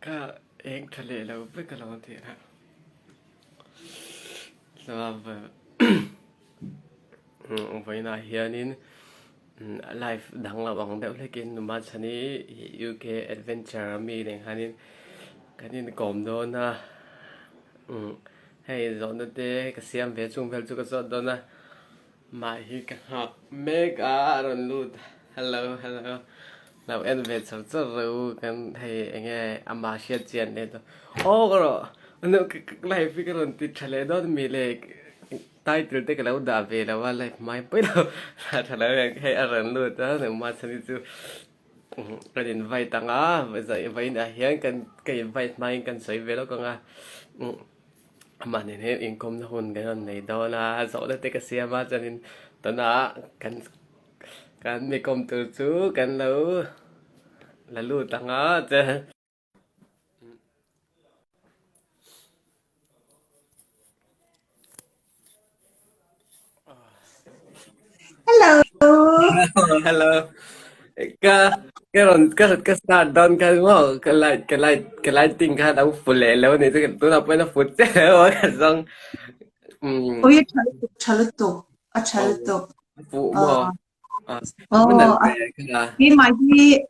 Ka eng tha leh lo vek a lo tih a. Vawiinah hianin live dang lo ang deuh hlekin numa chhani UK adventure a mi nen khanin kan inkawm dawn a. Hei zawhna te ka siam ve chung vel chu ka zawt dawn a. Mah hi ka nghak mek a a rawn lut hello hello lo en ve char char rawh u kan hei enge amah hriat chian leh dawn aw ka rawh live hi ka rawn ti tha leh dawn mi le title te ka lo dah ve lo a live hmai pawi lo dah tha lo hian hei a rawn lut a engmah chhan hi chu kan invite ang a vawiinah hian kan ka invite hmain kan sawi ve lawk ang a. Amah nen hian inkawmna hun kan rawn nei dawn a, zawhna te ka siam a chuanin tunah kan kan mi kawm tur chu kan lo la lut ang a chuan Hello. Hello. Ka ka rawn ka ka start dawn khan maw ka light ka light ka lighting khan a fu leh lo a ni chu tunah pawhin a fu chiah lo a ka zawng. Um Ui a tha lutuk tha lutuk a tha lutuk. A fuh maw? Ah. Oh, keimah hi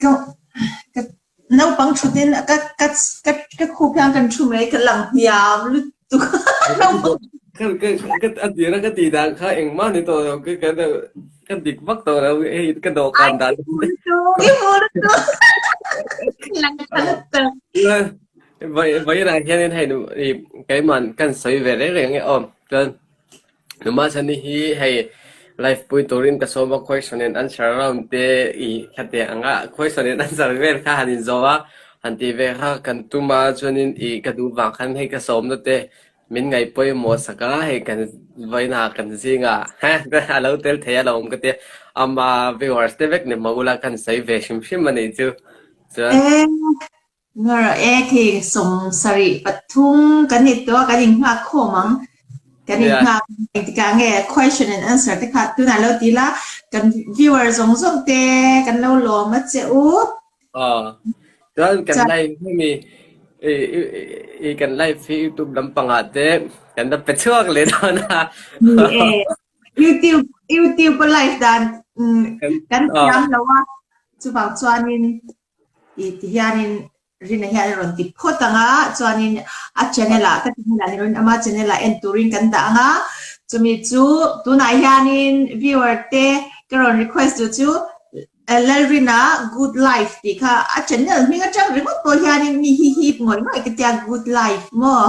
Ka ka naupang thutin ka ka ka ka khup hian kan thu mai ka lang hniam lutuk naupang Ka ka ka a tira ka tih dan kha engmah ni tawh lo ka ka ka dik vak tawh lo hei ka dawhkan dan I hmu lutuk lang tha lutuk. Vawiinah hianin hei keimah kan sawi ve reng reng e aw chuan Numachhani hi hei live pui turin ka sawm a, question and answer round te i khate anga question and answer vel kha han inzawh a, han tih ve kha kan tum a, chuanin i ka duh vang khan hei ka sawmna te min ngaih pawimawh sak a, hei kan vawiinah kan zingah a lo tel thei a lo awm ka tia, ama viewers te vek ni hmang ula kan sawi ve hrim hrim a nih chu, chuan. Ngara e khi 73 kan ni tawh a, kan inghak khawm ang. Kan inghak engtikah nge question and answer te kha tunah lo ti la, kan viewer zawng zawng te kan lo lawm a che u. Aw, chuan kan live hi mi i kan live hi YouTube lampangah te kan la pe chhuak leh dawn a. Ni e, YouTube YouTube a live dan kan thiam lo a, chuvang chuanin I ti hianin Rina hian a rawn ti phawt ang a, chuanin a channel ah ka channel ah ni loin ama channel ah en turin kan dah ang a, chumi chu tunah hianin viewer te ka rawn request duh chu Lalrina good life tih kha a channel hming atang ringawt pawh hianin mi hi hip ngawih ngawih ka tia good life maw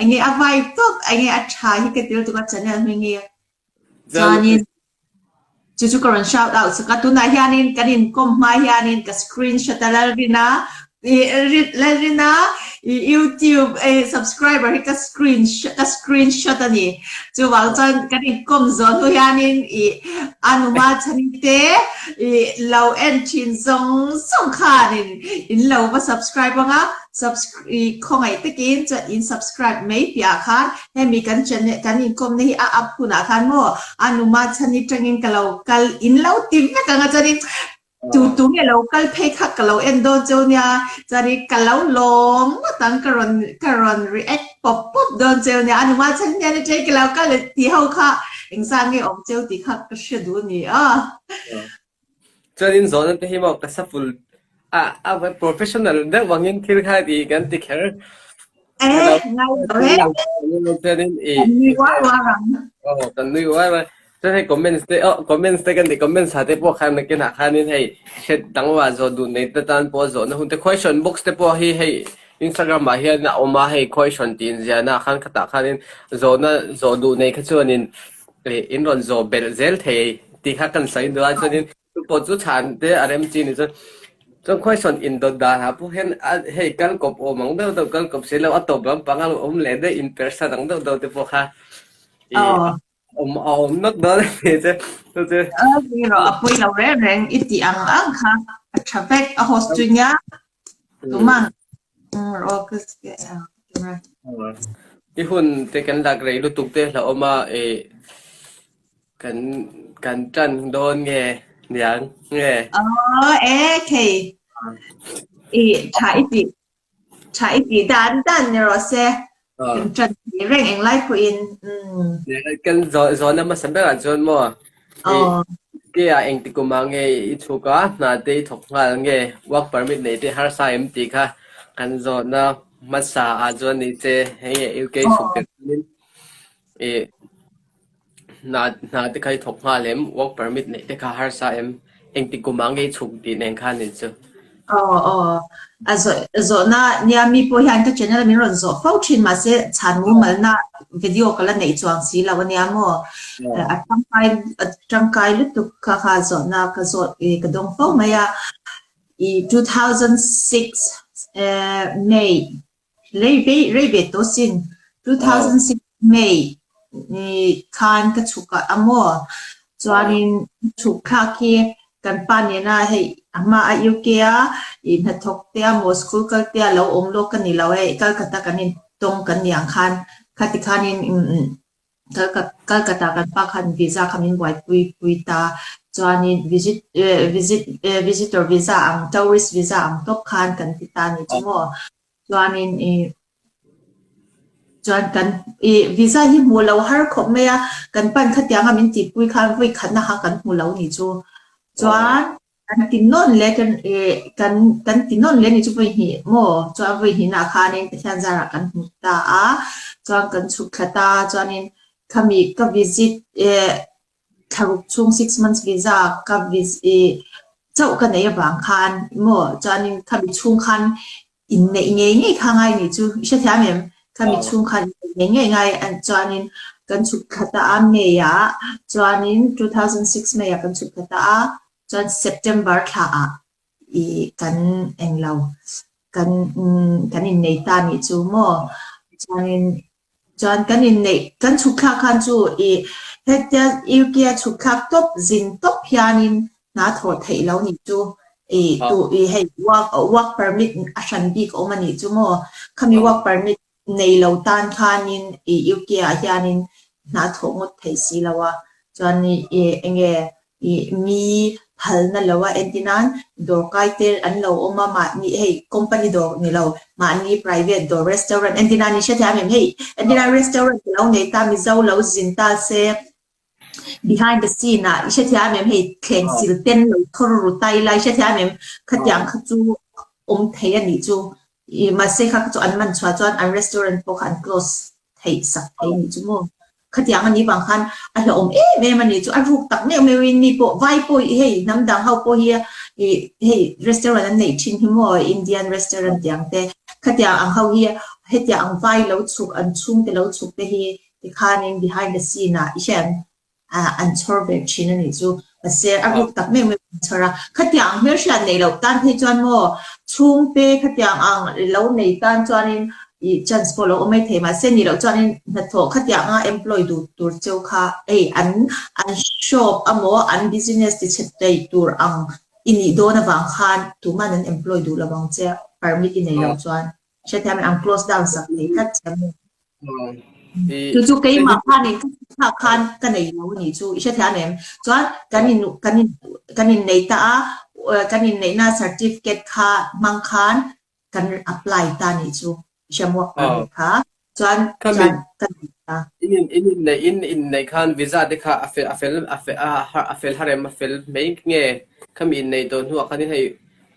enge a vibe tawp enge a tha hi ka ti lutuk a channel hming hi chuanin Chu chu ka rawn shout out sak a, tunah hianin kan inkawm hma hianin ka screenshot a Lalrina Lalrina YouTube subscriber hi ka screen ka screenshot a ni. Chuvang chuan kan inkawm zawh hnu hianin i Anuma chhani te i lo en thin zawng zawng khanin in lo va subscribe anga i khawngaih takin chuan in subscribe mai piah khan hemi kan channel kan inkawmna hi a up hunah khan maw a numa chhan atangin ka lo kal in lo ti vek anga chuanin tu tu nge lo kal phei kha ka lo en dawn cheu nia chuanin ka lo lawm ngawt ang ka rawn ka rawn react pawp pawp dawn cheu nia a numa chhan hian atangin ka lo kal tih ho kha engzah nge awm cheu tih kha ka hre duh a ni a. Chuanin zawhna te hi maw ka saful a a professional deuh angin thil kha ti kan ti kher. Eh, ngai lo e. Chuanin i Kan nui uar uar ang. Oh, kan nui uar uar. Chuan hei comments te oh comments te kan ti comments ha te pawh khan nakinah khanin hei hriat dangwa zawh duh nei te tan pawh zawhna hun te question box te pawh hi hei Instagram ah hian a awm a hei question tih inziahna ah khan khatah khanin zawhna zawh duh nei kha chuanin in rawn zawh belh zel thei tih kha kan sawi duh a chuanin chu pawh chu chhan te a rem chi ni chuan chuan khawisawn indawt dan ah pawh hian a hei kal kawp awm ang deuh deuh kal kawp si lo a tawp lampang a lo awm leh daih in persan ang deuh deuh te pawh kha ih awm a awm nawk dawn a ni che chu chu. A pawi lo reng reng i tih ang ang kha a tha vek a host chu nia Tumah I hun te kan lak rei lutuk te hlauhawm a ih kan kan tan dawn nge niang nge. Aw e khei. I tha i tih tha i tih dan dan ni rawh se. Kan ṭan thei reng englai pawhin. Umm. Kan zawhna hmasa berah chuan maw i ke ah engti kum ah nge i chhuk a, hna te i thawk nghal nge, work permit neih te harsa em tih kha kan zawhna hmasa ah chuan ni che hei nge UK chhuk tel chuanin i Hna hna te kha i thawk nghal em? Work permit neih te kha harsa em? Engti kum ah nge i chhuk tih nen khan in chu. Aw aw a zawh zawhna nia mi pawh hian ka channel a min rawn zawh fo thin mahse chhan mumalna video ka la neih chuang si lo ania maw? A tangkai a tangkai lutuk kha kha zawhna ka zawh ka dawng fo mai a. I 2006 May Rei ve rei ve tawh sin. 2006 May ni khan ka chhuk a maw? Chuanin chhuk thlak hi kan pa nena hei a hma a UK a i hnathawk te a maw school kal te a lo awm lawk ka ni lo hei Calcutta kan intawng kan ni ang khan khati khanin Calcutta kan pa khan visa kha min buaipui pui ta. Chuanin visit visit visitor visa ang tourist visa ang tawp khan kan ti ta ni chu maw? Chuanin i chuan kan i visa hi hmuh lo har khawp mai a, kan pan khatianga min tihpui khan vawi khatna kha kan hmu lo ni chu. Chuan kan ti nawn leh kan i kan kan ti nawn leh ni chu vawi hnih maw? Chuan vawi hnihna khanin Pathian zarah kan hmu ta a, chuan kan chhuk thla ta chuanin khami ka visit eh Thlaruk chhung six months visa ka i chauh ka neih avang khan maw chuanin khami chhung khan inneih ngei ngei kha ngai nih chu i hrethiam em? Khami chhung khan inneih ngei ngei ngai chuanin kan chhuk thla ta a May ah chuanin 2006 May ah kan chhuk thla ta a chuan September thla ah i kan englo kan kan innei ta nih chu maw chuanin Chuan kan inneih, kan chhuk thlak khan chu i hetia UK a chhuk thlak tawp zin tawp hianin hna thawh theih lo nih chu i tu i hei work work permit a hran bik a awm a nih chu maw? Khami work permit nei lo tan khanin i UK ah hianin hna thawh ngawt theih si lo a, chuan i enge Ih mi phalna lo a entir nan dawr kai te an lo awm a mahni hei company dawr ni lo mahni private dawr restaurant entir nan i hrethiam em hei entir nan restaurant te lo nei ta mizo lo zin ta se behind the scene ah i hrethiam em hei thleng sil ten lo thawr ru ta ila i hrethiam em khatiang kha chu awm thei a nih chu ih mahse kha chu an man chhuah chuan an restaurant pawh kha an close theih sak thei a nih chu maw. Khatiang a nih vang khan a hlauhawm em em a nih chu a ruk tak meuh meuh in mi pawh vai pawh hi hei hnam dang ho pawh hi ih hei restaurant an neih thin hi maw Indian restaurant tiang te khatiang ang ho hi hetiang ang vai lo chhuk an chhungte lo chhuk te hi tikhanin behind the scene ah i hriat ah an chhawr ve thin a nih chu. Mahse a ruk tak meuh meuh an chhawr a. Khatiang ang hmelhriat neih loh tan phei chuan maw chhungte khatiang ang lo nei tan chuanin ih chance pawh lo awm mai thei. Mahse nih loh chuanin hnathawh khatiang anga employ duh tur cheu kha hei an an shop amaw an business ti chhe thei tur ang i nih dawn avang khan tuman an employ duh lo ang che permit i nei loh chuan. Hrethiam in an close down sak thei tlat che maw? Chu chu keimah khanin ka thlak khan ka nei lo a nih chu i hrethiam em? Chuan kan in kan in kan innei ta a, kan inneihna certificate kha hmang khan kan apply ta a nih chu i hria maw permit kha chuan chuan ka nei ta. In in inneih in inneih khan visa te kha a fel a fel a fel a fel har em a fel mai nge khami inneih tawh hnuah khanin hei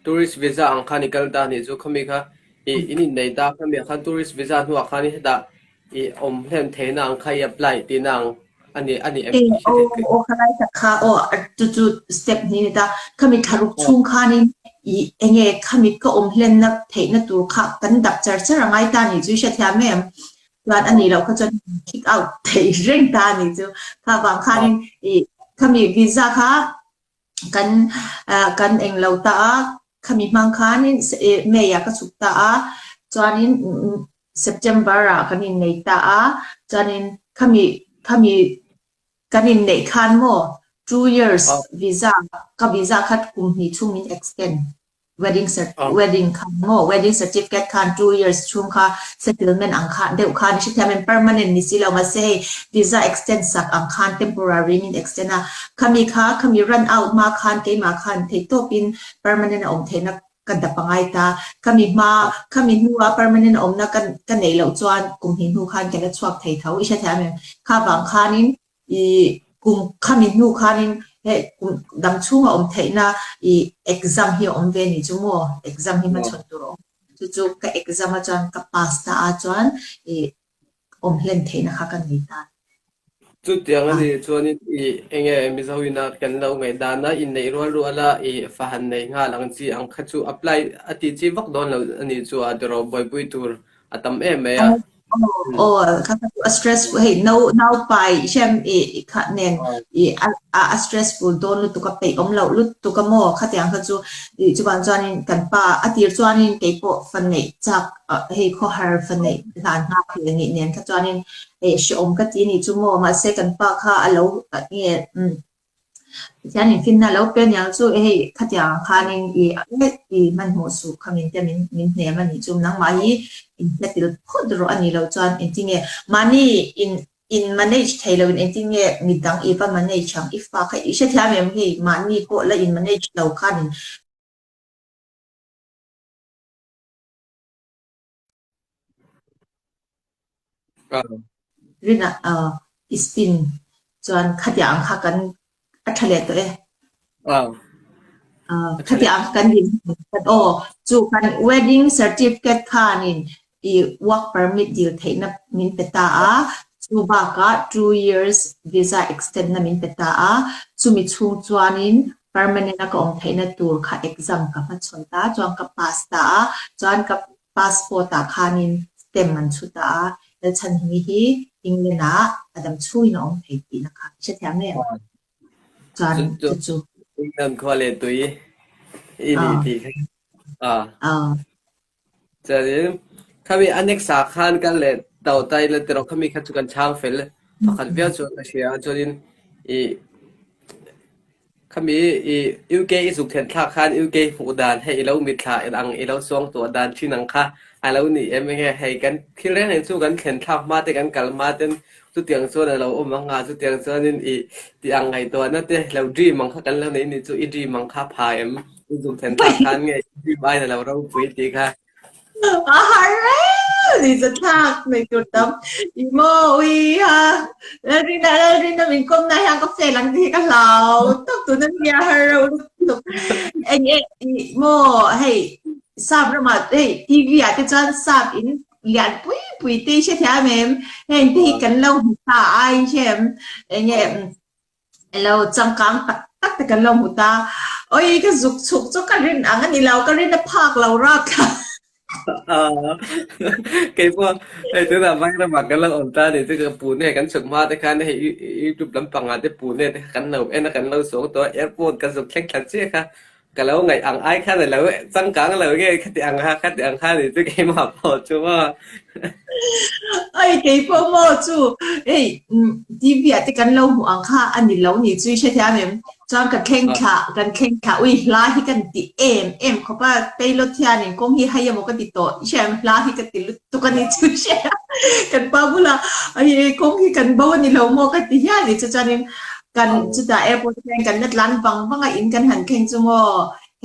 tourist visa ang khan i kal ta a nih chu khami kha I in innei ta kha miah khan tourist visa hnuah khan i hetah i awm hlen theihna ang kha i apply tihna ang a ni a ni em Ei tih hre aw thei ka aw khalai tak kha aw chu chu step hnih a ni ta. Khami thlaruk chhung khanin i enge khami ka awm hlenna theihna tur kha kan dap char char a ngai ta nih chu i hrethiam em? Chuan a nih loh kha chuan kick out theih reng ta a nih chu. Kha vang khanin i khami visa kha kan kan eng lo ta a, khami hmang khanin May ah ka chhuk ta a, chuanin September ah kan innei ta a, chuanin khami khami kan inneih khan maw two years visa ka visa kha kum hnih chhung min extend. Wedding cert wedding khan maw wedding certificate khan two years chhung kha settlement ang kha deuh khan i hrethiam em permanent ni si lo mahse hei visa extend sak ang khan temporary in extend a khami kha khami run out hma khan keimah khan theihtawpin permanent a awm theihna ka dap a ngai ta. Khami hma, khami hnua permanent awmna ka ka neih loh chuan kum hnih hnu khan ka la chhuak thei tho i hre thiam em? Kha vang khanin i kum khami hnu khanin hei kum dang chhunga awm theihna i exam hi a awm ve ni chu maw? Exam hi hmachhawn tur a awm. Chu chu ka exam a chuan ka pass ta a chuan i awm hlen theihna kha ka nei ta. Chutiang a nih chuanin i enge Mizo ina kan lo ngaihdan a, inneih rual rual a i fahan nei nghal ang chi ang kha chu apply a tih chi vak dawn lo a nih chu a tiraw buaipui tur a tam em mai a. Aw kha kha chu a stressful hei no naupai hrem i kha nen i a stressful dawn lutuk a peih awm loh lutuk a maw khatiang kha chu i chuvang chuanin kan pa a tir chuanin keipawh fa neih chak hei khawhar fa neih hlan nghak hlel nih nen kha chuanin hei hrehawm ka ti anih chu maw mahse kan pa kha a lo nge umm Pathian in finna a lo pe aniang chu hei khatiang ang khanin i i hmanhmawh suh kha min te min min hnem anih chu nangmah hi in hnatil phawt rawh anih loh chuan engtin nge mahni in in manage thei loin engtin nge midang i va manage ang i fa kha i hrethiam em hei mahni pawh la in manage lo khanin Rinah i spin chuan khatiang ang kha kan a tha leh tawh e. Khatiang ang kha kan din kan aw chu kan wedding certificate khanin i work permit dil theihna min pe ta a, chu bakah two years visa extend na min pe ta a, chumi chhung chuanin permanent a ka awm theihna tur kha exam ka hmachhawn ta chuan ka pass ta a, chuan ka passport ah khanin stamp an chhu ta a, Lalchhanhimi hi England ah a dam chhungin a awm thei tihna kha i hrethiam em? Chuan chu chu. England khua leh tui i ni tih kha. Chuanin khami annex ah khan kal leh to ta ila tiraw khami kha chu kan chhang fel pakhat viau chuan ka hria a chuanin ih khami ih UK i zuk thlen thlak khan UK hmuh dan hei ilo mitthla ang ilo suang tuah dan thin ang kha a lo ni em enge hei kan thil reng reng chu kan thlen thlak hma te kan kal hma ten chutiang chuan a lo awm ang a chutiang chuanin ih tih ang ngaihtuahna te lo dream ang kha kan lo nei ni chu i dream ang kha pha em? I zuk then thlak khan nge i aiin a lo ropui tih kha. A har reng ni za thlak nei tur tam. I maw ui ha. Lalrina Lalrina min kawm na hian ka fail ang tih hi ka hlau tawp tuna nia har reuh lutuk. Eng e i maw hei sap ramah hei TV ah te chuan sap in lian pui pui te i hrethiam em? Heng te hi kan lo hmu ta ai hre em? Eng e Elo changkang tak tak te kan lo hmu ta. Oi ka zuk chhuk chu ka rin ang a ni lo, ka rin a phak lo rak kha. Kei pawh hei tunah vai ramah kan lo awm ta ni chu ka Pune kan chhuk hma te khan hei YouTube lampangah te Pune te kha kan lo en a kan lo suang tawh a, airport kan zuk thleng thla chiah kha. Ka lo ngaih ang ai khan a lo changkang lo nge khati ang kha khati ang kha ni chu keimah pawh chu maw. Ai kei pawh maw chu hei TV ah te kan lo hmuh ang kha a ni lo ni chu i hrethiam em? Chuan ka thleng thla kan thleng thla ui hla hi kan ti em em khawp a Taylor hianin kawng hi hai emaw ka ti tawh i hria em hla hi ka ti lutuk a ni chu i hria kan pa bulah ai kawng hi kan bo a ni lo maw ka ti hial ni chu chuanin Kan chutah airport hian kan la tlan vang vang a, in kan han thleng chu maw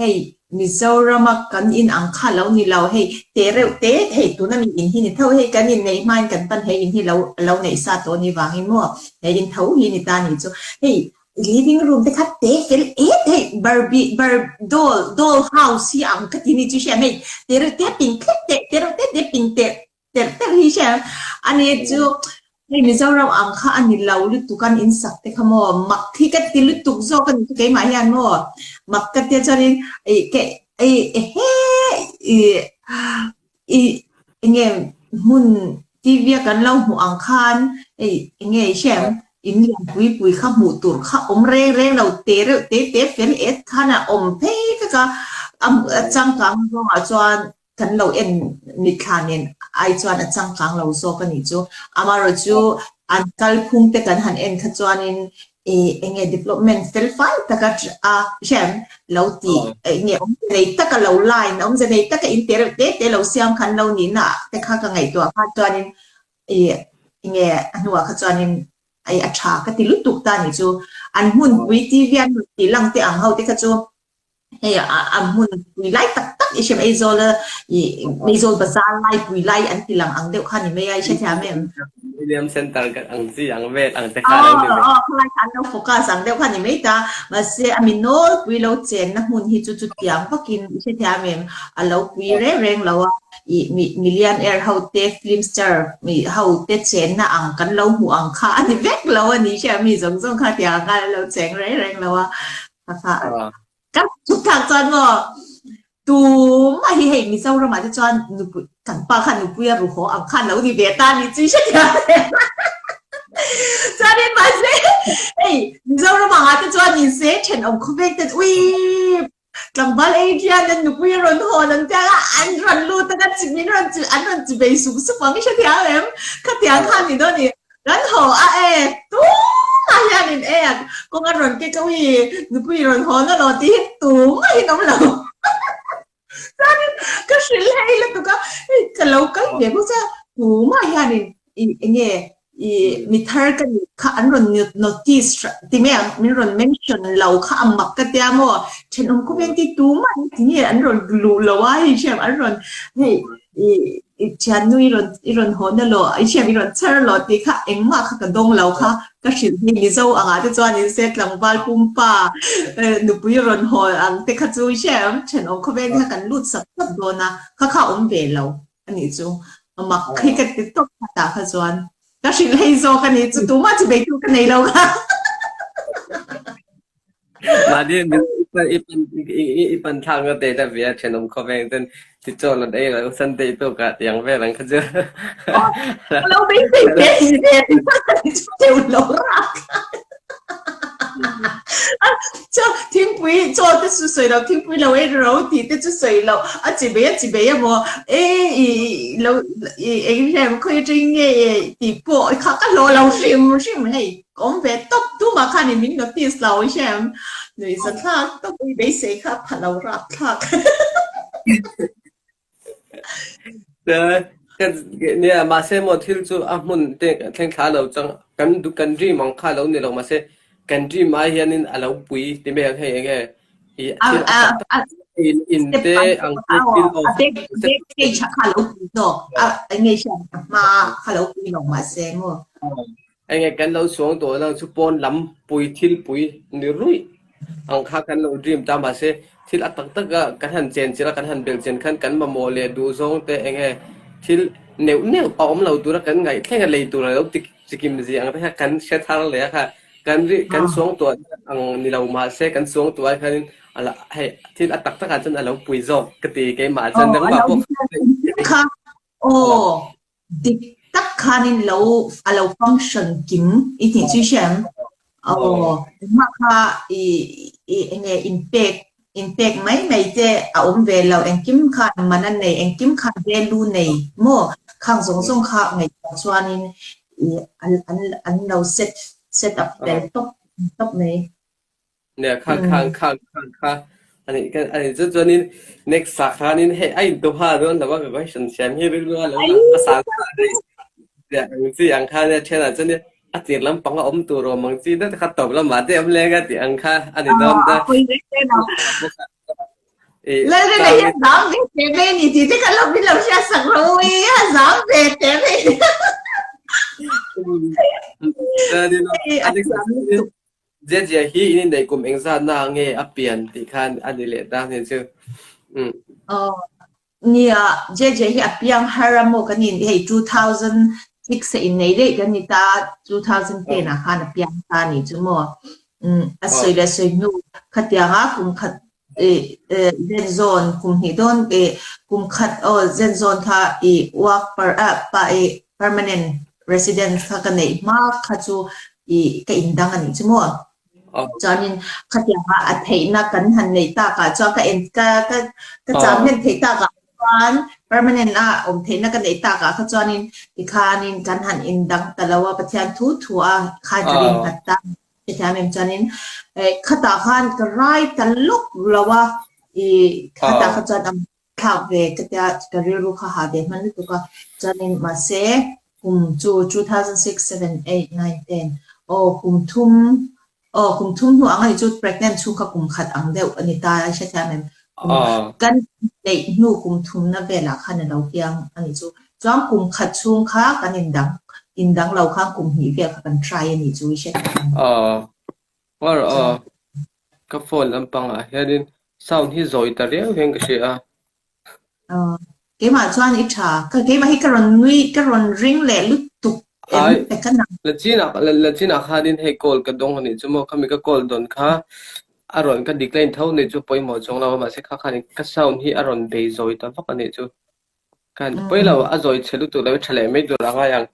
hei Mizoram a kan in ang kha lo ni lo, hei te reuh te hei tuna mi in hi ni tho hei kan in neih hmain kan pan he in hi lo lo neih sa tawh ni vangin maw he in tho hi ni ta ni chu hei living room te kha te fel et hei barbie bar doll doll house hi ang ka ti ni chu hriat hei te reuh te ping thlep te te reuh te te ping te Terh terh hi hria a ni chu hei Mizoram ang kha a ni lo lutuk an in sak te kha maw mak hi ka ti lutuk zawk a ni chu keimah hian maw mak ka tia chuanin ih ke ih ehe ih ih enge hmun TV a kan lo hmuh ang khan hei enge i hria em in lian pui pui kha hmuh tur kha awm reng reng lo te reuh te te fel et khan a awm phei vek a a changkang zawngah chuan Kan lo en mitthla nen ai chuan a changkang lo zawk a nih chu. Amaherawh chu an kalphung te kan han en kha chuanin ih eng nge development fel fai taka a hriat lo tih eng nge awmze nei taka lo line awmze nei taka in te reuh te te lo siam khan lo nihna te kha ka ngaihtuah kha chuanin ih eng nge a hnuah kha chuanin ai a tha ka ti lutuk ta nih chu. An hmunpui TV an rawn tih lang te ang ho te kha chu. Hei a hmun pui lai tak tak i hriam Aizawl a i Aizawl bazar lai pui lai an ti lang ang deuh kha ni mai a i hrethiam em? William Center kan ang chi ang vel ang te kha lo ni mai. Aw khawlai kha an lo focus ang deuh kha ni mai ta. Mahse a mi nawlpui lo chenna hmun hi chu chutiang vakin i hrethiam em? A lo pui reng reng lo a. I mi millionaire ho te film star mi ho te chenna ang kan lo hmuh ang kha a ni vek lo a ni hriam mi zawng zawng kha tiang khan an lo cheng reng reng lo a. Kan chhuk thlak chuan maw tumah hi hei Mizoramah te chuan nupui kan pa khan nupui a ruhaw ang khan lo ni ve ta ni chu i hrethiam em? Chuanin mahse hei Mizoram angah te chuan nise thenawm khawveng ten ui tlangval Adrian an nupui a rawn hawn an tia a an rawn lut a min rawn an rawn chi bei sup sup ang i hrethiam em? Khatiang khan ni dawn ni. Kan haw a e, tumah hianin e a kawng a rawn kek a ui, nupui rawn haw na lo tih hi tumahin awm lo. Chuanin ka hrilh hei lutuk a, hei ka lo kal ve bawk che a, tumah hianin i enge i mi thar ka nih kha an rawn notice ti mai ang, min rawn mention lo kha a mak ka tia maw, thenawm khawp hian ti tumah hi tinge an rawn luh lo a hei hriam an rawn hei i I thiannu i rawn i rawn haw na law, i thian i rawn chher law tih kha engmah kha ka dawng lo kha ka hrilh hi Mizo angah te chuan in se tlangval pumpa nupui rawn haw ang te kha chu i hria em? Thenawm khawvel kha kan lut sap sap dawn a, kha kha awm ve lo a nih chu. Mak hi ka ti tawp khatah kha chuan ka hrilh hei zawk a nih chu tumah chu beitu ka nei lo kha. Mahni i pan thlak na te ta ve a thenawm khawveng ten ti chaw la dei lo Sunday tuk ah tiang vel ang kha chu. Lo beisei ve ni ve teu lo rak. Chaw thingpui chaw te chu sawi lo thingpui lo ei ro tih te chu sawi lo a chi bei a chi bei emaw e i lo i eng hrem khawi atangin nge tih pawh kha ka hlawh lo hrim hrim hei. Ka awm ve tawp tumah khanin min notice lo i hria em? Nuihza thlak tawp i beisei kha a pha lo rap thlak. Nia mahse maw thil chu a hmun te thleng thla lo chang kan kan dream ang kha lo ni lo mahse kan dream ai hianin a lo pui ti mai ang hei enge i thil a tak tak in in te ang te thil aw backstage kha lo pui zawk a enge hriat a hma kha lo pui lo mahse maw. Enge kan lo suang tawh lo chu pawn lam pui thil pui ni ruih ang kha kan lo dream ta mahse thil a tak tak a kan han chen chilh a kan han belh chen khan kan mamawh leh duh zawng te enge thil neuh neuh a awm lo tura kan ngaih thleng a lei tur a lo ti chikim zia ang te kha kan hre thar leh a kha kan ri kan suang tuah ang ni lo mahse kan suang tuah ai khanin a la hei thil a tak takah chuan a lo pui zawk ka ti keimah chuan nangmah pawh kha aw Dik tak khanin lo a lo function kim i tih chu i hria em? Aw, engmah kha i i enge inpek inpek mai mai te a awm ve lo, engkim khan man a nei, engkim khan value nei maw? Khang zawng zawng kha ngaihtuah chuanin i an an an lo set set up fel tawp tawp mai. Nia kha kha kha kha kha ani kan ani chu chuanin next ah khanin hei a in tuha dawn lo a ka question siam hi rilru a lo lang hmasa ang chi ang kha nia thianah chuan a tir lampang a awm tur awm ang chi deuh kha tawp lamah te awm leng a tih ang kha ani dawn ta. Lalrina hi a zam ve teh mai a ni tih te kha lo min lo hriat sak rawh u i a zam ve teh mai. Zia hi in inneih kum engzatna nge a pian tih khan a ni leh ta nih chu. Umm. Aw, nia, JJ hi a piang har a maw kan in hei 2006 a innei daih kan ni ta, 2010 ah khan a piang ta nih chu maw. Umm, a sawi leh sawi hnu khatianga kum khat zen zawn kum hnih dawn kum khat aw zen zawn kha i work per ah pa i permanent residence kha ka neih hma kha chu i ka indang a nih chu maw. Chuanin khatianga a theihna kan han neih takah chuan ka en ka ka ka cham hlen theih takah chuan permanent a awm theihna ka neih takah kha chuanin tikhanin kan han indang ta lo a Pathian thu thu a khan ka ringnghat ta. Hetiang em chuanin khatah khan ka rai ta lawk lo a, i khatah kha chuan a thlak ve ka tia ka rilru kha ha ve hman lutuk a, chuanin mahse kum chu 2006, 7, 8, 9, 10 aw kum thum Aw kum thum hnu ang a ni chu pregnant chhung kha kum khat ang deuh a ni ta a hrethiam em? Kum kan neih hnu kum thumna velah khan a lo piang a ni chu. Chuan kum khat chhung kha kan indang indang lo khan kum hnih vel kha kan try a ni chu i hrethiam em? Aw Aw aw ka phone lampangah hianin sound hi zawi ta riau hian ka hria a. Aw keimah chuan i tha ka keimah hi ka rawn nui ka rawn ring leh lutuk em Ai pe ka nang. Lachinah Lachinah khanin hei call ka dawng a nih chu maw khami ka call dawn kha a rawn ka decline tho nih chu pawimawh chuang lo a mahse kha khanin ka sound hi a rawn bei zawi ta vak a nih chu. Khan pawi lo a zawi chhe lutuk lo i tha leh mai tur a ngai ang.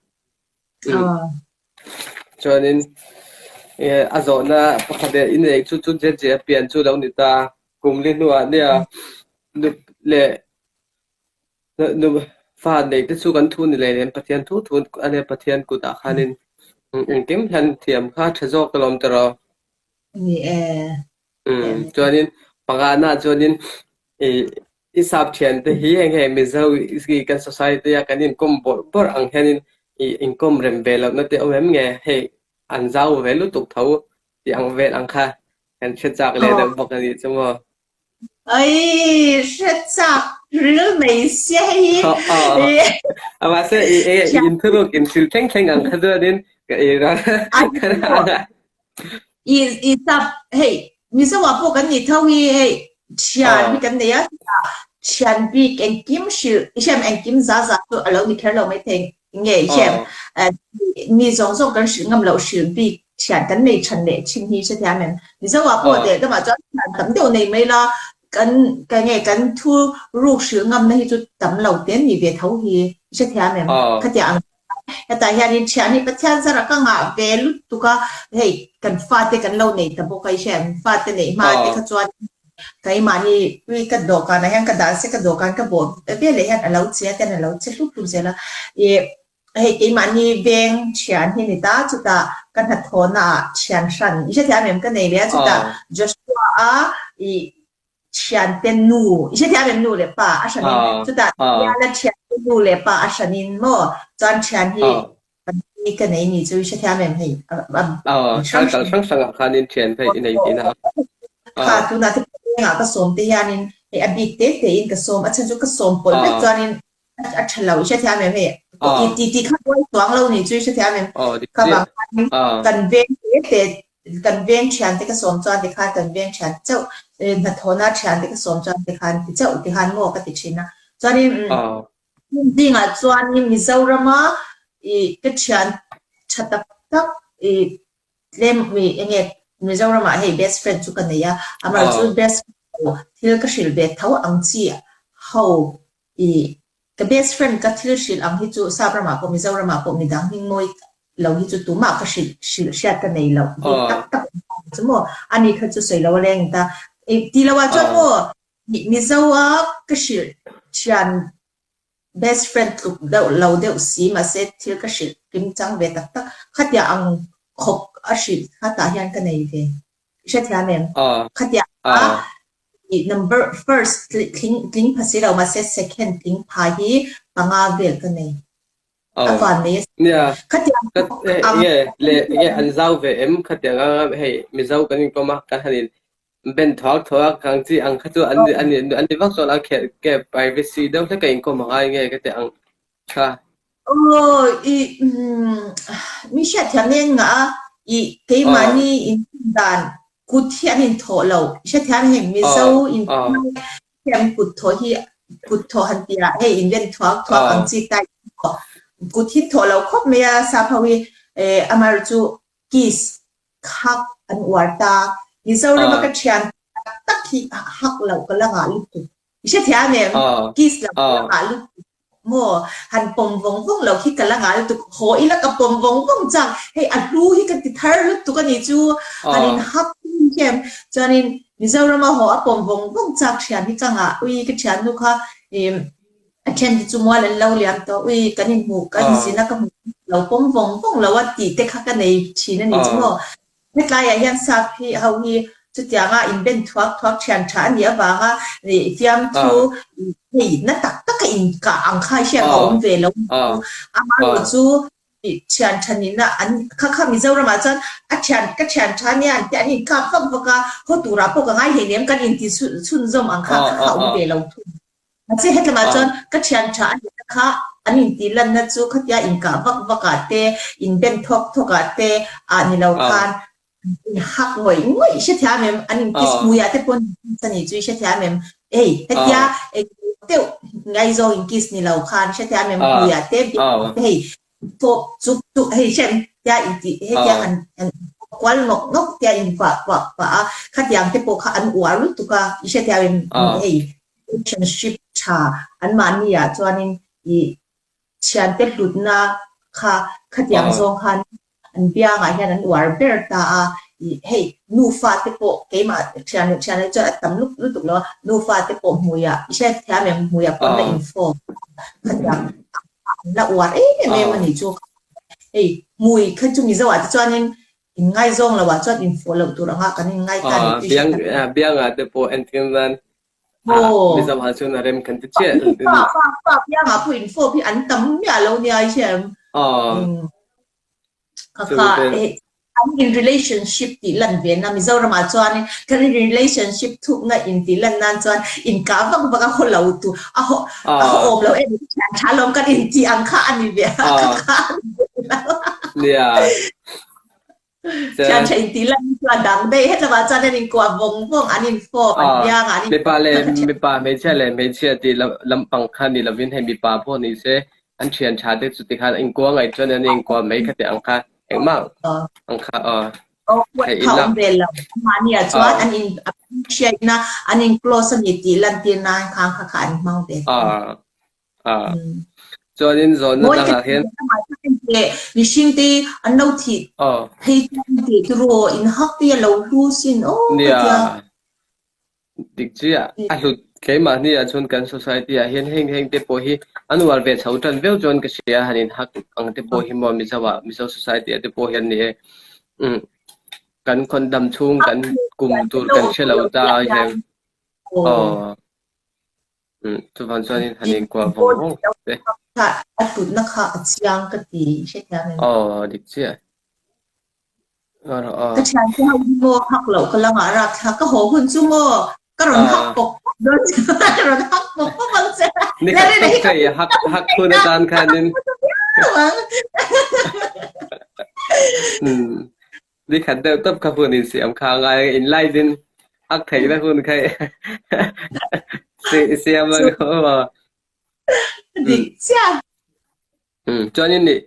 Chuanin a zawhna pakhat leh inneih chu chu JJ a pian chu lo ni ta. Kum li hnuah nia nu leh nu fa neih te chu kan thu ni leh lem Pathian thu thu a nia Pathian kutah khanin engkim hian thiam kha tha zawk alawm tawh. Ni e. Chuanin pangana chuanin ih i sap thiante hi heng heng Mizo kan society a kan inkawm bawrh bawrh ang hianin ih inkawm rem ve lohna te awm em nge hei an zau ve lutuk tho tih ang vel ang kha kan hre chak leh deuh bawk a nih chu maw. Ai hre chak ril mai sia hei hi. A mahse i i inthuruk inhrilh thleng thleng ang kha chuanin ka ei ran I i sap hei Mizo ah pawh kan nih tho hi hei thian hi kan nei a thian bik engkim hrilh i hriam engkim za za chu a lo ni kher lo mai thei nge i hriam mi zawng zawng kan hrilh ngam loh hrilh bik thian kan nei than leh thin hi hrethiam em Mizo ah pawh leh lamah chuan thian tam deuh nei mai la kan ka nge kan thu ruk hrilh ngamna hi chu tam lo te an ni ve tho hi hrethiam em khatiang ang Hetah hianin thian hi Pathian zara ka ngah ve lutuk a, hei kan fate kan lo nei ta bawk a i hria em? Fate neih hma te kha chuan keimahni tui ka dawhkanah hian ka dah se ka dawhkan ka bawh veleh hian a lo che a ten a lo che hlup hlup zel a. Ih hei keimahni veng thian hi ni ta chutah ka hnathawhna ah thian hran i hrethiam em ka nei leh a chutah Joshua a ih thiante nu i hrethiam em nu leh pa a hranin chutah Biala thiante nu leh pa a hranin maw chuan thian hi hi ka nei ni chu i hrethiam em hei hrang hrang hrangah khanin thian phei i nei tihna kha tunah te pawh ka sawm te hianin hei a bik te te in ka sawm a chhan chu ka sawm pawlh vek chuanin a tha lo i hrethiam em hei i ti ti kha buai chuang lo ni chu i hrethiam em kha vang khan kan veng te te kan veng thian te ka sawm chuan tikhan kan veng thian chauh hnathawhna thian te ka sawm chuan tikhan ti chauh tikhan maw ka ti thin a chuanin zingah chuanin Mizorama i ka thian tha tak tak i Tlem mi enge Mizoram ah hei best friend chu ka nei a, amaherawh chu best friend lo thil ka hrilh ve tho ang chi ho i ka best friend ka thil hrilh ang hi chu sap ramah pawh Mizoram ah pawh midang hming mawi lo hi chu tumah ka hrilh hrilh hriat ka nei loh bik tak tak chu maw ani kha chu sawi lo a leng ta ti lo ah chuan maw Mizo a ka hrilh thian Best friend tluk deuh lo deuh si mahse thil ka hrilh kim chang ve tak tak. Khatia ang khawp a hrilh kha tah hian ka nei ve. I hrethiam em? Khatia a number first tling tling pha si lo mahse second tling pha hi panga vel ka nei. A van nei a si. Nia, Khatia ang nge le nge an zau ve em? Khatiang a hei Mizo kan inkawm a kan han in Ben thuak thuak ang chi ang kha chu an ni an ni an ni vak chuan a khelh ke privacy deuh hlek a inkawm a ngai nge ka ti ang kha. Aw i mi hriatthiam nen ngah a i keimahni in dan kut hi an inthawh lo hriatthiam heng Mizo in thiam kut thawh hi kut thawh han tih ah hei in ben thuak thuak ang chi tai kut hi thawh lo khawp mai a sap ho hi amaherawhchu chu kiss Hak an uar ta. Mizorama ka thian tak tak hi hak loh ka la ngah lutuk. I hrethiam em? Kiss loh ka la ngah lutuk maw? Han pawm vawng vawng loh khi ka la ngah lutuk. Haw ila ka pawm vawng vawng chak. Hei a hlu hi ka ti thar lutuk a nih chu. Han in hak em? Chuanin Mizorama haw a pawm vawng vawng chak thian hi ka ngah. Ui ka thiannu kha A then te chu mual an lo liam tawh, ui kan inhmuh kan zin a ka hmuh lo pawm vawng vawng lo a tih te kha ka nei thin a ni chu maw. Hetlaiah hian sap hi ho hi chutianga inben thuak thuak thian tha a nih avanga fiamthu hei na tak taka inkah ang kha hian a awm ve lo a ni chu. Amaherawhchu. I thian tha nihna an kha kha Mizoramah chuan a thian ka thian tha nia an tih an inkap vak vak a, haw turah pawh ka ngai hleinem kan inti chhunzawm ang kha kha kha awm ve lo thung. Mahse hetlamah chuan ka thian tha a nihna kha an intih lanna chu khatia inkah vak vakah te, inben thawk thawkah te ah ni lo khan Hak ngawih ngawih i hrethiam em? An in kiss hmuiah te pawn in kiss a nih chu i hrethiam em? Hei, hetia eng deuh ngaizawng in kiss ni lo khan hrethiam em? Hmuiah te, biakah te hei fawp chuk chuk hei hrem tia in tih hetia han han fawp kual nawk nawk tia in kuah kuah pah a, khatiang te pawh kha an uar lutuk a, i hrethiam em? Hei relationship tha anmahni ah chuanin i thiante hlutna kha khatiang zawng khan an biangah hian an uar ber ta a, ih hei nufa te pawh keimah thian leh thian chuan a tam lutuk lutuk lo a, nufa te pawh hmuiah i hriat thiam em hmuiah pawh an la infawm khatiang an la uar em em em a nih chu hei hmui kha chu Mizo ah te chuanin inngaizawng lo ah chuan infawh loh tur anga kan inngai ta ni tih hriat biangah te pawh entir nan Mizo ah chuan a rem kan ti chiah. Pa pa pa biangah pawh infawp hi an tam miah lo nia i hria em? Kha kha an in relationship tih lan ve na Mizoram ah chuan kan in relationship thukna in tih lan nan chuan in kah vak vak a haw lo tu a haw a haw awm lo em thian tha lawm kan in tih ang kha a ni ve a kha kha a ni ve lo. Nia. Thian tha in tih lan chu a dang daih hetlawah chuan an inkuah vawng vawng an infawp an biang ah an in Mipa leh mipa hmeichhia leh hmeichhia tih lampang kha ni lovin hei mipa pawh ni se an thian tha te chu tikhan an inkuah ngaih chuan an inkuah mai kha tih ang kha engmah ang kha aw. Hei in lak ve lo mahni ah chuan an in hriatna an in close a ni tih lantir nan khan kha kha an hmang ve. Ah. Chuanin zawhna dangah hian. Mihring te an lo thih phei chuan tih chu rawh in hak te a lo hlu sin aw ka tia. Nia. Dik chiah. A hlut keimahni ah chuan kan society ah hian heng heng te pawh hi an uar ve chho tan viau chuan ka hria han in hak ang te pawh hi maw Mizo ah Mizo society ah te pawh hian ni e. Umm kan khawn dam chhung kan kum tur kan hre lo ta hian. Aw. Chuvang chuanin han inkuah vawng vawng te. A hlutna kha a chiang ka ti hrethiam em? Aw, dik chiah. Ka thiante ho hi maw hak loh ka lamah rak thla ka haw hun chu maw ka rawn hak pawp pawp dawn che ka rawn hak pawp pawp ang che. Ni khat tawp ka i hak hak hun atan khanin. Ni khat deuh tawp kha hun insiam kha a ngai a, inlaizin hak theihna hun kha i siam ang aw. Dik chiah. Chuanin nih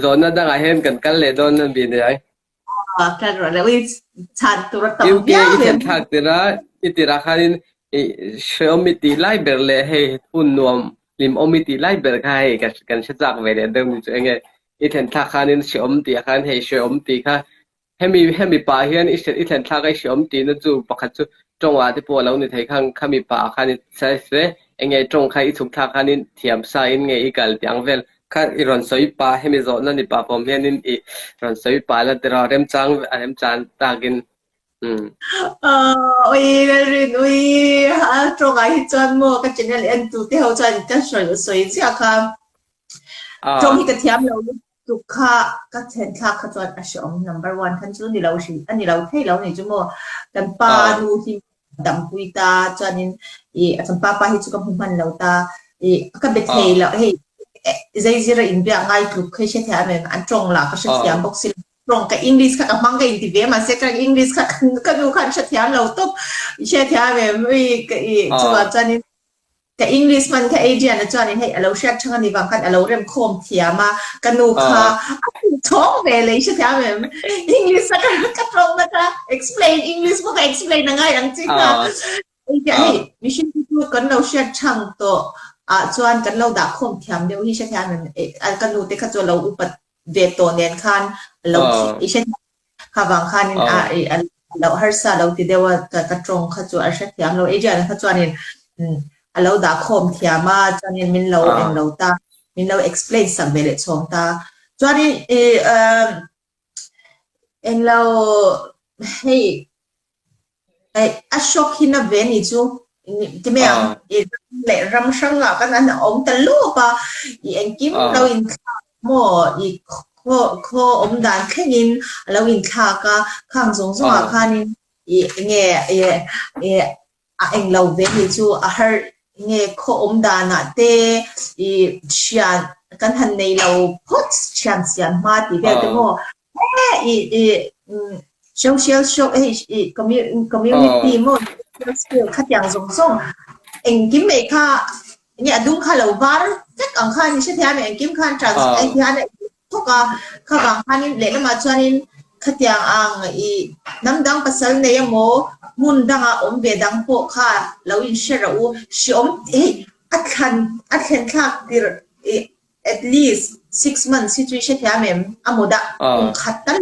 zawhna dangah hian kan kal leh dawn a mi nia. Kal rawh le ui chhan tur a tam UK i thlen thlak tirh a, i tirh ah khanin i hreawm i tih lai ber leh hei hun nuam hlimawm i tih lai ber kha hei kan hre chak ve leh deuh ni chu enge I thlen thlak khanin hreawm tih ah khan hei hreawm tih kha hemi hemi pah hian i i thlen thlak a i hreawm tihna chu pakhat chu tawng ah te pawh a lo ni thei khang khami pah ah khan i se enge tawng kha i chhuk thlak khanin thiam sa in nge i kal tih ang vel kha i rawn sawi pah hemi zawhna ni pah pawm hianin i rawn sawi pah la tiraw remchang a remchan takin umm. Ui Lalrin ui a tawngah hi chuan maw ka channel en tu te ho chuan ka sawi sawi chiah kha. Tawng hi ka thiam lo lutuk kha ka thlen thlak kha chuan a hreawm number one khan chu ni lo hrim a ni lo thei lo ni chu maw kan pa nu hi dampui ta chuanin ih kan pa pa hi chu ka hmu hman lo ta ih ka be thei lo hei zeizir a inbiak ngai tluk hei hre thiam em an tawng lah ka hrethiam bawk si lo tawng ka English kha ka hmang ka inti ve mahse ka English kha ka nu khan hrethiam lo tawp i hrethiam em ih chuvang chuanin Ka English hman kha Adrian-a chuanin hei a lo hriat thang a ni vang khan a lo rem khawm thiam a, ka nu kha a hmuh chhawng ve leh i hrethiam em? English a ka tawng na kha explain English pawh ka explain a ngai ang chi kha. Engtiah hei mihring te chu kan lo hriat thang tawh ah chuan kan lo dah khawm thiam deuh hi hrethiam em? Ka nu te kha chu a lo upat ve tawh nen khan a lo i hrethiam Kha vang khanin a a lo harsa lo ti deuh a, ka ka tawng kha chu a hrethiam lo. Adrian-a kha chuanin a lo dah khawm thiam a, chuanin min lo eng lo ta, min lo explain sak ve leh chhawng ta. Chuanin i eng lo hei A shock hi na ve ni chu ti mai ang i ram leh ram hrangah khan an awm ta lawp a i engkim lo inthlak maw i. khaw khaw awm dan thlengin a lo inthlak a, khang zawng zawngah khanin ih enge ih ih a englo ve nih chu a har nge khaw awm danah te ih thian kan han nei lo phawt thian siam hma tih vel te maw he ih ih social show hei ih community maw social skill khatiang zawng zawng engkim mai kha nge a dum kha lo var vek ang khan i hrethiam em engkim khan trans hei hian a thawk a kha vang khanin lehlamah chuanin khatiang ang ih hnam dang pasal nei emaw hmun danga awm ve dang pawh kha lo inhre rawh u hreawm hei a thlan a thlen thlak tirh ih at least 6 months hi chu i hrethiam em a maw dah kum khat tal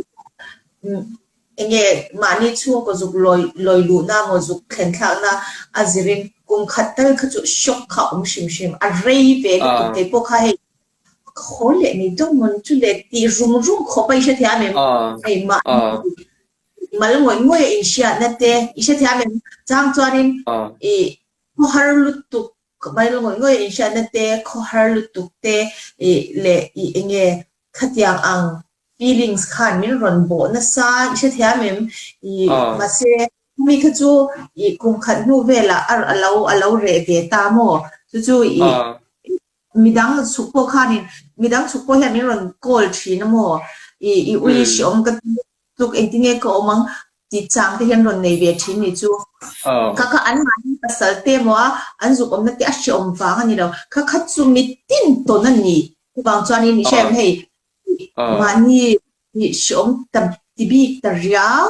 Enge mahni chhungkaw zuk lawi lawi luhna maw zuk thlen thlakna a zirin kum khat tal kha chu shock kha a awm hrim hrim a rei ve lutuk kei pawh kha hei ka haw leh mai dawn mawn chu le tih rum rum khawp a i hrethiam em hei mahni mal ngawih ngawih a inhriatna te i hrethiam em chang chuanin ih khawhar lutuk mal ngawih ngawih a inhriatna te khawhar lutuk te ih leh ih enge Khatiang ang feelings khan min rawn bawh nasa i hrethiam em? I mahse mi kha chu i kum khat hnu velah a lo a lo reh ve ta maw? Chu chu i midang chhuk pawh khanin midang chhuk pawh hian min rawn call thin a maw? I i ui hreawm ka ti tluk engtinge ka awm ang tih chang te hian rawn nei ve thin ni chu. Kha kha an mahni pasal te emaw a an zuk awmna te a hreawm vang a ni lo. Kha kha chu mitin tawn a ni. Chuvang chuanin i hre em hei mahni hreawm ta ti bik ta riau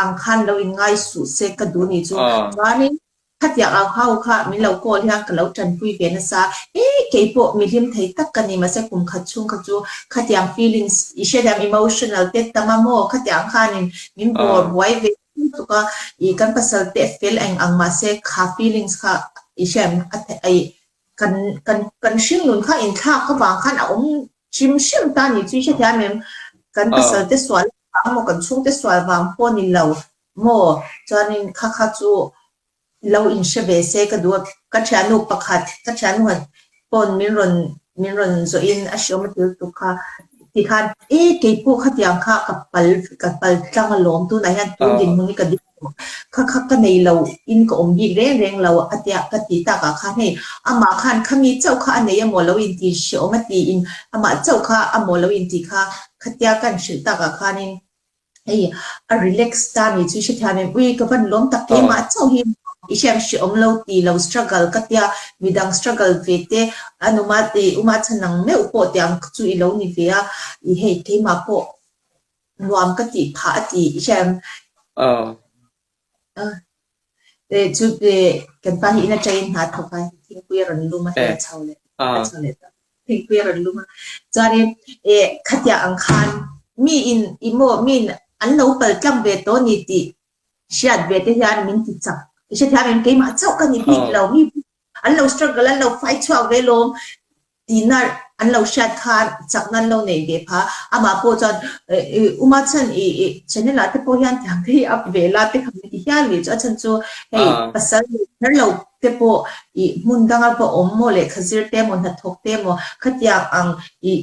ang khan lo inngai suh se ka duh ni chu. Chuanin khatiang ang ho kha min lo call hian ka lo tanpui ve nasa. E keipawh mi hlim thei tak ka ni mahse kum khat chhung kha chu khatiang feelings i hrethiam emotional te tam a maw khatiang khanin min bawr buai ve lutuk a i kan pasal te fel eng ang mahse kha feelings kha i hre em a Kan kan kan hringnun kha inthlak avang khan a awm hrim hrim ta ni chu i hrethiam em? Kan pasal te sual vang maw kan chhungte sual vang pawh ni lo maw? Chuanin kha kha chu lo inhre ve se ka duh a, ka thiannu pakhat ka thiannu han pawn min rawn min rawn zawhin a hreawm a ti lutuk kha ti khan e keipawh khatiang kha ka pal ka pal tlang alawm tunah hian tun dinhmun hi ka ding Kha kha ka nei lo in ka awm bik reng reng lo a tia ka ti takah khan hei amah khan khami chauh kha a nei emaw lo inti hreawm a tiin amah chauh kha amaw lo inti kha khatia kan hrilh takah khanin hei a relax ta ni chu i hrethiam em ui ka van lawm tak keimah chauh hi i hriam hreawm lo ti lo struggle ka tia midang struggle ve te a numa ti uma chhan ang meuh pawh tiang chu i lo ni ve a i hei keimah pawh Nuam ka tih phah a ti i hre em? Eh chu kan pa hi in atangin hna thawk a, thingpui a rawn lum a hei a chho leh a chho leh ta. Thingpui a rawn lum a. Chuanin eh khatiang ang khan mi in i maw mi in an lo pal tlang ve tawh a ni tih hriat ve te hian min ti chak. I hrethiam em? Keimah chauh ka ni bik lo. Mi an lo struggle an lo fight chhuak ve lawm. Tihna an lo hriat khan chakna an lo nei ve pha. Amah pawh chuan Uma chhan i channel ah te pawh hian tiang te hi up ve la te kha min ti hial ni chu. A chhan chu hei pasal nei kher lo te pawh i hmun danga va awm maw lehkha zir te emaw hnathawk te emaw khatiang ang i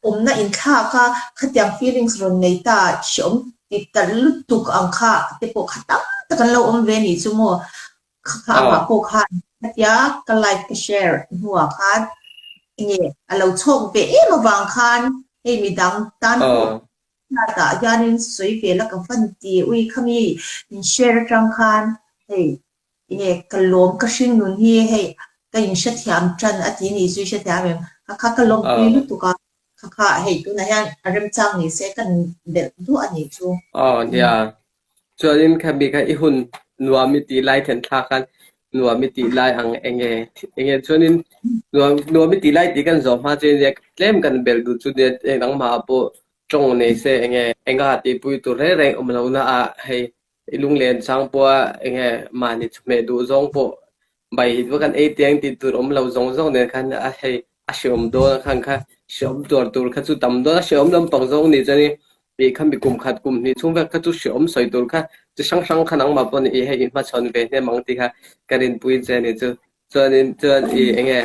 awmna inthlak a khatiang feelings rawn nei ta hreawm ti ta lutuk ang kha te pawh kha tam tak an lo awm ve ni chu maw. Kha amah pawh khan khatia ka like ka share hnuah khan enge a lo chhawk ve em avang khan hei midang tan pawh hriatah hianin sawi ve la ka van ti ui khami min share atang khan hei enge ka lawm ka hring nun hi hei ka inhrethiam tan a ti ni chu i hrethiam em kha kha ka lawmpui lutuk a kha kha hei tunah hian a remchang ni se ka belh duah a nih chu. Aw nia Chuanin khami kha i hun nuam i tih lai thenthlak khan nuam i tih lai ang enge enge chuanin nuam nuam i tih lai tih kan zawh hma chuan nia tlem kan belh duh chu nia nangmah pawh tawng nei se enge enga tihpui tur reng reng awm lo na ah hei i lunglen chang pawha enge mahni chawhmeh duh zawng pawh bai va kan ei tiang tih tur awm lo zawng zawng nen khan a hei a hreawm dawn a khan kha hreawm tuar tur kha chu tam dawn a hreawm lampang zawng ni chuan i Tih kha mi kum khat kum hnih chhung vel kha chu hreawm sawi tur kha chi hrang hrang kha nangmah pawh i hei i hmachhawn ve hnem ang tih kha ka rinpui che a ni chu. Chuanin chuan i enge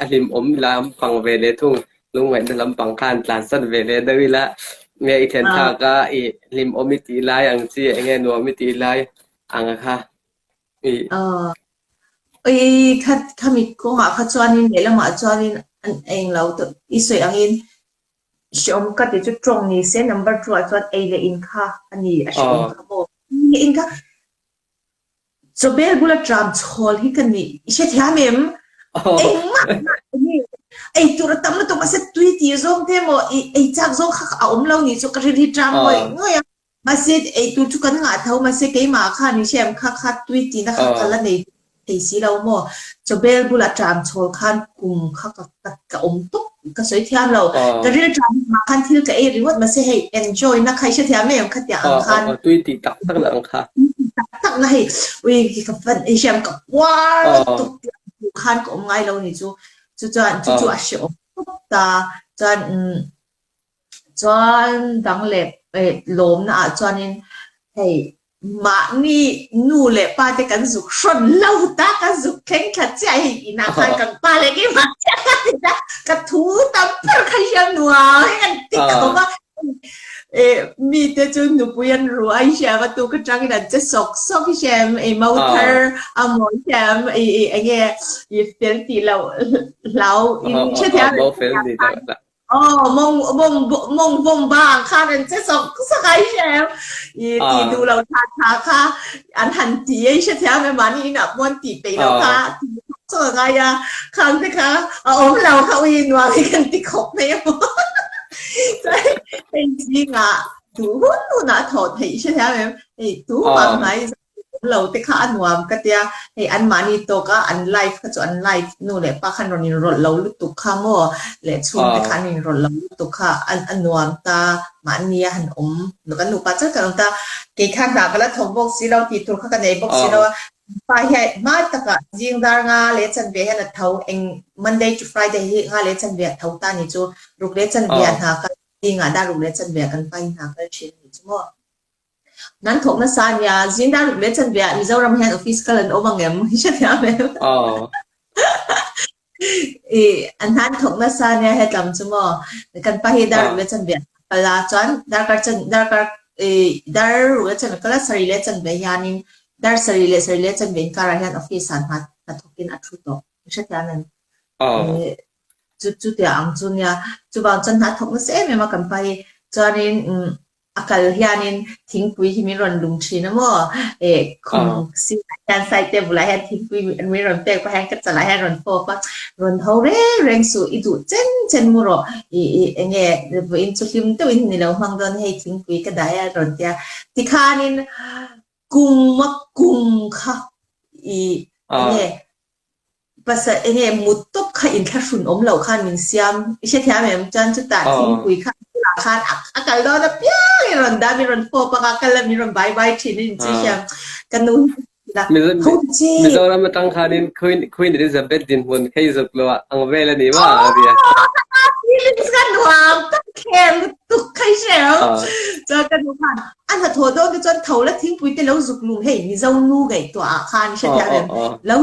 a hlimawm lampang ve leh thung. Lungngaihna lampang khan tlansan ve leh deuh ila, nge i thlen thlak a, i hlimawm i tih lai ang chi, enge nuam i tih lai ang a kha i. Oi kha khami kawngah kha chuanin lehlamah chuanin an englo i sawi angin hreawm ka ti chu tawng ni se number two ah chuan ei leh in kha a ni a hreawm kha maw. Ei leh in kha Chawbel bula tram chhawl hi ka nih i hrethiam em? Engmah ei tur a tam lutuk mahse tui tih zawng te emaw i ei chak zawng kha a awm lo nih chu ka rin hi tram ngawih ngawih a. Mahse ei tur chu kan ngah tho mahse keimah khan i hriam kha kha tui tihna kha ka la nei thei si lo maw? Chawbel bula tram chhawl khan kum kha ka ka awm tawp ka sawi thiam lo. Ka ril tram hmah khan thil ka ei ringawt mahse hei enjoy na kha i hrethiam em khatiang ang khan. Tui tih tak tak na ang kha. Tui tih tak tak na hei ui ka fan i hriam ka puar lutuk tih ang hmuh khan ka awm ngai lo ni chu. Chu chuan chu chu a hrehawm khawp ta. Chuan umm Chuan dang leh lawmna ah chuanin hei mahni nu leh pa te kan zuk hrawn lo ta, kan zuk thleng thla chiah hei inah khan kan pa leh keimah chiah ka ti ta, ka thu tam ber kha hian nuam hi kan ti khawp a, mi te chu nupui an ruah a hriam a tuk atangin an che sawk sawk hi hriam ei mau thar a mawi hriam enge i fel tih loh hlau in hrethiam. Aw, mawng mawng mawng vawm bang khan an che sawk sawk a i hre em? I ti duh lo tha tha kha an han ti a i hre thiam em? Mahni inah pawh an tih peih lo kha ti sawk sawk a ngai a, khang te kha a awm lo kha ui nuam hi kan ti khawp mai a maw. Chuan hei zingah duh hun hunah thawh theih i hre thiam em? Hei tumah hnai Awm lo te kha a nuam ka tia, hei anmahni tawk a an life kha chu an life nu leh pa khan rawn inrawlh lo lutuk kha maw leh chhung te kha an inrawlh lo lutuk kha a a nuam ta mahni a han awm kan nupa chauh kan awm ta, kei kha hna ka la thawk bawk si lo tih tur kha ka nei bawk si lo a, pa hian hma takah zing dar nga leh chanve hian a tho eng Monday to Friday hi nga leh chanve a tho ta ni chu ruk leh chanve a hna kal zingah dar ruk leh chanve ah kan pa hi hna kal thin a ni chu maw. Nan thawk nasa a nia, zing dar ruk leh chanve ah Mizoram hian office kal an awm ang em? I hrethiam em? I an hnan thawk nasa a nia hetlam chu maw? Kan pa hi dar ruk leh chanve ah kal a, chuan darkar chan darkar i dar ruk leh chanve kal a, sarih leh chanve hianin dar sarih leh sarih leh chanve inkarah hian office ah hna hnathawkin a thu tawh. I hrethiam em? Chu chutiang ang chu nia, chuvang chuan hna thawk nasa em em a kan pa hi. Chuanin A kal hianin thingpui hi min rawn lum thin a maw? Eh, khum sirah hian side table ah hian thingpui min rawn pek pah hian ka chalah hian rawn fawp a, rawn ho reng reng suh, i duh chen chen mu rawh, i i enge vawiin chu hlim deuhin ni lo hmang dawn hei thingpui ka dai a rawn tia. Tikhanin kum a kum kha i enge Pasal enge mut tawp kha inthlahrun awm loh khan min siam i hrethiam em? Chuan chutah thingpui kha a bulah khan a kal dawn apiang in rawn dah min rawn fawp anga kal a min rawn bye bye thin a inchih hian ka nu hi ho che. Mizoram atang khanin Queen Queen Elizabeth dinhmun kha i zuk lo a ang vel a ni maw a ria. Aww feelings ka nuam tak kher lutuk kha i hre ang. Chuan ka nu khan A hnathawh dawn te chuan tho la thingpui te lo zuk lum hei Mizo nu ngaihtuah ah khan i hrethiam em? Lo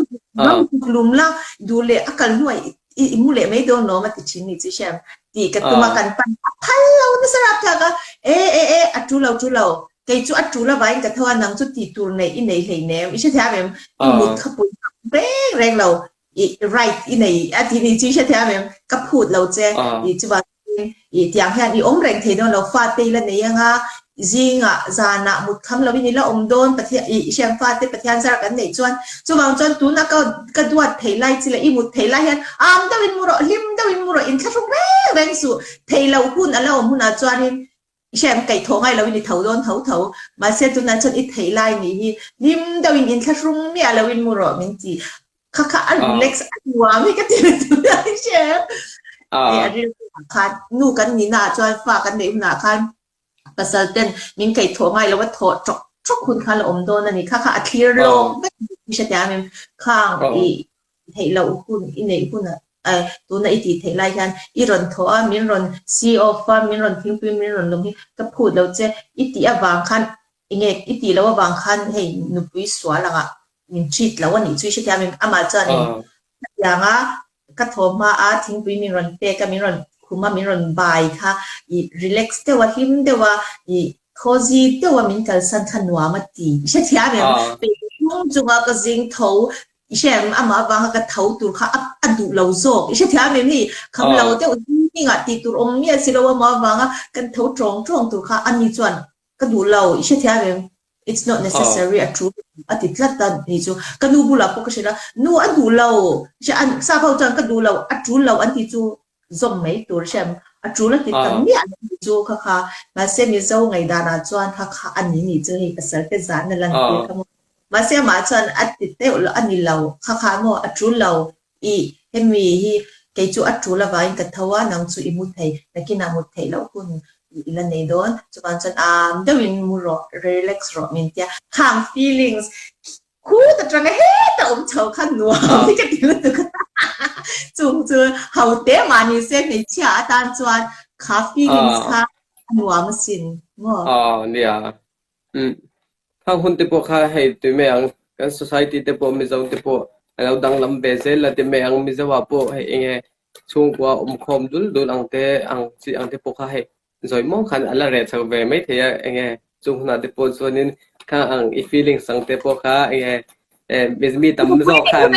lo zuk lum la duh leh a kal hnuai i i mu leh mai dawn lawm a ti thin ni chu i hriam tih ka tum a kan pan a phal lo nasa rap thlak a e e e a tu lo tu lo kei chu a tul avangin ka tho a nang chu tih tur neih i nei hleinem i hrethiam em? I mut kha pui reng reng lo i right i nei a ti ni chu i hrethiam em? Ka phut lo che i chuvang I tiang hian i awm reng thei dawn lo, fate i la nei anga zingah zanah mut kham lovin i la awm dawn, Pathian i hriam fate Pathian zar kan neih chuan chuvang chuan tuna ka ka duat thei lai chi leh i mut thei lai hian am deuhin mu rawh, hlim deuhin mu rawh, inthlahrung reng reng suh, thei loh hun a la awm hunah chuanin i hriam kaih thawh ngai lovin i tho dawn tho tho, mahse tunah chuan i theih lai nih hi hlim deuhin inthlahrung miah loin mu rawh min ti. Kha kha a relax a nuam hi ka ti lutuk a i hre em? Hei a rilru ah khan nu kan nihna ah chuan fa kan neih hunah khan pasal ten min kaih thawh ngai lo a thawh tawk tawk hun kha la awm dawn a ni. Kha kha a thlir lawk vek i hre teh ang em? Khang i theih loh hun i neih hunah eh tuna i tih theih lai hian i rawn thawh a min rawn see off a min rawn thingpui min rawn lawm hi ka phut lo che i tih avang khan Enge i tih loh avang khan hei nupui sual angah min treat lo a nih chu i hrethiam em? Amah chuanin khatianga ka thaw hma a thingpui min rawn pek a, min rawn. khuma min rawn bai kha i relax deuh a, hlim deuh a, i cozy deuh a min kalsan kha nuam a ti. I hrethiam em? Peih chung chunga ka zing tho I hre em? Amah avanga ka tho tur kha a a duh lo zawk. I hrethiam em hei? Kham lo deuh zingah tih tur awm miah si lo amah avanga kan tho tawng tawng tur kha ani chuan ka duh lo. I hrethiam em? It's not necessary a tul a ti tlat a ni chu. Ka nu bulah pawh ka hrilh a, nu a duh lo. I hre an sap ho chuan ka duh lo, a tul lo an tih chu zawm mai tur i hre em? A tul a ti ta miah lo ni chu kha kha. Mahse Mizo ngaihdanah chuan kha kha a ni ni chu hei pasal te zan a lantir kha maw. Mahse amah chuan a ti deuh lo, a ni lo, kha kha maw a tul lo, ih hemi hi kei chu a tul avangin ka tho a, nang chu i mu thei, nakinah mut theih loh hun i la nei dawn, chuvang chuan am deuhin mu rawh, relax rawh min tia. Khang feelings khut atanga heta awm chho kha nuam hi ka ti lutuk a, chung chu ho te mah ni se hmeichhia atan chuan kha feelings kha a nuam asin maw? Aw nia. Umm. Khang hun te pawh kha hei tui mai ang, kan society te pawh Mizo te pawh a lo danglam ve zel a ti mai ang, Mizo ah pawh hei enge chhungkua awmkhawm dul dul ang te ang chi ang te pawh kha hei zawi mawng khan a la reh chho ve mai thei a, enge chung hunah te pawh chuanin khang ang i feelings ang te pawh kha enge mi tam zawk khan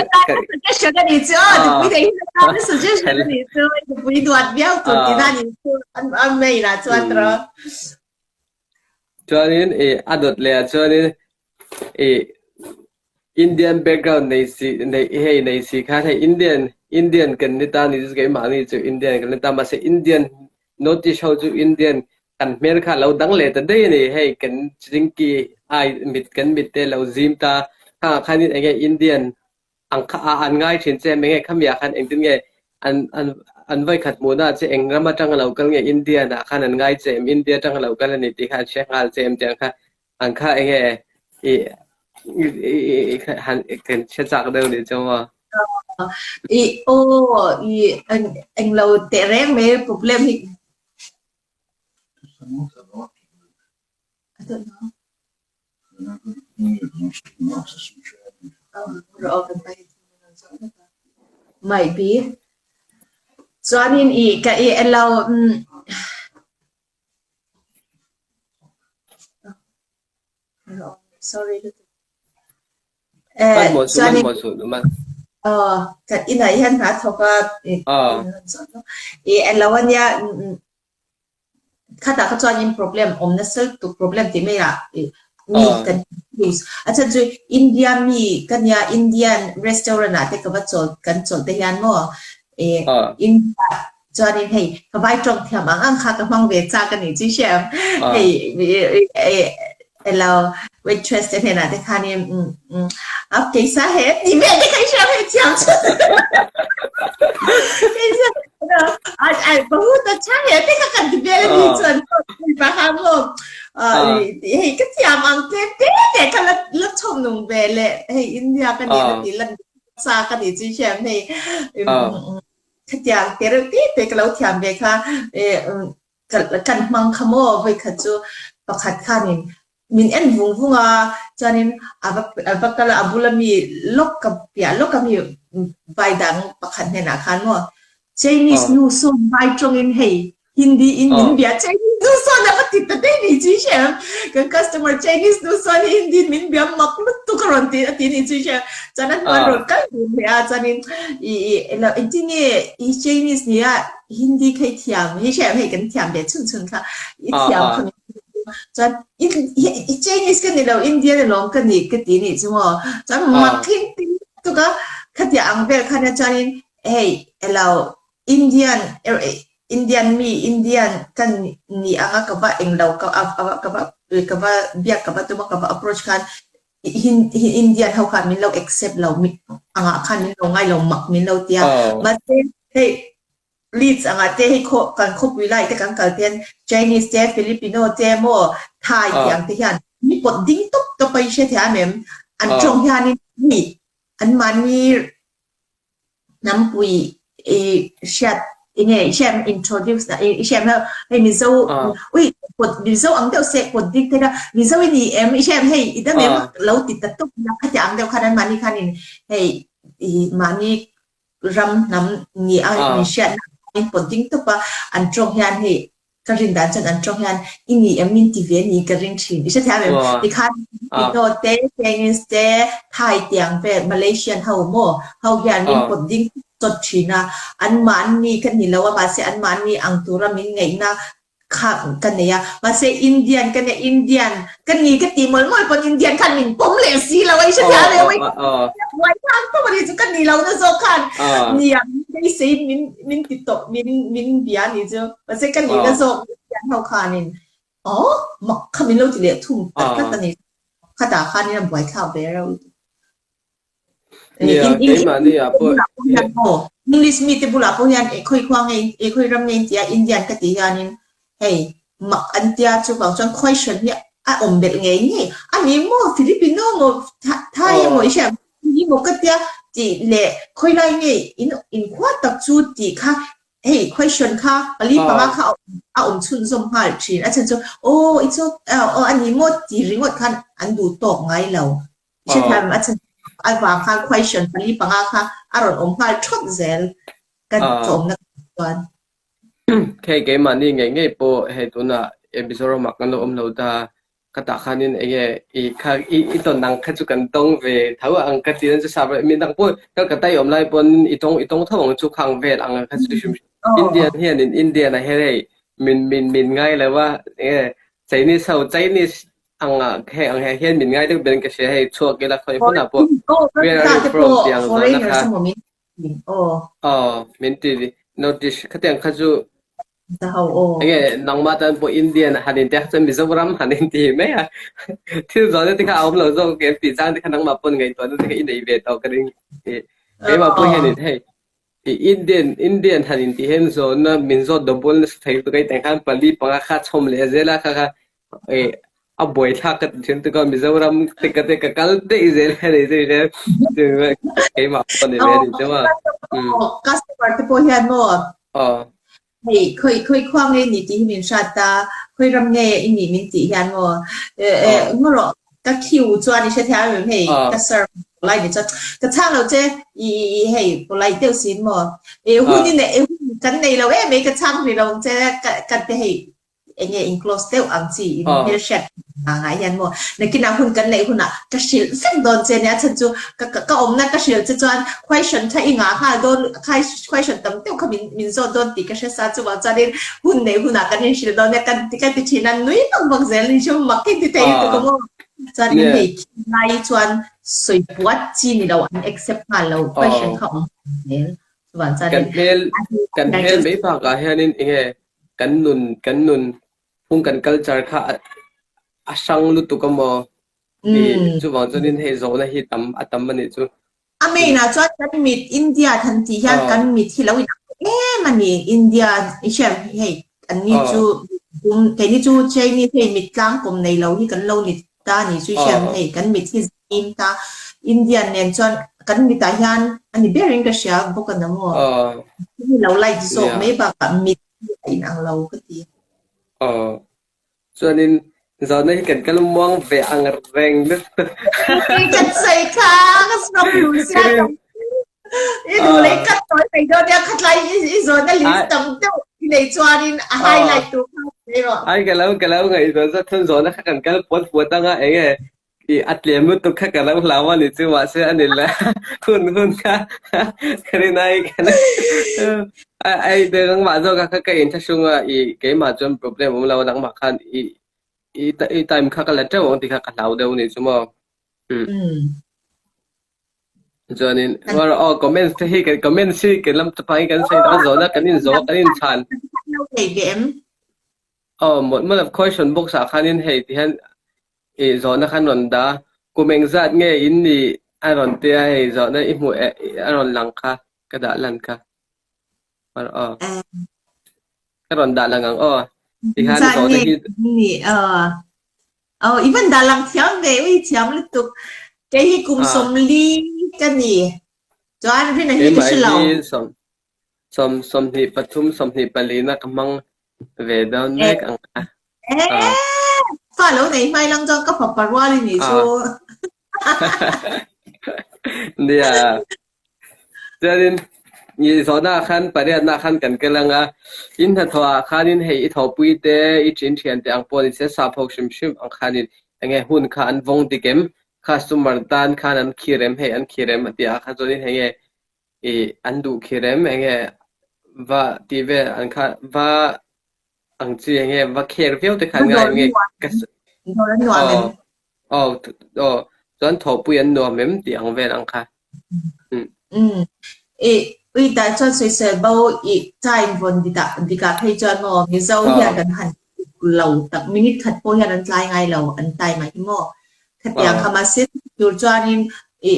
suggestion a nih chu aw nupui nei hi tan suggestion a nih chu nupui duat viau tur tihna a nih chu a mail ah chuan tawh. Chuanin ih a dawt leh ah chuanin ih Indian background nei si nei hei nei si khan hei Indian Indian kan ni ta ni chu keimahni chu Indian kan ni ta mahse Indian North East ho chu Indian kan hmel kha a lo dang leh ta daih a ni hei kan chingki ai mit kan mit te lo zim ta khangah khanin eng nge Indian Ang kha a an ngai thin che em enge khamiah khan engtin nge an an an vawikhat hmuhna che eng ram atanga lo kal nge Indian ah khan an ngai che em India atanga lo kal ani tih kha an hre nghal che em tih ang kha ang kha enge i i han kan hre chak deuh nih chu maw. I aw i englo teh reng mai problem hi. I don't know. Might be. Chuanin i ka i elo sorry lutuk. Eh, chuanin kan inah hian hna thawk a i elo ania Khatah kha chuanin problem awm nasa lutuk problem tih maiah ih mi kan use a chhan chu India mi ka nia Indian restaurant ah te ka va chawl kan chawlh te hian maw ih India chuanin hei ka vai tawng thiam ang ang kha ka hmang ve chak a nih chu i hria em hei ih Hello waitress te hnenah te khanin umm umm aap kaisa hai tih vel te kha i hria hei thiam chu bahut acha hai te kha kan ti vel a ni chuan paha maw hei ka thiam ang tlem te te kha la la chhawm nung ve le hei India ka nih na tih lan sa ka nih chu i hria hei khatiang te reuh te te ka lo thiam ve kha Kan hmang kha maw vawikhat chu pakhat khanin min en vung vung a, chuanin a va a va kal a, a bula mi lawk ka piah lawk a mi vai dang pakhat hnenah khan maw Chinese nu sawn vai tawngin hei Hindi in min bia Chinese nu sawn a va ti ta daih ni chu i hria em? Kan customer Chinese nu sawn hi Hindi in min bia mak lutuk a rawn ti a ti ni chu i hria em? Chuan a hnuai rawn kal dun leh a chuanin i i engtin nge i Chinese nia Hindi kha i thiam hi hriat hei kan thiam ve chhun chhun kha i thiam kha min chuan i Chinese ka ni lo Indian alawm ka ni ka ti nih chu maw chuan mak thleng ting tuk a khatia ang vel khan a chuanin hei elo Indian Indian mi Indian ka ni anga ka va englo ka ka va ka va biak ka va tum a ka va approach khan Indian ho khan min lo accept lo angah khan min lo ngai lo mak min lo tia mahse hei Leeds angah te hei khaw kan khawpui lai te kan kal te hian Chinese te Filipino te maw Thai tih ang te hian mi pawt ding tawp tawp a i hre thei a mem an tawng hianin hei anmahni Hnampui i hriat enge i hriat introduce na i hriat na hei Mizo ui pawt Mizo ang deuh se pawt dik thei a Mizo i ni em i hriat hei i dam em lo ti ta tawp ila khatiang ang deuh khan an mahni khanin hei i mahni ram hnam ni a min hriatna. min pawt ding tawp a, an tawng hian hei ka rin dan chuan an tawng hian i ni em min ti ve a ni ka ring thin. I hrethiam em? Tikhan Filipino te, Chinese te, Thai tiang vel, Malaysian ho maw ho hian min pawt ding chawt thin a, anmahni ka ni lo a mahse anmahni ang tura min ngaihna kha ka nei a, mahse Indian ka nia, Indian ka ni ka tih mawlh mawlh pawn Indian khan min pawm leh si lo a, i hrethiam em? Buai thlak tawp a ni chu, ka ni lo na zawk khan nia min beisei min min ti tawp min min bia a ni chu, mahse ka ni na zawk Indian ho khanin aw mak kha min lo ti leh thung tlat tlat a ni, khatah khanin a buai thlak ve reuh lutuk. Nia, keimahni ah pawh English mi te bulah pawh hian eh khawi khua nge eh khawi ram nge intia Indian ka tih hianin hei mak an tia chuvang chuan question hi a awm belh ngei ngei a ni maw Filipino maw Thai emaw i hria ni maw ka tia tih leh khawi lai nge in inkhua tak chu tih kha hei question kha pali panga kha a awm chhunzawm nghal thin a chhan chu aw i chu aw a ni maw tih ringawt khan an duh tawk ngai lo. Hrethiam a chhan avang khan question pali panga kha a rawn awm nghal thawt zel kan tlawmna chuan. Hei keimahni ngei ngei pawh hei tunah Mizoramah kan lo awm lo ta, ka tah khanin enge i kha i i tawn ang kha chu kan tawng ve tho ang ka ti chu sap mi dang pawh Calcutta i awm lai pawn i tawng i tawng tho ang chu khang vel ang kha chu hrim hrim. Indian hianin Indian ah hian hei min min min ngai lo a enge Chinese ho Chinese Anga hei ang he hian min ngai deuh ber in ka hria hei chhuak ila khawi hmunah pawh where are you from tih ang zawhna kha aw min ti notice khatiang kha chu enge nangmah tan pawh Indian han in tia chuan Mizoram han in ti mai a thil zawhna te kha a awm lo zawk em tih chang te kha nangmah pawn ngaihtuahna te kha i nei ve tawh ka ring keimah pawh hianin hei I Indian Indian han in tih hian zawhna min zawt double nasa thei lutuk a i tah khan pali panga kha chhawm leh zel a kha kha a buaithlak ka ti thin tuk a Mizoram te ka te ka kal daih zel a ni chu keimah pawh ni ve a ni chu maw. Customer te pawh hian maw hei khawi khawi khua nge ni tih hi min hrat a, khawi ram nge i nih min tih hian maw ngaw rawh ka queue chuan i hrethiam em hei ka serve polite ni chuan ka chhang lo che i hei polite deuh sin maw hun i neih hun kan nei lo em mai ka chhang rih lo ang che ka te hei eng nge in close deuh ang chi in hmelhriat angah hian maw nakinah hun kan neih hunah ka hrilh vek dawn che nia chhan chu ka ka awmna ka hrilh che chuan question kha i ngah nghal dawn question tam deuh kha min min zawt dawn tih ka hre sa chuvang chuanin hun neih hunah kan inhrilh dawn nia kan ti ka ti thin a nui vak vak zel ni chu mak hi ti thei lutuk a maw chuanin hei khilai chuan sawi puat chi ni lo an accept nghal lo question kha awm zel chuvang chuanin kan hmel kan hmel mai bakah hianin eng nge kan nun kan nun phung kan culture kha a hrang lutuk a maw i chuvang chuanin hei zawhna hi tam a tam a nih chu. A main ah chuan kan mit India han tih hian kan mit hi lo inang em a ni India i hriat hei an ni chu dum keini chu Chinese hei mit tlang kawm nei lo hi kan lo ni ta a ni chu i hriat hei kan mit hi zim ta Indian nen chuan kan mitah hian a ni berin ka hria bawk a na maw hi lo light zawk mai bakah mit hi a inang lo ka ti. Aw chuanin zawhna hi kan kal muang ve ang reng lutuk. Kan sawi kha ka stop lu sia i duh leh cut tawi mai dawn nia khatlai i zawhna list tam deuh i nei chuanin a highlight tur kha sawi rawh. Ai ka lo ka lo ngaihtuah zat chuan zawhna kha kan kal puat puat anga eng nge I a tlem lutuk kha ka lo hlau a ni chu mahse a ni la hun hun kha ka rin ai kan ai te nangmah zawk kha ka inthlahrung a i keimah chuan problem awm lo a nangmah khan i i i time kha ka la teuh ang tih kha ka hlau deuh a ni chu maw. Chuanin aw comments te hi kan comments hi kan lam chapangin kan sawi tak a zawhna kan inzawh a kan inchhan. Aw mawlh mawlh a question box ah khanin hei ti hian I zawhna khan rawn dah a, kum engzat nge in nih a rawn ti a, hei zawhna i hmuh eh a rawn lang kha, ka dah lan kha. Aw. Ka rawn dah lang ang aw. Tikhan Engzat zawhna nge hi in nih aw. Aw i van dah lang thiam ve, ui thiam lutuk. Kei hi kum ah 40 ka ni. Chuan Rina hi ka keimah hre lo. hi sawm sawm 23 24 na ka hmang ve dawn Eh mek ang a. Eh, fa lo nei hmai lang chuan ka fapa rual i nih chu. Nia. Chuanin. I zawhna ah khan pariatna ah khan kan kal ang a, in hnathawh ah khanin hei i thawhpui te, i ṭin ṭhian te ang pawh ni se sap ho hrim hrim ang khanin enge hun kha an vawng dik em? Customer tan khan an khir em? Hei an khir em a tih ah khan chuanin hei nge i an duh khir em? Enge va tih vel an kha va ang chi enge va kher viau te khan ngai em nge ka Dawr an nuam em? Aw aw chuan thawhpui an nuam em tih ang vel ang kha. Umm. I ui tah chuan sawisel bo i time vawn dikah dikah phei chuan maw Mizo hian kan han lo tak minute khat pawh hian an tlai ngai lo an time ah hi maw khatiang kha mahse tur chuanin i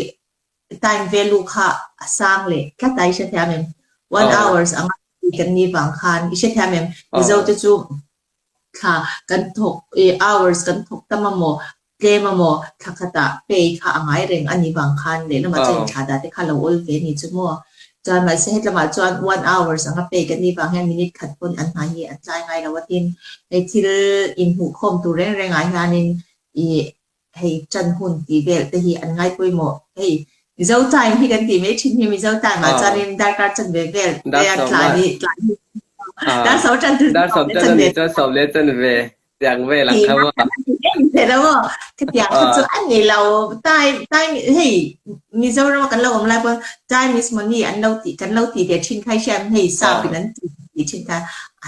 time value kha a sang leh tlat a i hrethiam em? One hours anga kan nih vang khan i hrethiam em? Mizo te chu thla kan thawk i hours kan thawk tam a maw tlem a maw thla khatah pay kha a ngai reng a nih vang khan lehlamah chuan inthla dah te kha lo awl ve a ni chu maw? Chuan mahse hetlamah chuan one hours anga pay kan nih vang hian minute khat pawn an hna hi an tlai ngai lo a tin hei thil inhmuhkhawm tur reng rengah hianin i hei ṭan hun tih vel te hi an ngai pawimawh. Hei Mizo time hi kan tih mai ṭhin hi Mizo time ah chuanin darkar chan ve vel Dar te sawm tlai a hi tlai hi dar sawm ṭan tur Dar sawm ṭan a nih chuan sawm leh chan ve tiang vel ang kha maw. Ve lo maw? Khatiang kha chu a ni lo. Time time hei Mizoram a kan lo awm lai pawn time is money an lo tih kan lo tih ve ṭhin kha i hriat hei sap in an tih ṭhin kha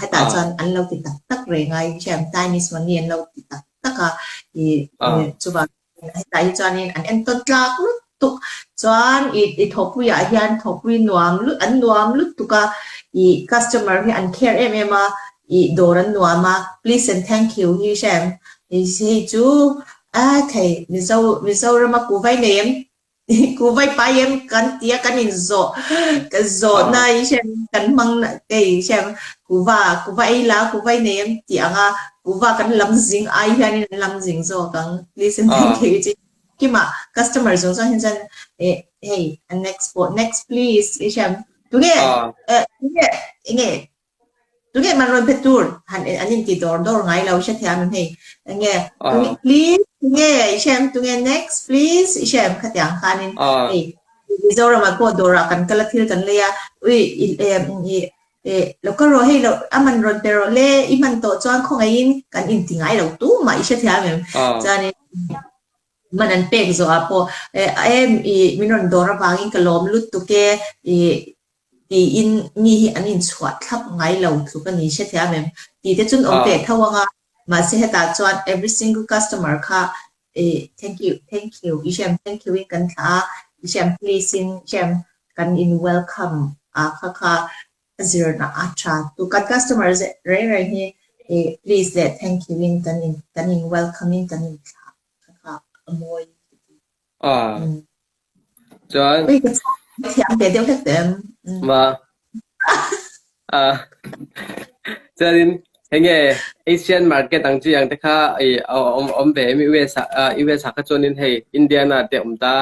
hetah chuan an lo ti tak tak reng a i hriat time is money an lo ti tak tak a i chuvang hetah hi chuanin an entawn tlak lutuk chuan i i thawhpuiah hian thawhpui nuam lut an nuam lutuk a i customer hi an care em em a i dawr an nuam a please and thank you hi hre em hei chu a thei Mizo Mizorama kuhvai nei em Kuhvai pai em kan ti a kan inzawh ka zawhna i hriat kan hmang kei hriat kuhva kuhva ei la kuhva i nei em tih ang a kuhva kan lam zing ai hianin an lam zing zawk ang please and thank you chi kimah customer zawng zawng hian chuan eh hei next pawh next please i hriat tunge eh tunge enge Tunge man rawn pe tur han an inti dawr dawr ngai lo hrethiam em hei. Enge tunge please tunge i hre em tunge next please i hre em khatiang khanin hei Mizoram ah pawh dawrah kan kal a thil kan lei a ui i i lo kal rawh hei lo a man rawn pe rawh le i hman tawh chuan khawngaihin kan inti ngai lo tumah i hrethiam em chuanin man an pek zawhah pawh em i min rawn dawr avangin ka lawm lutuk e i tiin mi hi an inchhuah thlap ngai lo tluk a ni hrethiam em? Tih te chuan awm ve tho ang a, mahse hetah chuan every single customer kha ih thank you, thank you, i hriam thank you in kan thlah a, i hriam please in i hriam kan in welcome a kha kha a zirna a tha tu kan customer reng reng hi ih please leh thank you in kan in kan in welcome in kan in thlah kha kha a mawi ka ti. Chuan Ui ka thiam ve deuh hlek teh em. Ma. A chuanin hei nge Asian market ang chi ang te kha i awm awm ve em US ah US ah kha chuanin hei Indiana te awm ta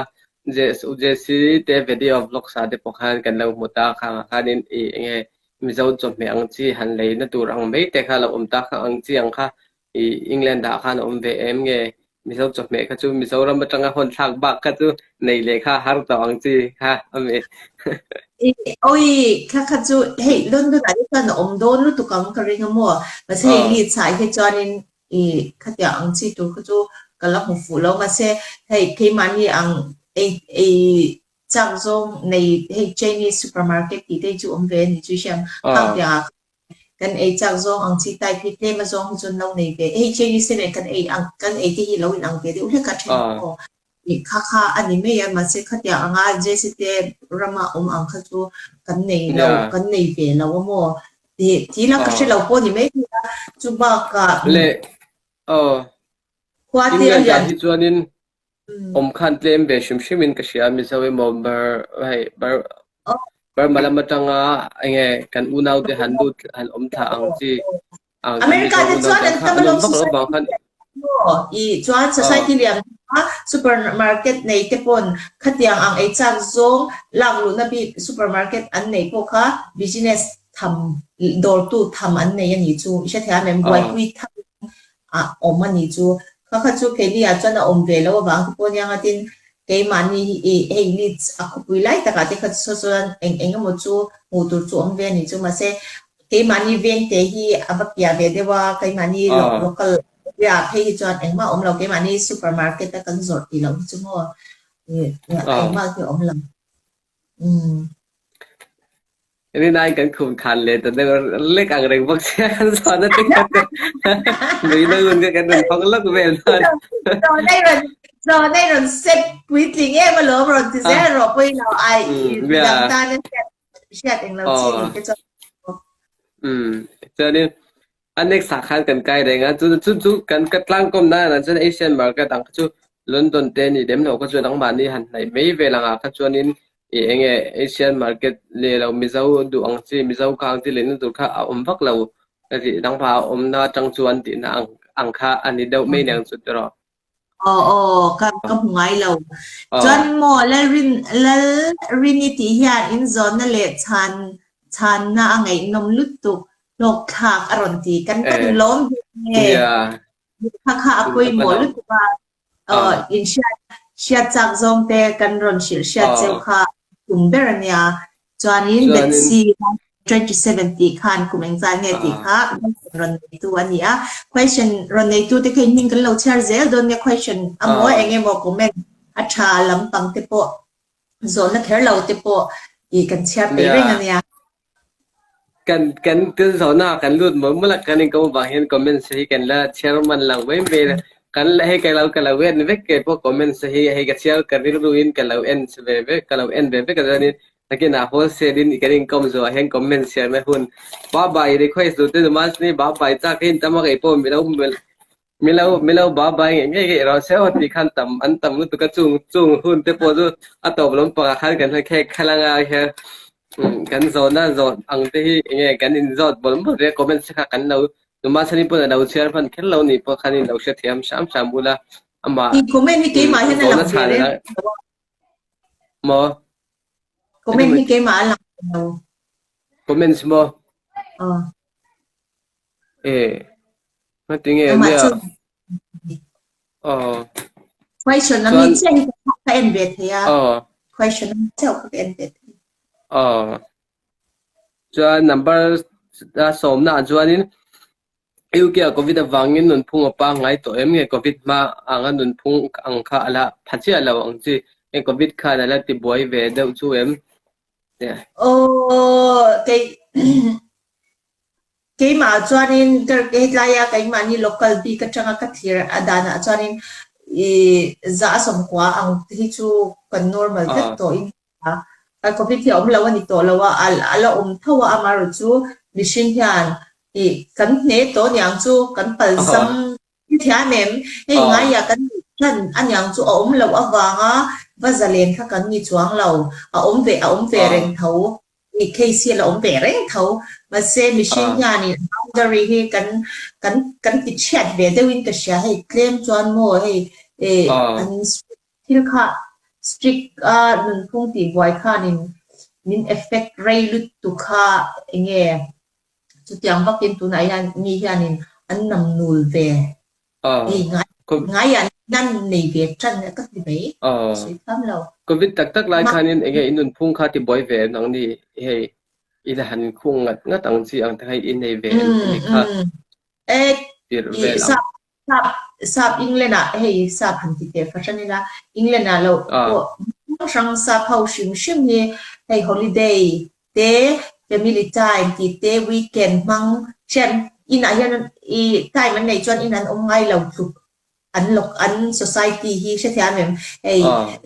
JC te video vlogs ah te pawh khan kan lo hmu ta khang ah khanin i enge Mizo chawhmeh ang chi han lei na tur ang mai te kha lo awm ta kha ang chi ang kha I England ah khan a awm ve em nge? Mizo chawhmeh kha chu Mizoram atanga hawn thlak bak kha chu nei leh kha har tawh ang chi kha a mi. I awi kha kha chu hei London ah hi chuan a awm dawn lutuk ang ka ring a maw? Mahse hei Leeds ah hi chuanin i khatiang ang chi tur kha chu ka la hmu fuh lo. Mahse hei keimahni ang ei ei chak zawng nei hei Chinese supermarket tih te hi chu awm ve a ni chu i hriat ang. Khang tiang ah Kan ei chak zawng ang chi type hi tlem a zawng hi chuan lo nei ve. Hei Chinese te nen kan ei ang kan ei te hi lo in ang ve deuh hlek a then aw. Ih kha kha a ni mai a mahse khatiang anga Jesse te rama awm ang kha chu kan nei lo kan nei ve lo a maw. Tih tih la ka hre lo pawh a ni mai thei a chu bakah Le aw khua te a England ah lian hi chuanin Awm khan tlem ve hrim hrim in ka hria Mizo emaw bar hei bar Burma lam atanga enge kan unau te han lut han awm thla ang chi ang kan America Mizo te unau chuan te an kha tam an awm alawm vak lo society vang khan maw i chuan society lian a supermarket nei te pawn khatiang ang ei chak zawng lak luhna bik supermarket an nei pawh kha business tham dawrtu tham an nei a nih chu i hrethiam em buaipui tham a awm a nih chu. Kha kha chu keini ah chuan a awm ve lo avang te pawh nia nga tin Keimahni hi i hei Leeds a khawpui lai takah te kha saw chuan eng eng emaw chu hmuh tur chu awm ve a nih chu. Mahse, keimahni vengte hi a va piah ve deuh a, keimahni local area ah phei hi chuan engmah a awm lo. Keimahni supermarket a kan zawrh tih loh hi chu maw engmah hi a awm lo. Umm. Rinai kan khum khan leh ta deuh lek ang reng bawk sia kan zawhna te kha te nuihna hun kha kan rawn hawng lawk vel dawn. Zawhna i rawn zawhna i rawn set puitling em alawm rawn ti zel rawh pawhin lo ai midang tan a hriat hriat englo chi nih te chuan. Um chuanin A next ah khan kan kai reng a, chu chu chu kan ka tlangkawm na ah chuan Asian market ang kha chu London te nih lem loh kha chuan nangmahni han hnaih mai vel ang ah kha chuanin ih eng nge Asian market leh lo Mizo duh ang chi Mizo kha ang chi lehna tur kha a awm vak lo ka tih nangmah a awmna atang chuan tihna ang ang kha a ni deuh mai aniang chu tiraw. Aw aw ka ka hmu ngai lo. Chuan maw Lalrin Lalrini tih hian inzawnna leh chhan chhanna a ngaihnawm lutuk hlawkthlak a rawn ti. Kan kan lawm ve nge. Kha kha a pawimawh lutuk a. Aw inhriat hriat chak zawng te kan rawn hrilh hriat cheu kha tum ber a nia. Chuanin Betsy 27 tih khan kum engzat nge tih kha question rawn neitu a ni a. Question rawn neitu te kha in hming kan lo chhiar zel dawn nia question a maw eng emaw comment a tha lampang te pawh zawhna kher lo te pawh ih kan chhiar peih reng a nia. Kan kan thil zawhna ah kan lut mawlh mawlh a kan inkawm avang hian comments hi kan la chhiar man lo mai mai a. Kan la hei ka lo ka lo en vek kei pawh comments hi hei ka chhiar ka rilru in ka lo en ve vek ka lo en ve vek a chuanin Nakinah wholesale in kan inkawm zuah hian comment siamna hun ba bai request duh te numas ni ba bai chak hi intam a kei pawh milo milo milo ba bai ngei ngei ngei rawh se aw tih khan tam an tam lutuk a chung chung hun te pawh chu a tawp lampangah khan kan han khek khalh anga hian kan zawhna zawh ang te hi enge kan inzawt mawlh mawlh ve a comment te kha kan lo numas ni pawn a lo chhiar hman kher lo nih pawh khan in lo hrethiam hram hram bula amah comment hi keimah hian a zawhna lang ve chhan reng maw Comment hi keimah a lang lo. Comments maw? Aw. Eh. Ngatinge Amah nia. chu. Aw. Question ami Chuan chiah hi ka en ve thei a. Aw. Question ami chiah ka en ve thei. Aw. Chuan number sawmna ah chuanin UK ah Covid avangin nunphung a pangngai tawh em nge Covid hma anga nunphung ang kha a la pha chiah lo ang chi nge Covid khan a la ti buai ve deuh chu em? Aw kei keimah chuanin ka hetlai a keimahni local bik atanga ka thlir a danah chuanin ih za a sawmkua ang te hi chu kan normal vek tawhin a, Covid hi a awm lo a ni tawh lo a, a la awm tho a, amaherawh chu mihring hian ih kan hne tawh aniang chu kan palzam thiam em? Hei ngaiah kan nih hlan aniang chu a awm loh avanga va zalen kha kan ni chuang lo, a awm ve a awm ve reng tho, ih case hi a la awm ve reng tho, mahse mihring hianin boundary hi kan kan kan ti chhiat ve deuhin ka hria, hei tlem chuan maw hei ih an Thil kha strict a nunphung tih buai khanin min effect rei lutuk kha enge chutiang vakin tunah hian mi hianin an nam nul ve hei ngai ngaiah nan nei ve tan ka ti mai sawi thiam lo. Covid tak tak lai khanin enge i nunphung kha ti buai ve nang ni hei i la han khung ngat ngat ang chi ang te kha i nei ve em timi kha tirh vel ang. Sap sap England ah hei sap han ti teh fahran ila England ah loh pawh hrang hrang sap ho hrim hrim hi hei holiday te family time tih te weekend hmang thian inah hian ih time an neih chuan in an awm ngai lo tluk an lawk an society hi hrethiam em hei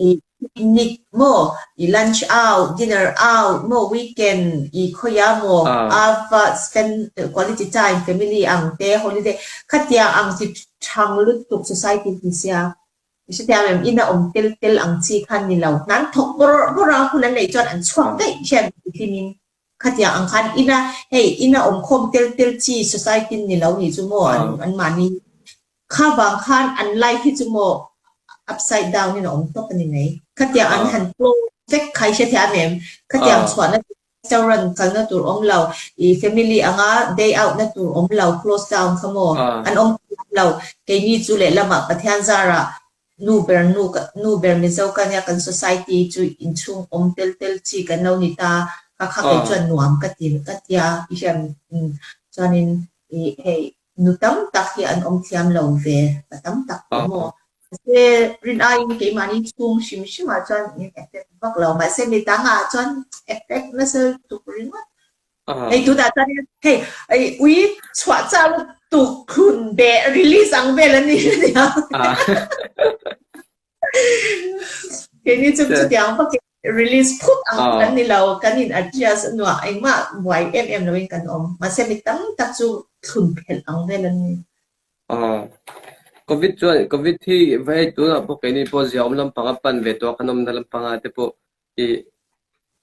ih Picnic maw, i lunch out, dinner out maw, weekend i khawiah maw a va spend quality time family ang te, holiday khatiang ang chi thang lutuk society hi sia. I hrethiam em, ina awm tel tel ang chi kha ni lo. Hnan thawk bawrh bawrh a hun an neih chuan an chhuak daih hian hlimin khatiang ang khan ina hei ina awm khawm tel tel chi society ni lo nih chu maw an anmahni Kha vang khan an life hi chu maw upside down in a awm tawp a ni mai. Khatiang an han close vek kha i hrethiam em? Khatiang chhuahna tur restaurant kalna tur awm lo, i family anga day out na tur awm lo, close down kha maw an awm thiam lo. Keini chu lehlamah Pathian zarah. Nu ber nu nu ber Mizo ka nia kan society chu inchhung awm tel tel chi kan lo ni ta kha kha kei chuan nuam ka ti ka tia i hriat chuanin ih hei nu tam tak hi an awm thiam lo ve pa tam tak pawh maw mahse rin aiin keimahni chhung hrim hrim ah chuan min effect vak lo mahse mi dangah chuan effect nasa lutuk ringawt Hei tunah chuan hei ei ui chhuah chau lutuk thlun beh release ang vel an ni ania. Keini chu chutiang vakin release phut ang kan ni lo, kan in adjust a nuah engmah buai em em loin kan awm. Mahse mi tam tak chu thlun phelh ang vel an ni. Covid chuan Covid hi hei tunah pawh keini pawh ziaawm lampang a pan ve tawh a, kan awmna lampanga te pawh I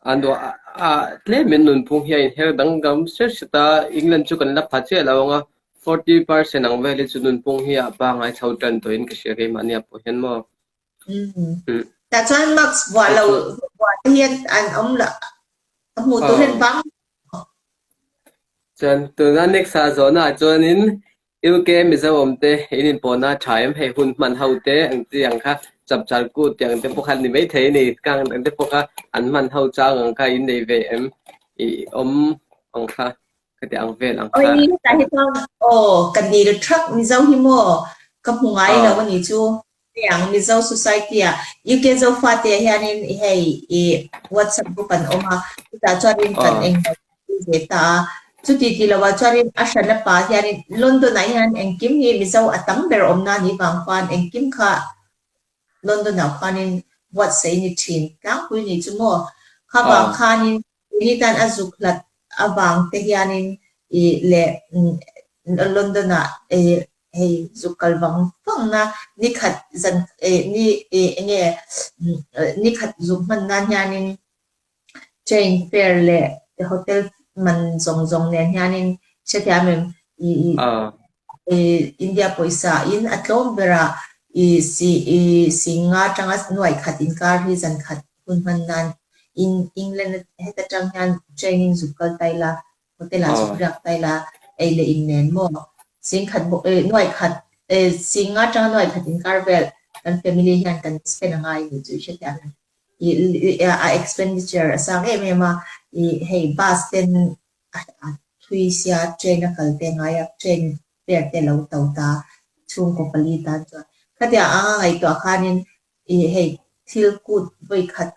a nuah a tlemin nunphung hi a inher dangdam hret hret a, England chu kan la pha chiah lo ang a, 40% ang vel hi chu nunphung hi a pangngai chho tan tawhin ka hria keimahni ah pawh hian maw. Tah chuan mask vuah lo vuah te hian an awm lo a hmuh tur hian bang. Chuan tuna next ah zawhna ah chuanin UK Mizo awmte in inpawhna a tha em? Hei hun hman ho te ang chi ang kha chapchar kut tih ang te pawh kha an ni maithei a ni. Kang ang te pawh kha an hman ho chang ang kha in nei ve em? I awm ang kha ka ti ang vel ang kha. Oi hetah hi chuan aw ka dil thak Mizo hi maw ka hmu ngai lo a ni chu. Hei ang Mizo Society ah UK Zofate ah hianin hei i WhatsApp group an awm a, chutah chuanin kan englo ve ta a. Chuti ti lo ah chuanin a hran a pa hianin London ah hian engkim hi Mizo a tam ber awmna ni vang khuan engkim kha London ah khuanin buatsaih ni thin tlangpui ni chu maw. Kha vang khanin Keini tan a zuk hlat avang te hianin i leh London ah hei zuk kal vang vang na nikhat zan ni enge nikhat zuk hman nan hianin train fare leh hotel man zawng zawng nen hianin hrethiam em i India pawisa in a tlawm berah i si i singa atanga nuaih khat inkar hi zan khat hun hman nan in England heta tang hian train in zuk kal ta ila, hotel ah zuk riak ta ila, ei leh in nen maw singkhat bawk eh nuaih khat eh singa tanga nuaih khat inkar vel kan family hian kan spend a ngai anih chu i hrethiam em? I a expenditure a sang em em a, i hei bus ten a thui sia train a kal te ngai a, train fare te lo to ta chhungkaw pali tan chuan khatiang anga ngaihtuah khanin I hei thil kut vawi khat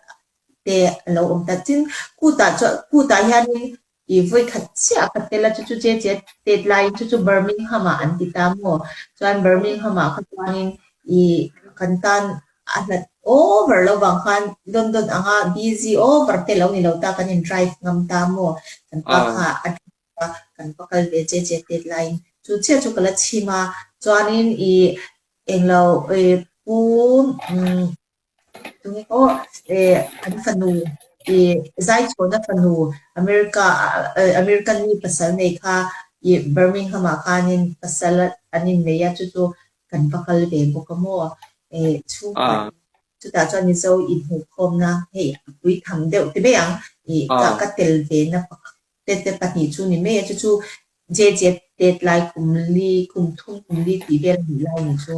te a lo awm ta. Tin, kutah chuan kutah hianin i vawi khat chiah ka tel a, chu chu che che tet laiin chu chu Birmingham ah an ti ta maw? Chuan Birmingham ah kha chuanin i kan tan a hlat over lo vang khan London anga busy over te lo ni lo ta, kan in drive ngam ta maw? Kan pa kha a drive a, kan va kal ve che che tet laiin chu chiah chu ka la chhim a, chuanin i Englo pu tunge pawh an fanu i Zaichhawna fanu America American mi pasal nei kha i Birmingham ah khanin pasal an innei a chu chu kan va kal ve bawk a maw chhungkua in chutah chuan Mizo inhmuhkhawmna hei a pui tham deuh ti mai ang i ka tel ve na pakhat te te pahnih chu ni mai a chu chu JJ tet lai kum li kum thum kum li tih vel a nih lai ni chu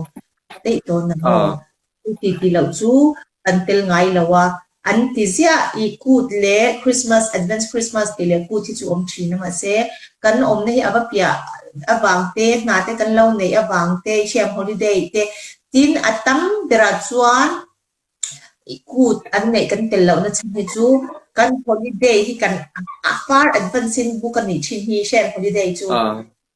daih dawn a maw? Chu ti ti loh chu kan tel ngai lo a, an ti ziah i kut leh Christmas advance Christmas tih leh kut hi chu awm thin a mahse kan awmna hi a va piah avang te hna te kan lo neih avang te hriam holiday te tin a tam berah chuan I kut an neih kan tel lohna chhan hi chu kan holiday hi kan a far advance in book a nih thin hi hriat holiday chu.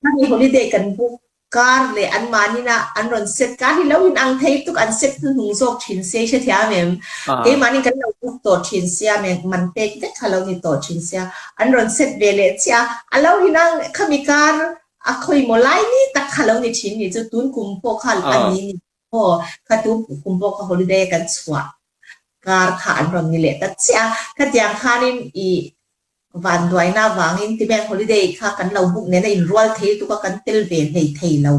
Khami holiday kan book kar leh an mahnin a an rawn set kar hi lo in ang thei tuk an set hnuhnung zawk thin sia i hrethiam em? Keimahni kan lo book tawh thin sia man pek vek kha lo ni tawh thin sia an rawn set ve leh chiah a, a lo in ang khami kar a khawimaw lai ni tak kha lo ni thin nih chu tun kum pawh kha a ni ni. Aw, kha tu kum pawh kha holiday a kan chhuah kar kha an rawn ni leh ta chiah a, khatiang khanin i vanduaina avangin tibian holiday kha kan lo book nena inrual thei lutuk a kan tel ve hlei thei lo.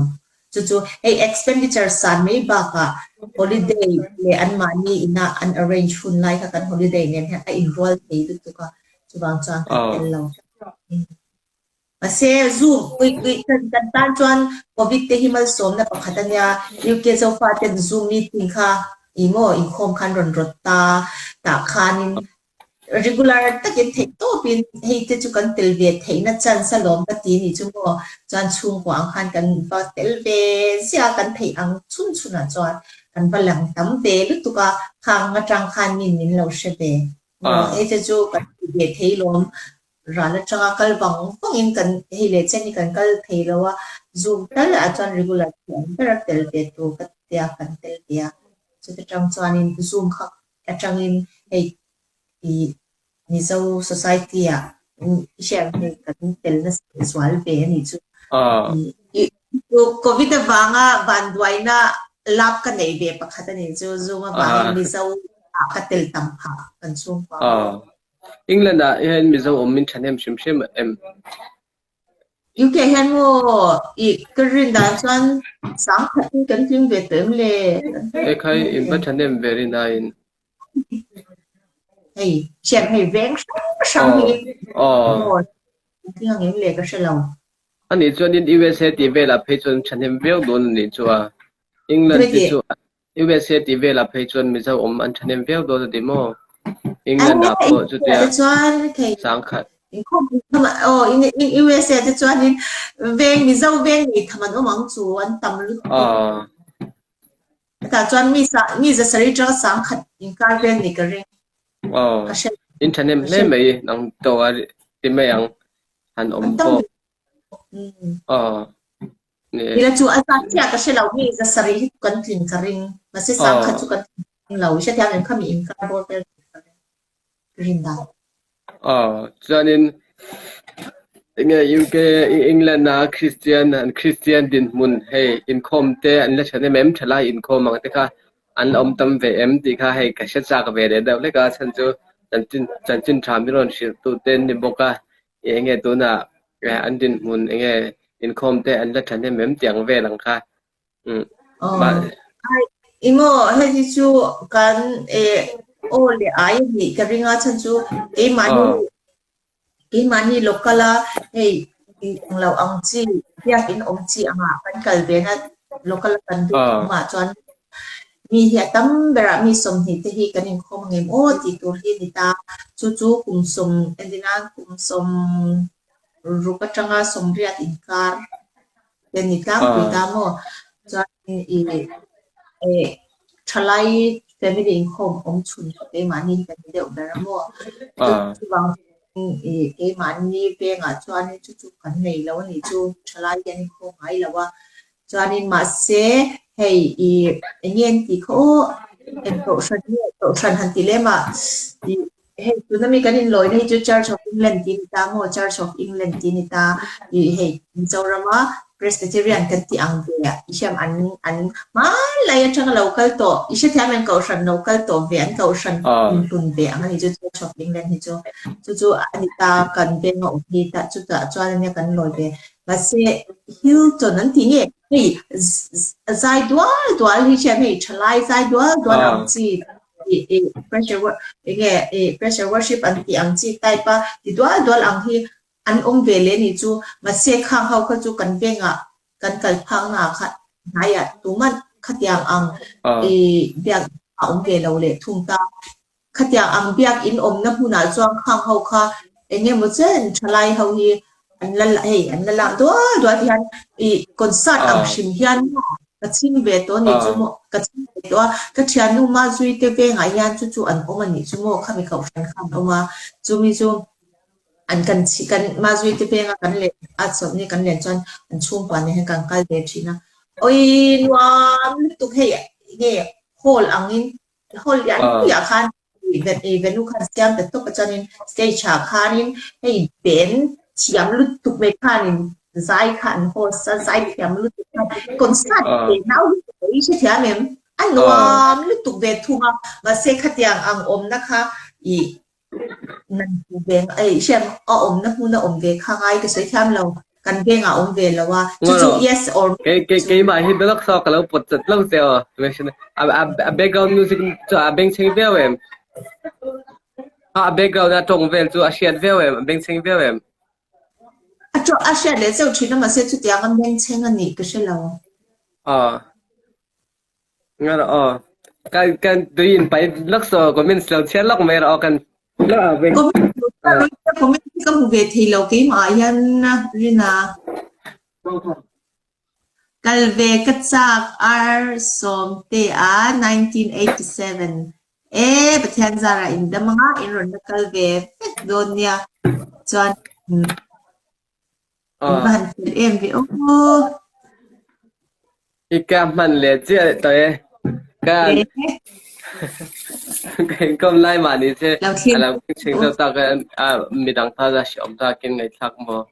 Chu chu hei expenditure san mai bakah holiday leh anmahni ina an arrange hun lai kha kan holiday nen hian a inrual thei lutuk a, chuvang chuan kan tel lo. Mahse Zoom ui ui kan kan tan chuan Covid te hi malsawmna pakhat a nia, UK Zofa ten Zoom meeting kha ih maw inkhawm khan rawn rawt ta tah khanin regular takin theih tawpin hei te chu kan tel ve theihna chance a lawm ka ti nih chu maw chuan chhungkua ang khan kan va tel ve ziah a kan theih ang chhun chhunah chuan kan va lang tam ve lutuk a, khang atang khan min min lo hre ve maw hei te chu kan ti ve thei lawm Ral atanga kal vang vangin kan hei leh chen hi kan kal thei lo a, Zoom tal ah chuan regular thiam ber a tel ve tur ka tia kan tel ve a, chuti tang chuanin Zoom kha atangin hei ih Mizo society ah i hriat hei kan tel nasa zual ve a nih chu. Ih Covid avanga vanduaina lap ka neih ve pakhat a nih chu Zoom avangin Mizo ah ka tel tam phah kan chhungkua. England ah hian Mizo awm min thahnem hrim hrim em? UK hian maw i ka rin dan chuan sangkhat in kan tling ve tawh em le? Ekhai in va thahnem ve rin aiin. Hei hriat hei veng hrang hrang hi maw tling ang em le ka hre lo. Anih chuan in USA tih velah phei chuan thahnem viau dawn anih chu a. England te chu USA tih velah phei chuan Mizo awm an thahnem viau dawn a ti maw? England ah pawh chutia sangkhat. USA te chuanin veng Mizo veng nei tham an awm ang chu an tam lutuk. Hetah chuan mi sa mi zasarih atanga sangkhat inkar vel nih ka ring. Aw, in thahnem hle mai nang tawh a ti mai ang han awm pawh. Aw. Ila chu a zat chiah ka hre lo mi zasarih hi kan tlin ka ring mahse sangkhat chu kan tling lo i hrethiam em kha mi inkar bawr vel ka ring rin dan. Aw chuanin enge UK England a Christian an Christian dinhmun hei inkhawm te an la tha em em thalai inkhawm ang te kha an la awm tam ve em tih kha hei ka hre chak ve leh deuh hlek a chhan chu chanchin chanchin tha min rawn hrilh tu te an ni bawk a enge tunah an dinhmun enge inkhawm te an la thahnem em tih ang vel ang kha. Umm. Ai emaw hei hi chu kan eh aw leh ai a nih ka ring a chhan chu keimahni keimahni local a hei eng lo ang chi biakin awm chi angah kan kal ve na local a kan duh awmah chuan Mi hi a tam berah mi 20 te hi kan inkhawm ang em aw tih tur hi a ni ta. Chu chu kum sawm entir nan kum sawm ruk atanga 80 inkar te a ni tlangpui ta maw. Chuan ih eh thalai family inkhawm awm chhun chu keimahni hi kan ni deuh ber a maw. Chuvang ih keimahni vengah chuanin chu chu kan nei lo a nih chu thalai hi an inkhawm ngai lo a. Chuanin mahse hei i eng nge an tih kha aw eng kohhran nge kohhran han ti lem a ih hei tuna mi kan inlawina hi chu Church of England tih a ni ta maw Church of England tih a ni ta ih hei Mizorama Presbyterian kan tih ang ve ah i hriam an an hmanlai atanga lo kal tawh i hrethiam em kohhran lo kal tawh ve an kohhran inhlun ve ang a ni chu Church of England hi chu chu chu a ni ta kan venga awm hi ta chutah chuan ania kan lawi ve Mahse, Hilton an tih nge? Hei zai dual dual hi hriat hei thalai zai dual dual ang chi pressure enge pressure worship an tih ang chi type a ti dual dual ang hi an awm ve leh nih chu. Mahse, khang ho kha chu kan vengah kan kal phakna ah kha hnaiah tuman khatiang ang biak a awm ve lo leh thung ta. Khatiang ang biakinn awmna hmunah chuan khang ho kha eng emaw chen thalai ho hi an la hei an la lak dual dual hian ih concert ang hrim hian maw ka chhing ve tawh anih chu maw ka chhing ve tawh a ka thiannu Mazui te vengah hian chu chu an awm anih chu maw khami kohhran kha an awm a chumi chu an kan chhi kan Mazui te venga kan len a chawlhni kan len chuan an chhungkua nen hian kan kal ve thin a awii nuam lutuk hei nge hall angin Hall lian puiah khan venue khan siam ta tawp a chuanin stage ah khanin hei band thiam lutuk mai khanin zai kha an host a zai thiam lutuk khan concert ve nau lutuk mai i hrethiam em a nuam lutuk ve thung a mahse khatiang ang awmna kha ih Nan hmu ve ei hriat a awmna hmun a awm ve kha ngai ka sawi thiam lo kan vengah a awm ve lo a chu chu yes or no Kei kei keimah hi dawlak saw ka lo pawt chat lo che aw a background music chu a bengchheng viau em a background a tawng vel chu a hriat viau em a bengchheng viau em. A tawh a hriat leh chauh thin a mahse chutiang a mengchheng a nih ka hre lo. Aw. Nga rawh aw. Kan kan tui in pai lawk saw comments lo chhiar lawk mai rawh aw kan Comment comment ka hmu ve thei lo keimah ah hian Rina. Kal ve ka chak ar sawmte a 1987 e Pathian zarah in dam anga in rawn la kal ve vek dawn nia chuan in va han fel em ve aw. I ka hman leh chiah tawh e. Ka ka inkawm lai mah ni se a lo chhing deuh tak a midang tan a hreawm takin ngaihthlak maw.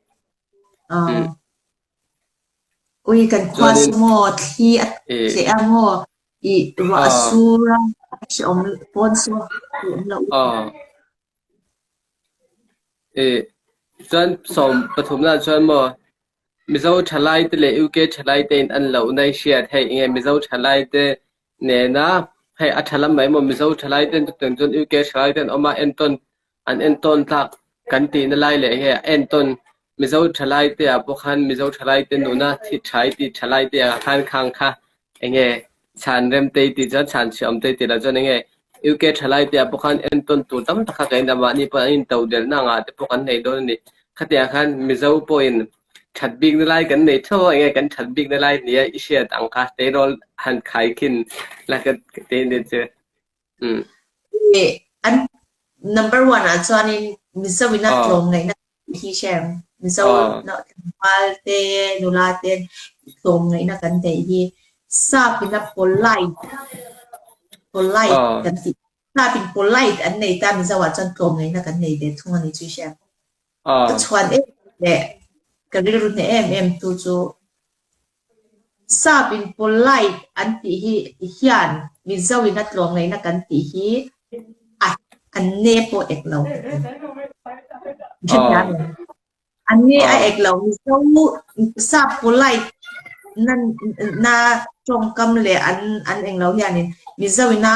Ui kan khua Chuanin chu maw thli a i tleh a maw i ruah a aw sur a a hreawm pawn chu duh awm loh. Aw i chuan sawm pathumna ah chuan maw Mizo thalai te leh UK thalai te in an lohna i hriat hei enge Mizo thalai te nena hei a tha lam mai maw Mizo thalai ten chutiang chuan UK thalai te an awm a entawn an entawn tlak kan tihna lai leh enge entawn Mizo thalai te ah pawh khan Mizo thalai te nuna thi thai tih thalai te ah khan khang kha enge chhan rem te tih chuan chhan chhiah awm te tih loh chuan enge UK thalai te ah pawh khan entawn tur tam tak kha kan in mahni pawh an intoh delhna angah te pawh kan nei dawn a ni. Khatiang khan Mizo pawhin that bikna lai kan nei theuh a enge kan that bikna lai nia i hriat ang kha tleirawl han khai khin la ka ti a ni chu. Umm. An number one ah chuanin Mizo ina tlawmngaihna hi hre ang. Mizo tlangval te nula te tlawmngaihna kan neih hi sap ina polite polite kan tih sap in polite an nei ta Mizo ah chuan tlawmngaihna kan nei ve thung a ni chu i hre ang. Ka chhuan em leh ka rilru hneh em em tu chu Sap in polite an tih hi hian Mizo in a tlawmngaihna kan tih hi a an ne pawh ek lo ka ti. Hrethiam em? An ne a ek lo Mizo sap polite na na tawngkam leh an an englo hianin Mizo in a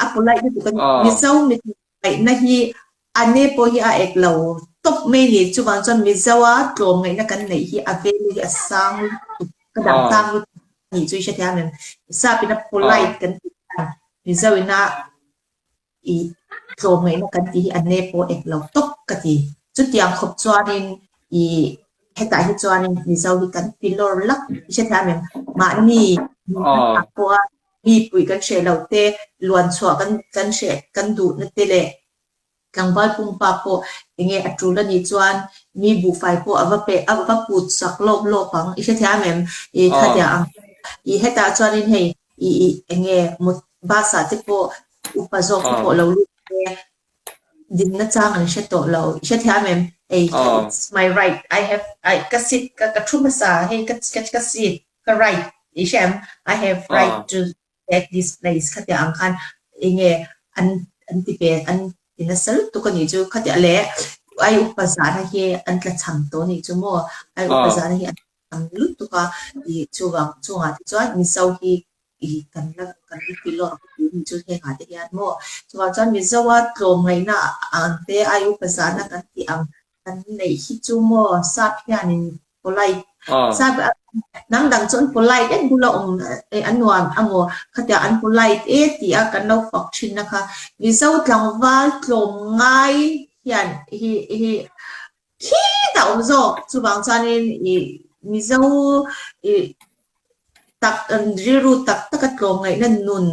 a polite lutuk a ni. Mizo mi Ngaihna hi a ne pawh hi a ek lo tawp mai ni. Chuvang chuan Mizoa tlawmngaihna kan neih hi a value hi a sang lutuk, ka dang tlang lutuk a nih chu i hrethiam em? Sap ina polite kan tih hian Mizo ina i tlawmngaihna kan tih hi a ne pawh ek lo tawp ka ti. Chutiang khawp chuanin i hetah hi chuanin Mizo hi kan ti lawr lak i hrethiam em? Mahni nunna pawha Mi puih kan hreh loh te, luan chhuah kan kan hreh kan duhna te leh tlangval pumpa pawh enge a tul a nih chuan mi buhfai pawh a va peh a va put sak lawp lawp ang. I hrethiam em? I khatia ang. I hetah chuanin hei i i enge bus ah te pawh upa zawk te pawh lo lut te dinna chang an hre tawh lo. I hrethiam em? Hei it's my right I have I ka seat ka ka thu hmasa hei ka ka seat ka right i hre em? I have right to take this place khatiang ang khan enge an an ti ve an ti nasa lutuk a nih chu khatiang leh ai upa zahna hi an tla cham tawh a nih chu maw ai upa zahna hi an tla cham lutuk a i chuvang chungah te chuan Mizo hi i kan la kan la ti lawk a nih chu hengah te hian maw chuvang chuan Mizoa tlawmngaihna ang te ai upa zahna kan tih ang kan neih hi chu maw sap hianin polite sap hnam dang chu an polite em bula awm a nuam amaw khatia an polite e tih a kan lo fak thin na kha Mizo tlangval tlawmngai hian hi hi khitah awm zawk chuvang chuanin ih Mizo ih tak rilru tak taka tlawmngaihna nun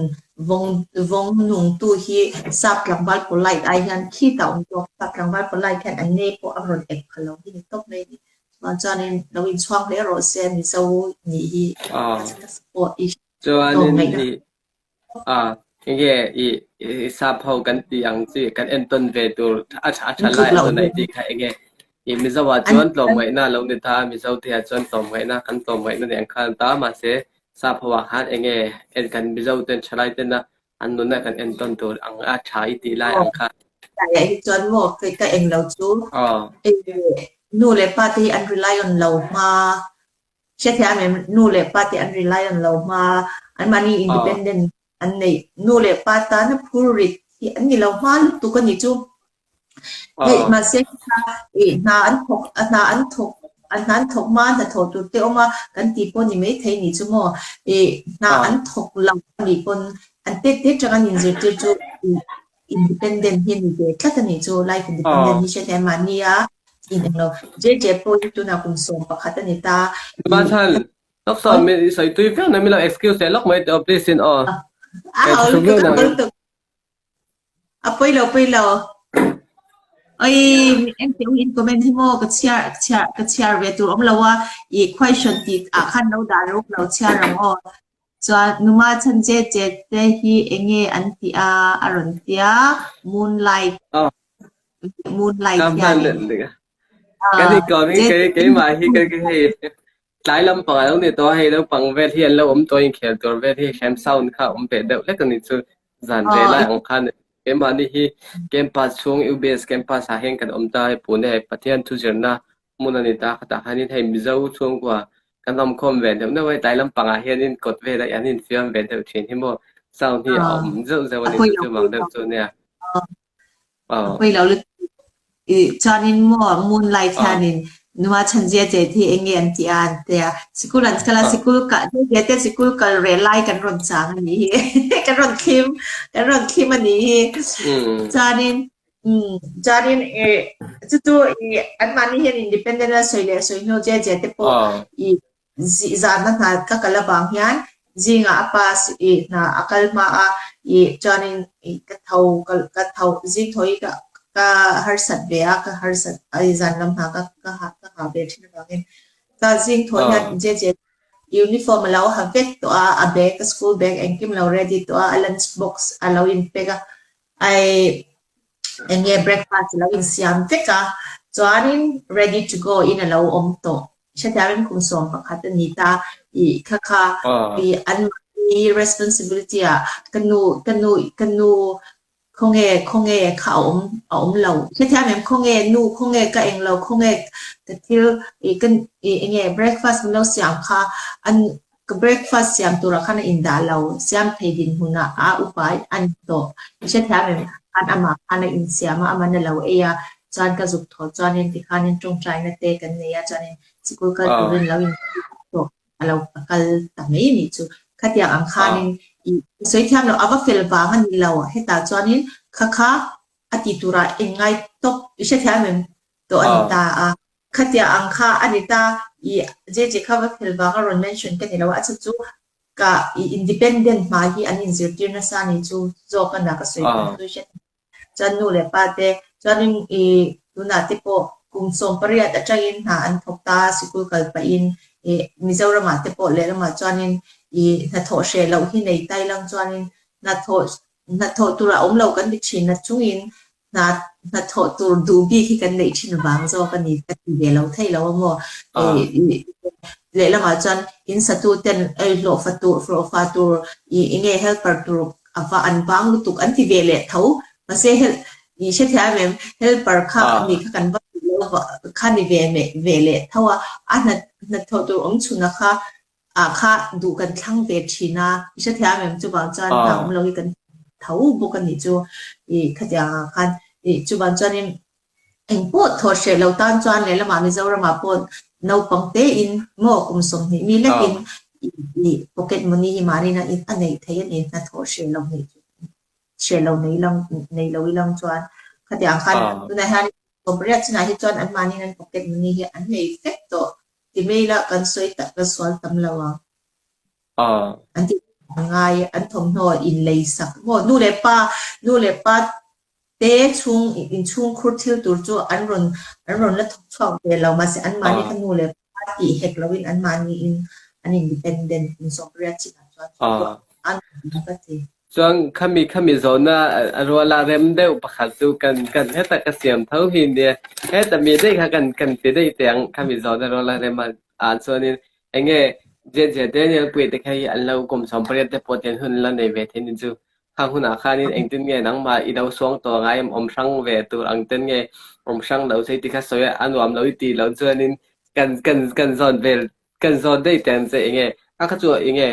vawng vawng nungtu hi sap tlangval polite ai hian khitah awm zawk sap tlangval polite hian an ne pawh a rawn ek pha lo hi ni tawp mai a ni. Chuan chuanin lo inchhuang hle rawh se Mizo nih hi ka support i Chuanin i a enge i i sap ho kan tih ang chi kan entawn ve tur a tha a tha lai a tawn tih kha enge i Mizo ah chuan tlawmngaihna a lo ni ta a Mizo te ah chuan tlawmngaihna kan tlawmngaihna nen khan ta mahse sap ho ah khan enge en kan Mizo ten thalai tena an nunna kan entawn tur ang a tha i tih lai ang kha. Tlaiah hi chuan maw kei ka eng lo chu nu leh pa te hi an rely on lo hma hrethiam em nu leh pa te an rely on lo hma anmahni independent an neih nu leh pa tana phur rit hi an ni lo hma lutuk a ni chu. Hei mahse i hna an thawk hna an thawk. An hna an thawk hma hna thawh tur te awm a kan tih pawh ni maithei nih chu maw. Ih hna an thawk lo a nih pawn an tet te atang an inzirtir chu independent hi a ni ve tlat a nih chu. Life independent hi hriat hian mahni a in englo. JJ pawh hi tunah kum 11 a ni ta. Ih Lawk mi sawi tui viau na mi lo excuse leh lawk mai teh aw please in aw. A ho lutuk a ho lutuk. A pawi lo pawi lo. Oi engte u in comment hi maw ka chhiar chhiar ka chhiar ve tur awm lo a i question tih ah khan lo dah ruk lo chhiar ang aw. Chuan numa chhan che che te hi enge an tih a a rawn tia moonlight moonlight hianin. Kan inkawm hi kei keimah hi ka hei tlai lampang a lo ni tawh a, hei naupang vel hi an lo awm tawh a, inkhel tur vel hi hrem sound kha a awm ve deuh hlek a ni chu zan ve lai ang khan keimahni hi campus chhung UBS campus ah hian kan awm ta a, hei Pune hei Pathian thu zirna hmun a ni ta khatah khanin hei Mizo chhungkua kan awm khawm ve deuh deuh a, hei tlai lampang ah hianin kawt velah an infiam ve deuh thin hi maw sound hi a awm zeuh zeuh a ni chu chuvang deuh chu nia. A pawi lo lutuk. I chuanin maw moonlight hianin nua chhanzia che hi eng nge an tih a an tia. Sikul an kal a, sikul kal zia te sikul kal reh lai kan rawn chang a nih hi. Kan rawn thlim kan rawn thlim a nih hi. Chuanin chuanin i chu chu i anmahni hian independent a sawi leh sawi hnu che che te pawh i Zahna hna ka kal avang hian zingah a pa ih hna a kal hma a, ih chuanin ih ka tho ka tho zing tho hi ka ka harsat ve a, ka harsat a zan lam hna ka ka ha ka ha ve thin avangin ka zing tho hian JJ uniform a lo ha vek tawh a, a bag a school bag engkim lo ready tawh a, a lunch box a lo in pack a, ai eng nge breakfast a lo insiam vek a, chuanin ready to go in a lo awm tawh. Hrethiamin kum 11 a ni ta i kha kha i anmahni responsibility ah ka nu ka nu ka nu khawnge khawnge kha a awm a awm lo. Hrethiam em khawnge nu khawnge ka englo khawnge ka thil i ka i enge breakfast min lo siam kha an Ka breakfast siam turah khan a indah lo, siam thei dinhmunah a upa a ni tawh. I hrethiam em? Khan amah khan a insiam a, aman a lo ei a, chuan ka zuk thaw chuanin tikhanin tawngtaina te kan nei a, chuanin sikul kal turin lo insiam tawh a lo a kal ta mai a nih chu. Khatiang ang khanin i sawi thiam loh, a va fel vang a ni lo, hetah chuanin kha kha a ti turah eng ngai tawp i hrethiam em? Tawh a ni ta a. Khatia ang kha a ni ta, i JJ kha va fel vang a rawn mention ka ni lo a, a chhan chu ka i independent hma hi an inzirtir nasa a ni chu zawk a na ka sawi tum chu hriat chuan nu leh pa te chuanin i tunah te pawh kum 18 atangin hna an thawk ta sikul kal pahin i Mizoramah te pawh lehlamah chuanin i hnathawh hreh loh hi nei tai lang chuanin hnathawh hnathawh tur a awm lo kan ti thin a chungin Hna hnathawh tur duh bik hi kan neih thin vang zawk a ni ka ti ve lo thei lo a maw. Lehlamah chuan in satu ten ei hlawhfa tur hlawhfa tur i enge helper tur a va an vang lutuk an ti ve leh tho. Mahse hel i hrethiam em helper kha mi kha kan va duh lo kha ni ve ve leh tho a, a hna hnathawh tur awm chhun a kha ah kha duh kan thlang ve thin a, i hrethiam em? Chuvang chuan hna awm lo hi kan tho bawk a nih chu i khatiang ah khan i chuvang chuanin engpawh thawh hreh lo tan chuan lehlamah Mizoramah pawh naupang te in maw kum 20 mi lekin i pocket money hi mahni a a neih theih a ni hna thawh hreh lo neih chu hreh lo nei lang nei lo ilang chuan khatiang khan tunah hian 18 chinah hi chuan anmahni an pocket money hi an nei vek tawh. Ti mai la kan sawi tak ka sual tam lo ang. An ti ngai an thawmhnaw in lei sak maw nu leh pa nu leh pa te chhung in chhung khur thil tur chu an rawn an rawn la thawk chhuak ve lo mahse an mahni kha nu leh pa tih hek lo in an mahni in an independent kum 18 chin ah chuan chu chu an ka ti. Chuan khami khami zawhna a ruala rem deuh pakhat chu kan kan heta ka siam tho hi nia. Heta mi daih kha kan kan ti daih teh ang khami zawhna ruala rem a ah chuanin enge JJ Daniel pui te kha hi an lo kum 18 te pawh tian hun la nei ve thei ni chu. Khang hunah khanin engtin nge nangmah i lo suang tawh ngai em awm hrang ve tur ang ten nge awm hrang lo sei ti kha sawi a a nuam lo i tih loh chuanin kan kan kan zawn vel kan zawn daih teh ang che enge a kha chu enge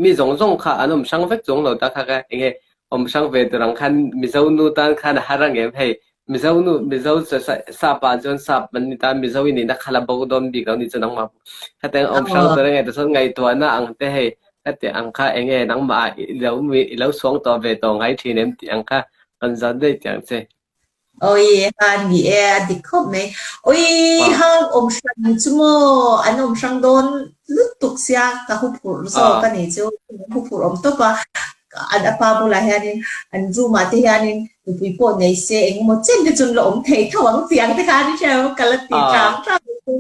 Mi zawng zawng kha an awm hrang vek chuang lo ta kha ka enge awm hrang ve tur ang khan Mizo nu tan khan a har ang em hei. Mizo nu Mizo sap ah chuan sap an ni ta Mizo i nihna kha la bo dawn bik lo ni chu nangmah khatiang awm hrang tur ange tichuan ngaihtuahna ang te hei khati ang kha enge nangmah ah i lo i lo suang tawh ve tawh ngai thin em tih ang kha kan zawt daih tih ang che. Oi ha ni e a dik khawp mai. Oi ha awm hran chu maw an awm hrang dawn lutuk sia ka huphurh zawk a ni chu huphurh awm tawp a. An a pa bulah hianin an room ah te hianin nupui pawh nei se engemaw chen te chu an la awm thei tho ang tih ang te khan i hria ka la ti tlang tlang chu.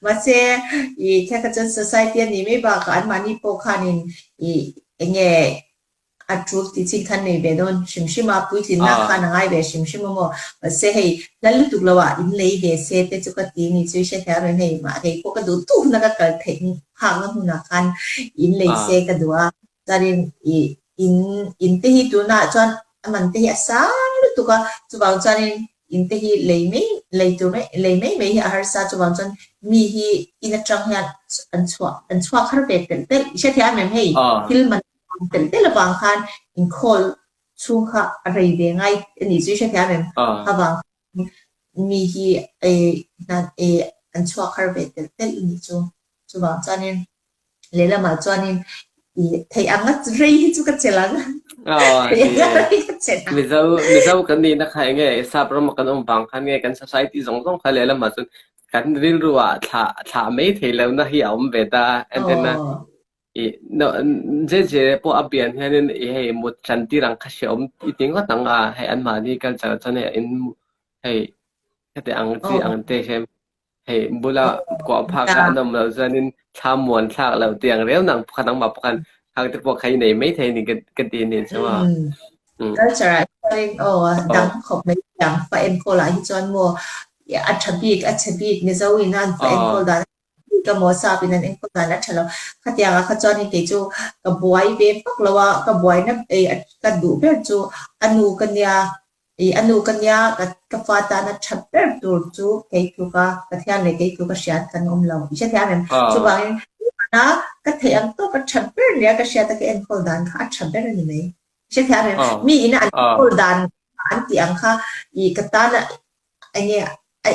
Mahse i kha kha chuan society a nih mai bakah anmahni pawh khanin i enge a tul tih chin khan nei ve dawn hrim hrim a, puitlinna khan a ngai ve hrim hrim a maw. Mahse hei hla lutuk lo ah in lei ve se te chu ka ti ni chu i hrethiam reng hei mah kei pawh ka duh tuhna ka kal theih phakna hmunah khan in lei se ka duh a. Chuanin i in in te hi tunah chuan a man te hi a sang lutuk a, chuvang chuanin in te hi lei mai lei tur mai lei mai mai hi a harsa chuvang chuan mi hi in atang hian an chhuah an chhuak har ve telh telh i hrethiam em hei thil man telh telh avang khan inkhawl chhung kha a rei ve ngai a nih chu i hrethiam em avang mi hi an chhuak har ve telh telh a nih chu chuvang chuanin Lehlamah chuanin i theih anga rei hi chu ka chelh ang. Theih anga rei ka chelh ang. Mizo Mizo kan nihna kha enge sap rama kan awm vang khan nge kan society zawng zawng kha lehlamah chuan kan rilru ah thlah thlah mai thei lohna hi a awm ve ta entirna i jeje pawh a pian hianin i hei mut hran tir ang kha hreawm i ti ngawt ang a hei anmahni culture chuan hei in hei heti ang chi ang te hian Hei bula kuah phak kha an awm loh chuanin thla muan thlak loh tih ang reu nang pakhat nangmah pakhat hang te pawh kha i nei maithei ni ka ti a ni chu a. Culture ah hianin aw dang khawp mai ang fa enkawl ah hi chuan maw a tha bik a chhe bik Mizo in an fa enkawl dan bik emaw sap in an enkawl dan a tha lo. Khatiang ah kha chuanin kei chu ka buai ve vak lo a, ka buaina ka duh ber chu a nu ka nia I a nu ka nia, ka ka fa tana tha ber tur chu kei tluka Pathian leh kei tluka hriat kan awm lo. I hrethiam em? Chuvangin a ka theih ang tawk a tha ber nia ka hriat a ka enkawl dan kha a tha ber a ni mai. I hrethiam em? Mi ina an enkawl dan an tih ang kha i ka tana enge a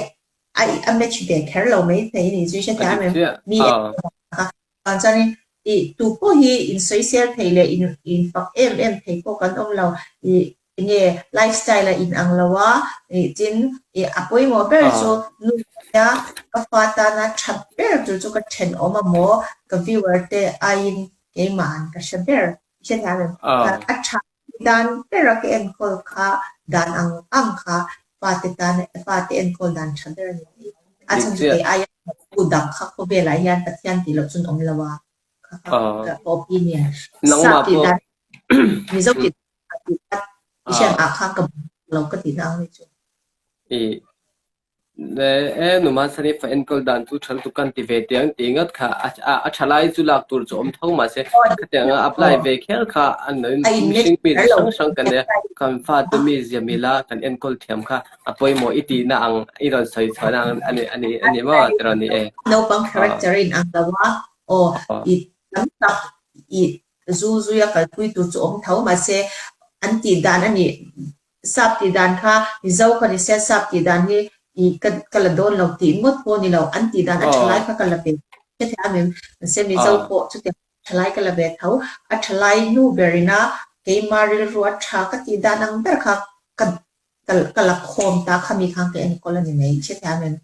a a match ve kher lo mai thei a ni chu i hrethiam em? Mi enkawl dan kha Chuan chuanin i tu pawh hi insawisel thei leh in infak em em thei pawh kan awm lo. I enge life style a inang lo a, i tin i a pawimawh ber chu nu nia ka fa tana tha ber tur chu ka thenawm a maw ka viewer te aiin keimahan ka hre ber. I hrethiam em? A tha Dan bera ka enkawl kha dan ang ang kha fate tan fate enkawl dan tha ber a ni mai. A chhan chu kei aia tu dang kha khawvelah hian Pathian tih loh chuan awm lo a, kha kha ka opinion. Sap tih dan Mizo tih dan tih kha i hriat ah khan ka lo ka tihna ang ni chu. E numa chhan i fa enkawl dan chu tha lutuk kan ti ve teh ang tih ngawt kha a tha lai chu lak tur chu awm tho mahse khatianga apply ve kher kha an lo in mihring mi chi hrang hrang kan nia kan fate mi zia mila kan enkawl thiam kha a pawimawh i tihna ang i rawn sawi chhuahna ang a ni a ni a ni maw tiraw ni e. Naupang character in ang lo a aw i tam tak i zu zuia kalpui tur chu awm tho mahse an tih dan a nih Sap tih dan kha Mizo kha ni se sap tih dan hi i ka ka la dawn lo tih ngawt pawh ni lo, an tih dan a tha lai kha ka la ve hrethiam em? Mahse Mizo pawh chutiang tha lai ka la ve tho, a tha lai nu berin a keima rilru a tha ka tih dan ang ber kha ka ka ka la khawm ta khami khan ka enkawl a ni mai, hrethiam em?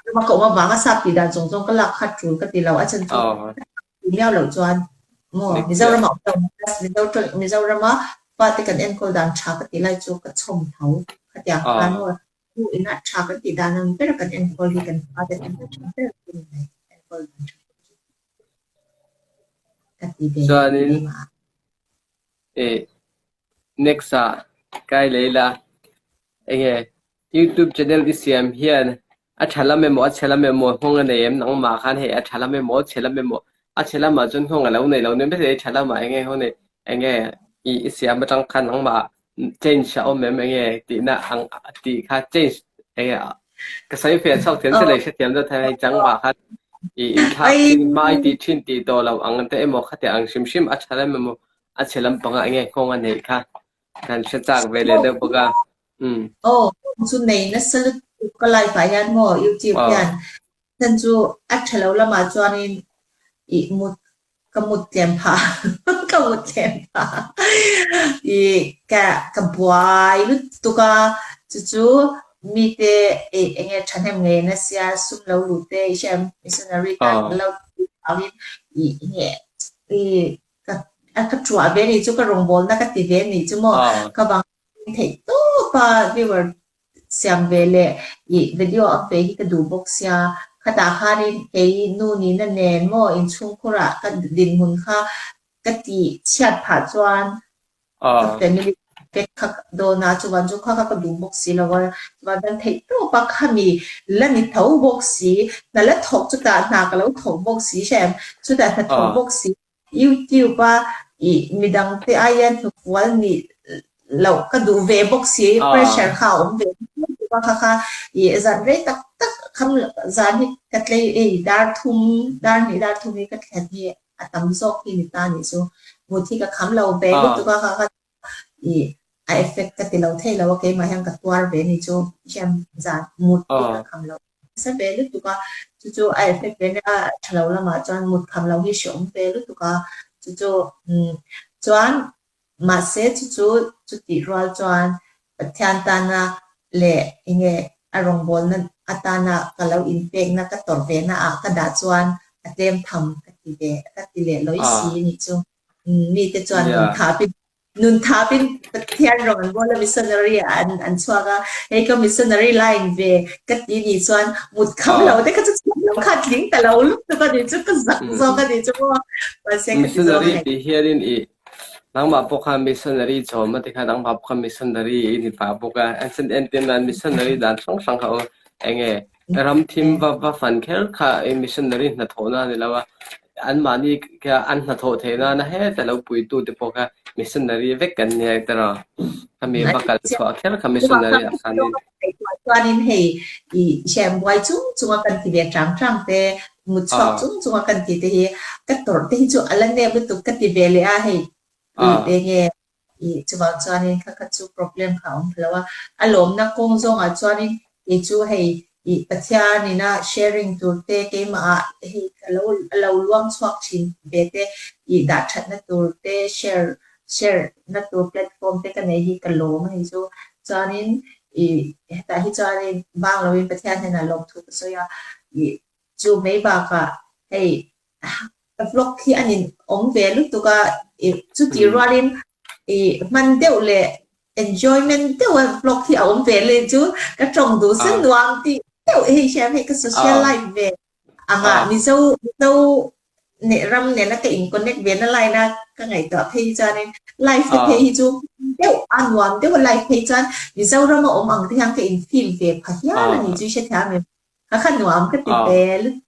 Rama ka awm avanga sap tih dan zawng zawng ka lak kha tul ka ti lo, a chhan chu miau loh chuan maw Mizorama awm lo Mizo Mizorama fate kan enkawl dan tha ka tih lai chu ka chhawm tho khatiang khan maw nu ina tha kan tih dan ang ber kan enkawl hi kan fate tan a tha ber chu ni mai enkawl dan tha chu ka ti ve Chuanin eh next ah kai lei la enge YouTube channel i siam hian a tha lam emaw a chhe lam emaw nghawng a nei em nangmah khan hei a tha lam emaw a chhe lam emaw a chhe lamah chuan nghawng a lo nei lo nia maithei a tha lamah eng nge nghawng nei eng nge i i siam atang khan nangmah change a awm em eng nge tihna ang tih kha change eng nge ka sawi fiah chhuak thiam che leh hrethiam deuh thei hei changmah khan i inthlak thin hmai tih thin tih tawh loh ang te emaw khatiang ang hrim hrim a tha lam emaw a chhe lampangah eng nge nghawng a neih kha kan hre chak ve leh deuh bawk a. Umm. Aw, chu nei nasa lutuk ka life ah hian maw YouTube hian chhan chu a tha lo lamah chuanin ih mut ka mut tlem phah ka mut tlem phah ih ka ka buai lutuk a chu chu mite ih eng nge thahnem ngei nasa sum lo lut te i hriat missionary tan kan lo tih avangin ih eng nge ih ka ka thuah ve anih chu ka rawngbawlna ka ti ve anih chu maw ka bang theih tawp a viewer siam ve leh ih video up ve hi ka duh bawk sia khatah khanin kei nu nihna nen maw inchhungkhur ah ka dinhmun kha ka tih chhiat phah chuan ka family vek kha dawn a chuvan chu kha kha ka duh bawk si lo a chuan kan theih tawp a khami la ni tho bawk si hna la thawk chutah hna ka lo thawk bawk si hrem chutah hna thawk bawk si YouTube a ih midang te aia hnufual nih loh ka duh ve bawk si pressure kha a awm ve bawk a kha kha ih zan rei tak tak kham zan hi ka tlei ei dar thum dar hnih dar thum hi ka thlen hi a tam zawk hi ni ta nih chu mut hi ka kham lo ve lutuk a kha kha ih a effect ka ti lo thei lo a keimah hian ka tuar ve nih chu hian zan mut hi ka kham lo nasa ve lutuk a chu chu a effect ve nia a tha lo lamah chuan mut kham lo hi hreawm ve lutuk a chu chu umm chuan mahse chu chu chutih rual chuan Pathian tana leh enge a rawngbawlna atana ka lo inpekna ka tawrh ve na ah ka dah chuan a tlem tham ka ti ve ka ti leh lawi si anih chu. Mite chuan nun thapin nun thapin Pathian rawng an bawl a missionary ah an an chhuak a, hei ka missionary line ve ka ti nih chuan mut kham lo te kha chu chhuak lo kha tling ta lo lutuk a nih chu ka zak zawk a nih chu maw mahse ka ti zawk Missionary tih hianin i nangmah pawh khan missionary chawm a ti kha nangmah pawh khan missionary i ni pah bawk a, entir nan missionary dan hrang hrang kha aw eng nge Ram thim va va fan kher kha i missionary hnathawhna a ni lo a, anmahni kha an hnathawh theih nana heta lo puitu te pawh kha missionary vek an nia tiraw? Khami va kal chhuah kher kha missionary ah khanin. Chuanin hei i hrem buai chung chunga kan ti ve tang tang te, mut chhuak chung chunga kan ti te hi ka tawrh te hi chu a la nep lutuk ka ti ve leh a hei i enge Ih chuvang chuanin kha kha chu problem kha a awm lo a, a lawmna kawng zawngah chuanin kei chu hei ih Pathian ina sharing tur te keimah ah hei ka lo a lo luang chhuak thin ve te ih dah thatna tur te share share na tur platform te ka nei hi ka lawm a ni chu. Chuanin ih hetah hi chuanin bang loin Pathian hnenah lawmthu ka sawi a, ih chu mai bakah hei Vlog hi an in awm ve lutuk a, chutih rualin ih hman deuh leh enjoyment deuh a vlog hi a awm ve le chu ka tawng duh se nuam tih deuh hei hian hei ka social life ve anga Mizo Mizo neh ram nena ka in connect ve na line a ka ngaihtuah phei hi chuanin life te phei hi chu deuh a nuam deuh a life phei chuan Mizoram a awm ang te hian ka in feel ve pha hial a ni chu i hrethiam em? Kha kha nuam ka ti ve lutuk.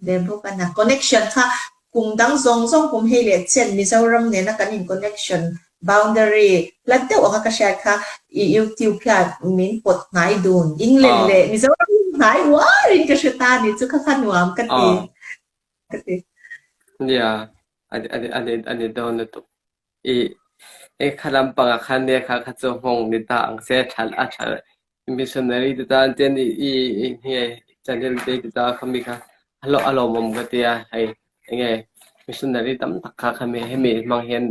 Ve bawk a na. Connection kha kum dang zawng zawng kum hei leh chen Mizoram nena kan in connection boundary hlat deuh anga ka hriat kha i YouTube hian min pawt hnai dun. England leh Mizoram hi hnai uarin ka hre ta ni chu kha kha nuam ka ti. Ka ti. Nia, a a a ni dawn lutuk. I i kha lampangah khan nia kha kha chu nghawng ni ta ang se tha a tha missionary te tan chuan i i i nge channel te ti ta khami kha a hlawh a lawmawm ka tia hei enge missionary tam tak kha khami hemi hmang hian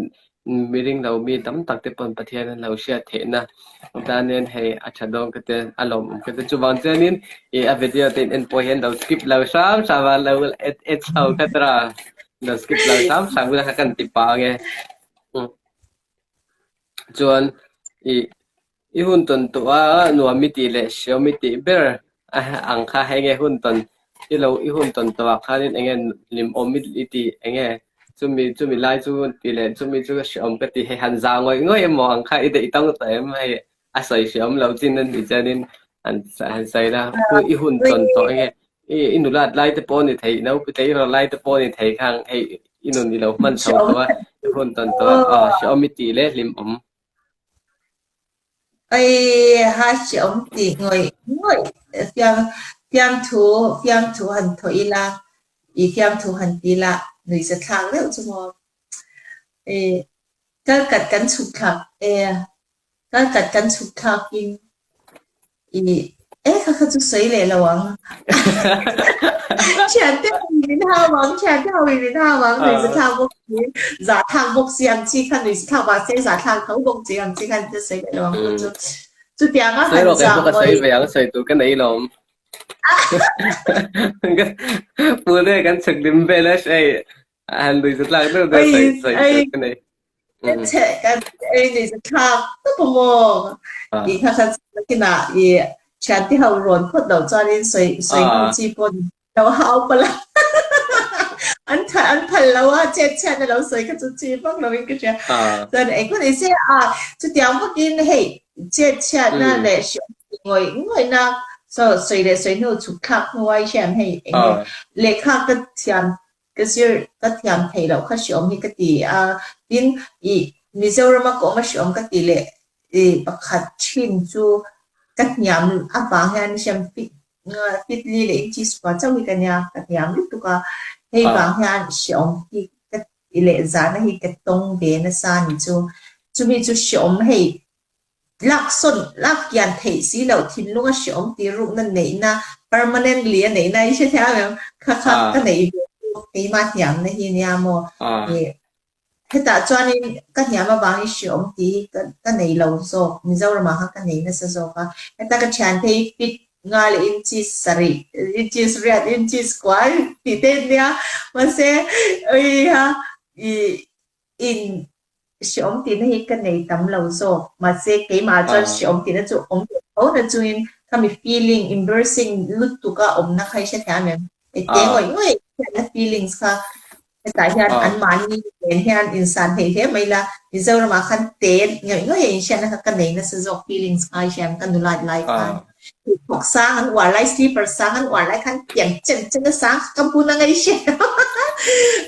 mi ring lo mi tam tak te pawn Pathian an lo hriat theih na chuanin hei a tha dawn ka tia a lawmawm ka tia chuvang chuanin ih a video te in en pawh hian lo skip lo hram hram a lo et et chho kha tawh a. Lo skip lo hram hram ila kha kan ti pah ange. Chuan i i hun tawn tawh a nuam i tih leh hriam i tih ber ang kha hei nge hun tawn i lo i hun tawn tawh ah khanin eng nge hlimawm i tih eng nge chumi chumi lai chu tih leh chumi chu hriam ka ti hei han za ngawih ngawih emaw ang kha i daih tang tawh em hei a sawi hriam lo chin a nih chuanin han han sawi la i hun tawn tawh eng nge i i nulat lai te pawh a ni thei naupang tleirawl lai te pawh a ni thei khang hei i nun i lo hman chho tawh a i hun tawn tawh a aw hreawm i tih leh hlimawm. Ai ha hreawm tih ngawih ngawih fiam fiamthu fiamthu han thawh ila i fiamthu han ti ila nuihza thlak deuh chu maw i kalkat kan chhuk thlak e. Kal khat kan chhuk thlakin i e kha kha chu sawi leh lo ang. Thiante ho in min hau ang, thiante ho in min hau ang, nuih za thlak bawk si, zah thlak bawk si ang chi kha nuih za thlak mahse zah thlak tho bawk chi ang chi khan ka sawi leh lo ang chu chu. Chutianga Sawi han rawh zah keipawh ka sawi ngawih ve ang, sawi tur ka nei lawm. Pune kan chhuk lim vel a hei han nuih za thlak deuh deuh Oi sawi sawi oi tur ka nei. Kan cheh kan ei nuih za thlak tawp a maw? Tih kha kha chu nakinah i thiante ho rawn phawt loh chuanin sawi sawi ngam chi pawh ni lo hau palh a. An tha an phal lo a, chet chhiatna lo sawi kha chu chi vak lovin ka hria. Chuan engpawh ni se a chutiang vakin hei chet chhiatna leh hriat ngawih ngawihna saw sawi leh sawi hnu chhuk thlak hnu ai hian hei eng nge lehkha ka thiam Ka zir ka thiam theih loh kha hreawm hi ka ti a, tin i Mizorama ka awm a hreawm ka ti leh i pakhat thin chu ka hniam avang hian hriam fit fit li leh inches kua chauh hi ka nia, ka hniam lutuk a, hei vang hian hreawm hi ka ti leh zahna hi ka tawng ve nasa ni chu, chumi chu hreawm hei Laksawn, lak kian theih si loh thinlunga hreawm tih rukna neihna, permanently a neihna i hre thiam em? Kha kha ka neih ve chu keimah hniamna hi nia maw? Ih, hetah chuanin ka hniam avangin hreawm tih hi ka ka nei lo zawk, Mizoramah khan ka nei nasa zawk a. Heta ka thiante hi fit nga leh inches sarih, inches riat, inches kua tih te nia, mahse, ui ha, ih, In hreawm tihna hi ka nei tam lo zawk. Mahse, keimah chuan hreawm tihna chu awm leh tho na chungin khami feeling embarrassing lutuk a awmna kha i hre thiam em? Hei te ngawih ngawih hian a feelings kha hetah hian anmahni nen hian insan theih hle mai la, Mizoramah khan te ngawih ngawih a inhriatna kha ka nei nasa zawk feelings kha i hriam ka nulat lai khan. Pheikhawk sang an uar lai, slipper sang an uar lai khan pian chen chen a sang ka bun anga i hre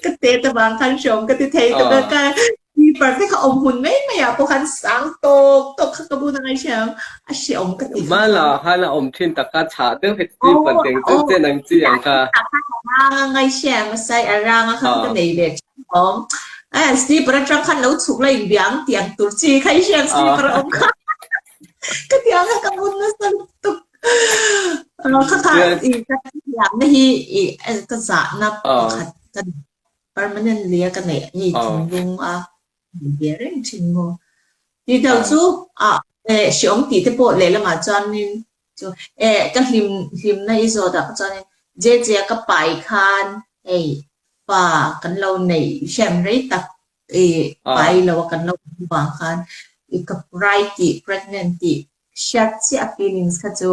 ka tet avang khan hreawm ka ti thei ta ber ka slipper te kha awm hmun mai mai ah pawh khan sang tawk tawk kha ka bun anga i hre ang a hreawm ka ti Hma la khan a awm thin tak kha chhah deuh heti slipper teng chen chen ang chi ang kha. A rang anga i hre ang a sai a rang a kha ka nei ve thin awm slipper atang khan lo chhuk la inbia ang tih ang tur chi kha i hre ang slipper a awm kha. Ka ti ang a ka ngun nasa lutuk. Kha kha i ka thiamna hi i ka zahna pakhat ka permanently a ka neih ni thinlung a nei ve reng thin maw. Tih deuh chu a hreawm tih te pawh lehlamah chuanin chu e ka hlim hlimna i zawt ah kha chuanin JJ a ka pai khan hei pa kan lo neih hriam rei tak i pai lo a kan lo awm vang khan i ka rai tih pregnant tih hriat chiah feelings kha chu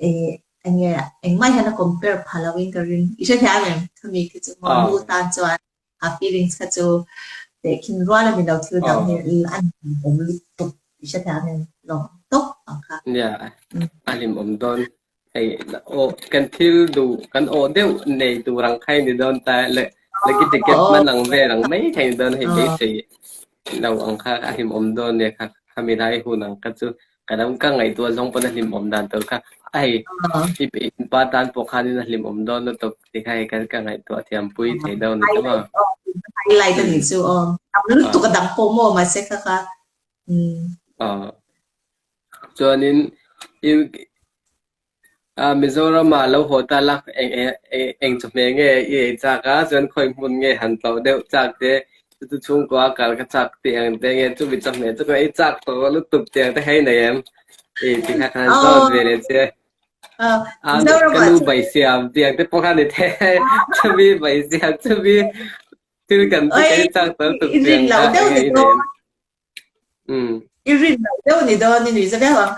i enge engmah hian a compare pha lo in ka ring i hrethiam em khami khi chu maw nu tan chuan a feelings kha chu tehkhin rual a ni lo thil dang hi a hlimawm lutuk i hrethiam em lawm tawp ang kha. Nia a hlimawm dawn Hei aw kan thil duh kan awh deuh nei tur ang kha ni dawn ta le lucky ticket hman ang vel ang mai thei ni dawn hei beisei lo ang kha a hlimawm dawn nia kha khami lai hun ang kha chu ka lo ka ngaihtuah zawng pawn a hlimawm dan tur kha a hei i pa tan pawh khanin a hlimawm dawn lutuk ti kha hei ka ngaihtuah thiam pui thei dawn ni tawh a. Highlight a nih chu aw tam lutuk a dang pawh maw mahse kha kha Chuanin i ah Mizoramah lo haw ta la eng eng eng chawhmeh nge i ei chak a chuan khawi hmun nge han tlawh deuh chak te chu chu chhungkua a kal ka chak tih ang te nge chumi chawhmeh chu ka ei chak tawh lutuk tih ang te hei nei em? I ti kha khan zawt ve leh che. A ka nu bai siam tih ang te pawh kha ni thei chumi bai siam chumi thil kan chu ka ei chak tawh lutuk tih ang kha eng nge i nei em? I rin loh deuh ni dawn i nuih za viau ang.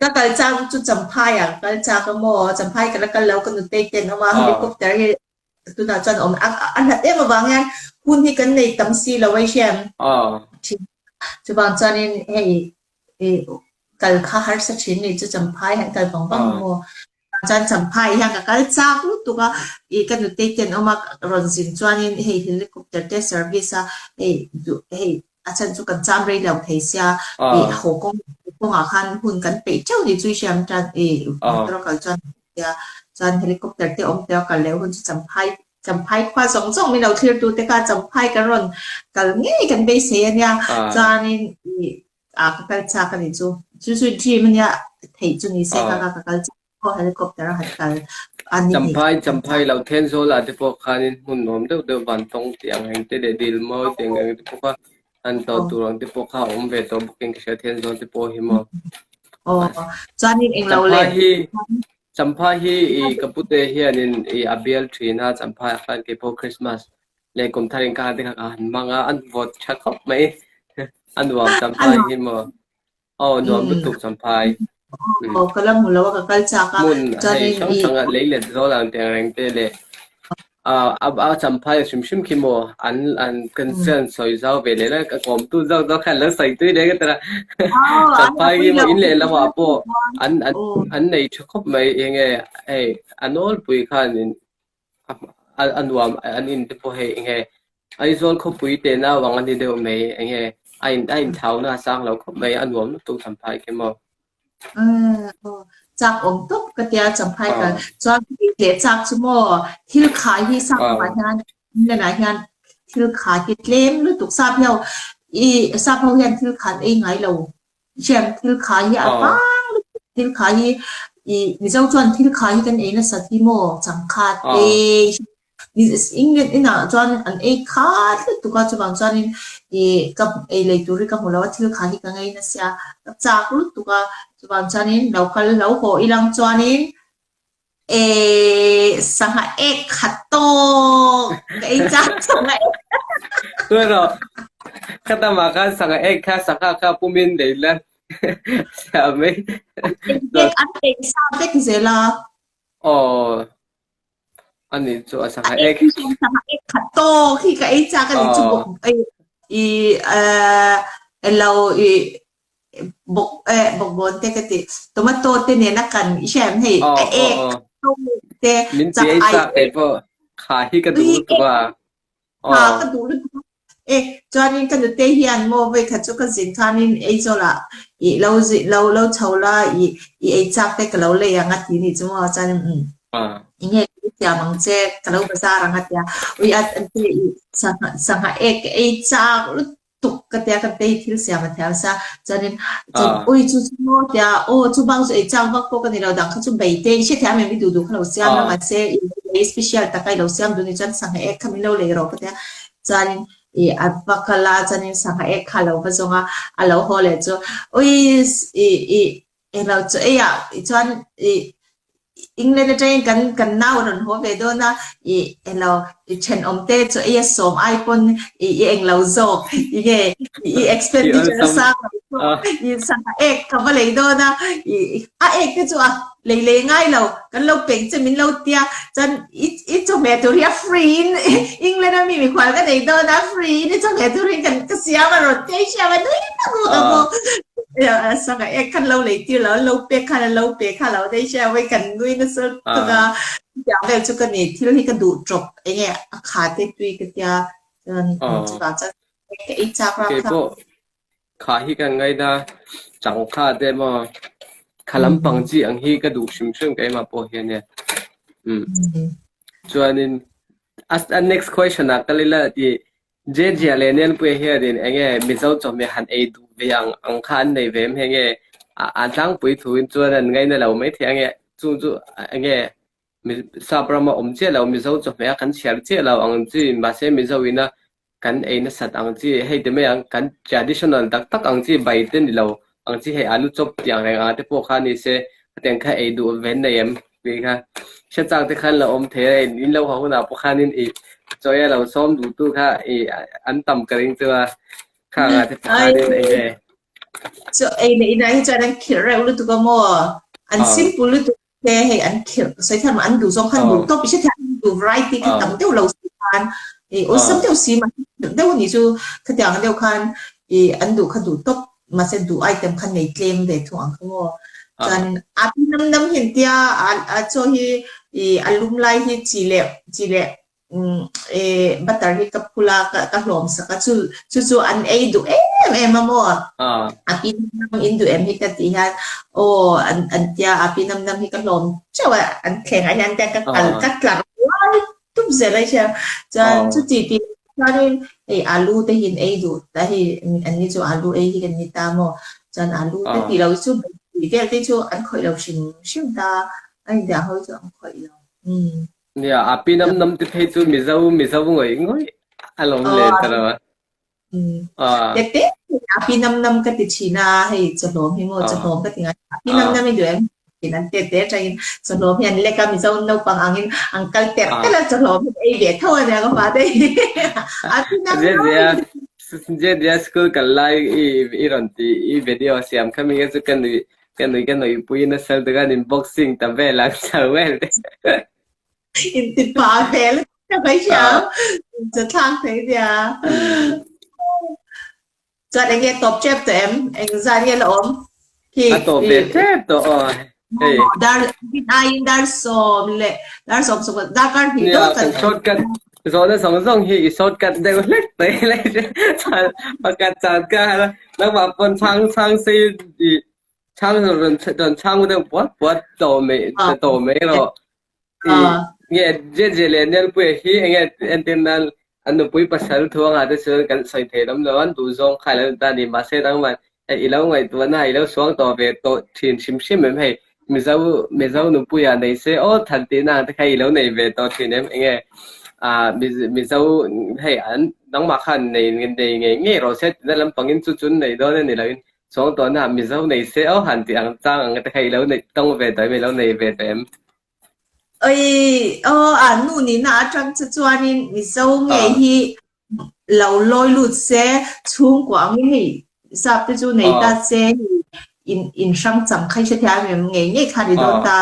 Ka kal chak chu Champhai ah ka kal chak a maw? Champhai ka la kal lo ka nutei ten awm a, helicopter hi tunah chuan awm a hlat em avang hian hun hi kan nei tam si lo a i hriam thin. Chuvang chuanin hei kal kha harsa thin ni chu Champhai han kal vang vang maw? Chuan Champhai hian ka kal chak lutuk a, ih ka nutei ten awm a rawn zin chuanin hei helicopter te service a hei duh hei a chhan chu kan cham rei lo thei sia ih haw kawng kawngah khan hun kan peih teuh ni chu i hriam tan ih motor a kal chuan sia chuan helicopter te awm teuh a kal leh hun chu Champhai Champhai khua zawng zawng min lo thlir tu te kha Champhai kan rawn kal ngei kan beisei ania chuanin ih. Ah ka kal chak a nih chu. Chu chu dream a nia theih chu ni se kha kha ka kal chak aw helicopter a han kal a ni hnih Champhai Champhai lo Thenzawl ah te pawh khanin hmun nuam deuh deuh Vantawng tih ang reng te leh Dilmawi tih ang reng te pawh kha han tlawh tur ang te pawh kha a awm ve tawh bawkin ka hria Thenzawl te pawh hi maw. Aw chuanin englo Champhai leh hi Champhai hi i ka pute hianin i a bial thin a Champhai ah khan keipawh Christmas Leh kum thar in kha te kha ka han hmang a, an vawt tha khawp mai. A nuam Champhai hi maw? Aw nuam lutuk Champhai. Aw ka la hmu lo a ka kal chak a. Hmun hei hrang hrang a lei let zawl ang teng reng te leh a Champhai hrim hrim khi maw an an kan chuan sawi zau ve leh la ka kawm tu zawk zawk khan lo sawi tui leh ka ti a. Champhai hi maw in leh lo ah pawh an an nei tha khawp mai enge hei a nawlpui khan in a nuam an in te pawh hei enge Aizawl khawpui teh nau ang a ni deuh mai enge a in a inthlauna a sang lo khawp mai a nuam lutuk Champhai khi maw. Chak awm tawp ka tia Champhai kal chuan leh chak chu maw thil khai hi sap ramah hian England ah hian thil khai hi tlem lutuk sap ho i sap ho hian thil khan ei ngai lo Hian thil khai hi a vang lutuk thil khai hi ih Mizo chuan thil khai hi kan ei nasat hi maw changkha te England inah chuan an ei khat lutuk a chuvang chuanin ih ka ei lei tur hi ka hmu lo a thil khai hi ka ngei nasa ka chak lutuk a chuvang chuanin lo kal lo haw ilang chuanin Eee sangha ek khat tawk ka ei chak sangha ek. Tuan rawh khatamah khan sangha ek kha sangha kha pumin lei la siam mai. An ei sa vek zel a. Aw ani chu a sangha ek. Sangha ek khat tawk hi ka ei chak ani chu bawk i eh lo i bawk eh bawkbawn te ka ti tomato te nena kan i hria em hei a ek te min ti ei chak kei pawh kha hi ka duh lutuk a kha ka duh lutuk a e chuanin ka nute hian maw vawi khat chu ka zin khanin Aizawl ah i lo lo lo chho la i i ei chak te ka lo lei ang a ti nih chu maw chuanin umm enge ka lo siam ang che ka lo bazar ang a tia ui a an ti i sangha sangha ek ka ei chak lutuk tuk ka tia ka tei thil siam a thiam sia chuanin chuan ui chu chu maw tia aw chu bang chu ei chak vak pawh ka ni lo dang kha chu bei te i hrethiam em i duh duh kha lo siam la mahse i lei special taka i lo siam duh ni chuan sangha ek kha min lo lei rawh ka tia chuanin i a va kal a chuanin sangha ek kha a lo va zawng a a lo haw leh chu ui i i Englo chu ei ah chuan ih England atangin kan kan nau a rawn haw ve dawn a, ih englo i thenawm te chu ei a sawm ai pawn ih i englo zawk i nge i expenditure a sang lo zawk i sangha ek ka va lei dawn a, ih a ek te chu a lei lei ngai lo kan lo peng che min lo tia chuan i i chawhmeh tur hi a free in England a mi mikhual ka nei dawn a free in i chawhmeh tur hi kan ka siam a rawn tia i hria a nui tak bawk a maw. Sangha ek khan lo lei tir lo an lo pek khan an lo pe kha lo daih hria awei kan nui nasa lutuk a chutiang vel chu ka ni thil hi ka duh tawp enge a kha te tui ka tia chuan chuvang chuan ka ei chak rap Kei pawh kha hi kan ngaina changkha te emaw kha lampang chi ang hi ka duh hrim hrim keimah pawh hian e umm chuanin a next question ah ka lila tih Jejia leh Nelpuia hianin enge Mizo chawhmeh han ei duh ve ang ang kha an nei ve em hei nge a tlangpui thuin chuan an ngaina lo maithei ange chung chu enge Sap rama awm chiah lo Mizo chawhmeh a kan chhiar chiah lo ang chi mahse Mizo ina kan ei nasat ang chi hei ti mai ang kan traditional tak tak ang chi bai te ni lo ang chi hei alu chawp tih ang reng ang te pawh kha ni se hetiang kha ei duh ve an nei em tih kha hre chak te khan lo awm thei a in lo haw hunah pawh khanin ih chawi a lo sawm duh tu kha ih an tam ka ring chu a khang ah te pawh khanin ei ve. Chu ei leh inah hi chuan an khirh reuh lutuk a maw an simple lutuk te hei an khirh sawi thiam an duh zawng khan duh tawp i hrethiam an duh variety kha tam deuh lo si khan ih awlsam deuh si mahse deuh anih chu khatiang deuh khan ih an duh kha duh tawp mahse duh item kha nei tlem ve thung ang kha maw chuan a pi nam nam hi an tia a chaw hi ih a lum lai hi chi leh chi leh butter hi ka phul a ka hlawm sak a chu chu chu an ei duh em em a maw a pi nam nam in duh em hi ka tih hian aw an an tia a pi nam nam hi ka hlawm teuh a an thleng ah hian ka kal ka tlar rual tup zel a hria chuan chuti tih. Chuanin hei alu te hi an ei duh ta hei an ni chu alu ei hi kan ni ta maw? Chuan alu te tih lo chu tih vel te chu an khawih lo hrim hrim ta a india ho chu an khawih lo. Umm. Nia a pi nam nam te phei chu Mizo Mizo ngawih ngawih a lawm le ta lo a. Te te a pi nam nam ka ti thin a hei chawhlawm hi maw chawhlawm ka ti ngai a pi nam nam i duh em tin an te te atangin chawhlawm hi an lek a Mizo naupang angin an kal terh telh a chawhlawm hi ei ve tho a nia ka fate hi a pi nam nam Zia school kal lai i i rawn ti i video siam kha mi chu ka nui ka nui ka nui pui nasa lutuk a nin boxing ta vel ang chho vel te. Intipa vel ka mai hriam chathlak thei nia. Chuan eng nge tawp tep tawh em? Eng zan nge la awm? Khi a tawp ve tep tawh aw. Hei. Dar aiin dar sawm leh dar sawm sawm darkar hnih dawt kan shortcut zawhna zawng zawng hi i shortcut deuh hlek mai lai pakhat chan ka nangmah pawn chhang chhang sei i chhang rawn rawn chhang deuh puat puat tawh mai tawh mai rawh. Nge Jeje leh Nelpuia hi enge entir nan an nupui pasal thuangah te chuan kan sawi thei lam lo an duhzawng kha ilo ni ta a ni. Mahse nangman hei ilo ngaihtuahna ilo suang tawh ve tawh thin hrim hrim em hei Mizo Mizo nupuia nei se aw than tihna ang te kha ilo nei ve tawh thin em enge ah Mizo hei an nangmah khan nei nei ngei ngei rawh se tihna lampangin chu chu nei dawn a ni loin Chuang tawhna Mizo nei se aw han tih ang chang ang te kha i lo neih tawng ve tawh em, i lo nei ve tawh em? Oi, aw a nu nihna atang che chuanin Mizo ngei hi lo lawi lut se, chhungkua ang hi hei sap te chu nei ta se hei in in hrang chang kha i hrethiam em ngei ngei kha ni dawn ta.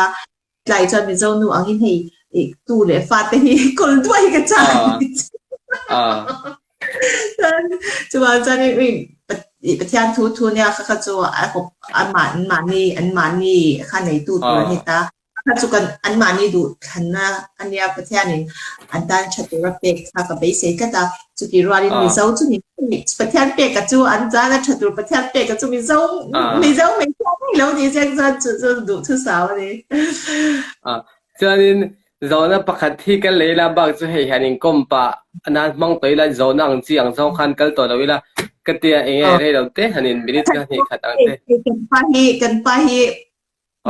Tlai chuan Mizo nu angin hei tu leh fa te hi kawl duai ka chak. Chuan chuvang chuan Pathian thu thu nia kha kha chu a kawp an mahni an mahni kha neitu tur a ni ta. Kha chu kan an mahni duh thlanna a nia Pathianin an tan tha tura pek kha ka beisei tlat a. Chutih rualin Mizo chu ni Pathian peka chu an tan a tha tur Pathian peka chu Mizo Mizo hmeichhia ngei lo ni chiang chuan chu chu duhthusau a ni. Chuanin zawhna pakhat hi ka lei la bak chu hei hian inkawm pah nan hmang tawh ila zawhna ang chi ang zawng khan kal tawh lo ila ka tia eng nge rei lo te han in minute ka hnih khat ang te. Kan pa hi kan pa hi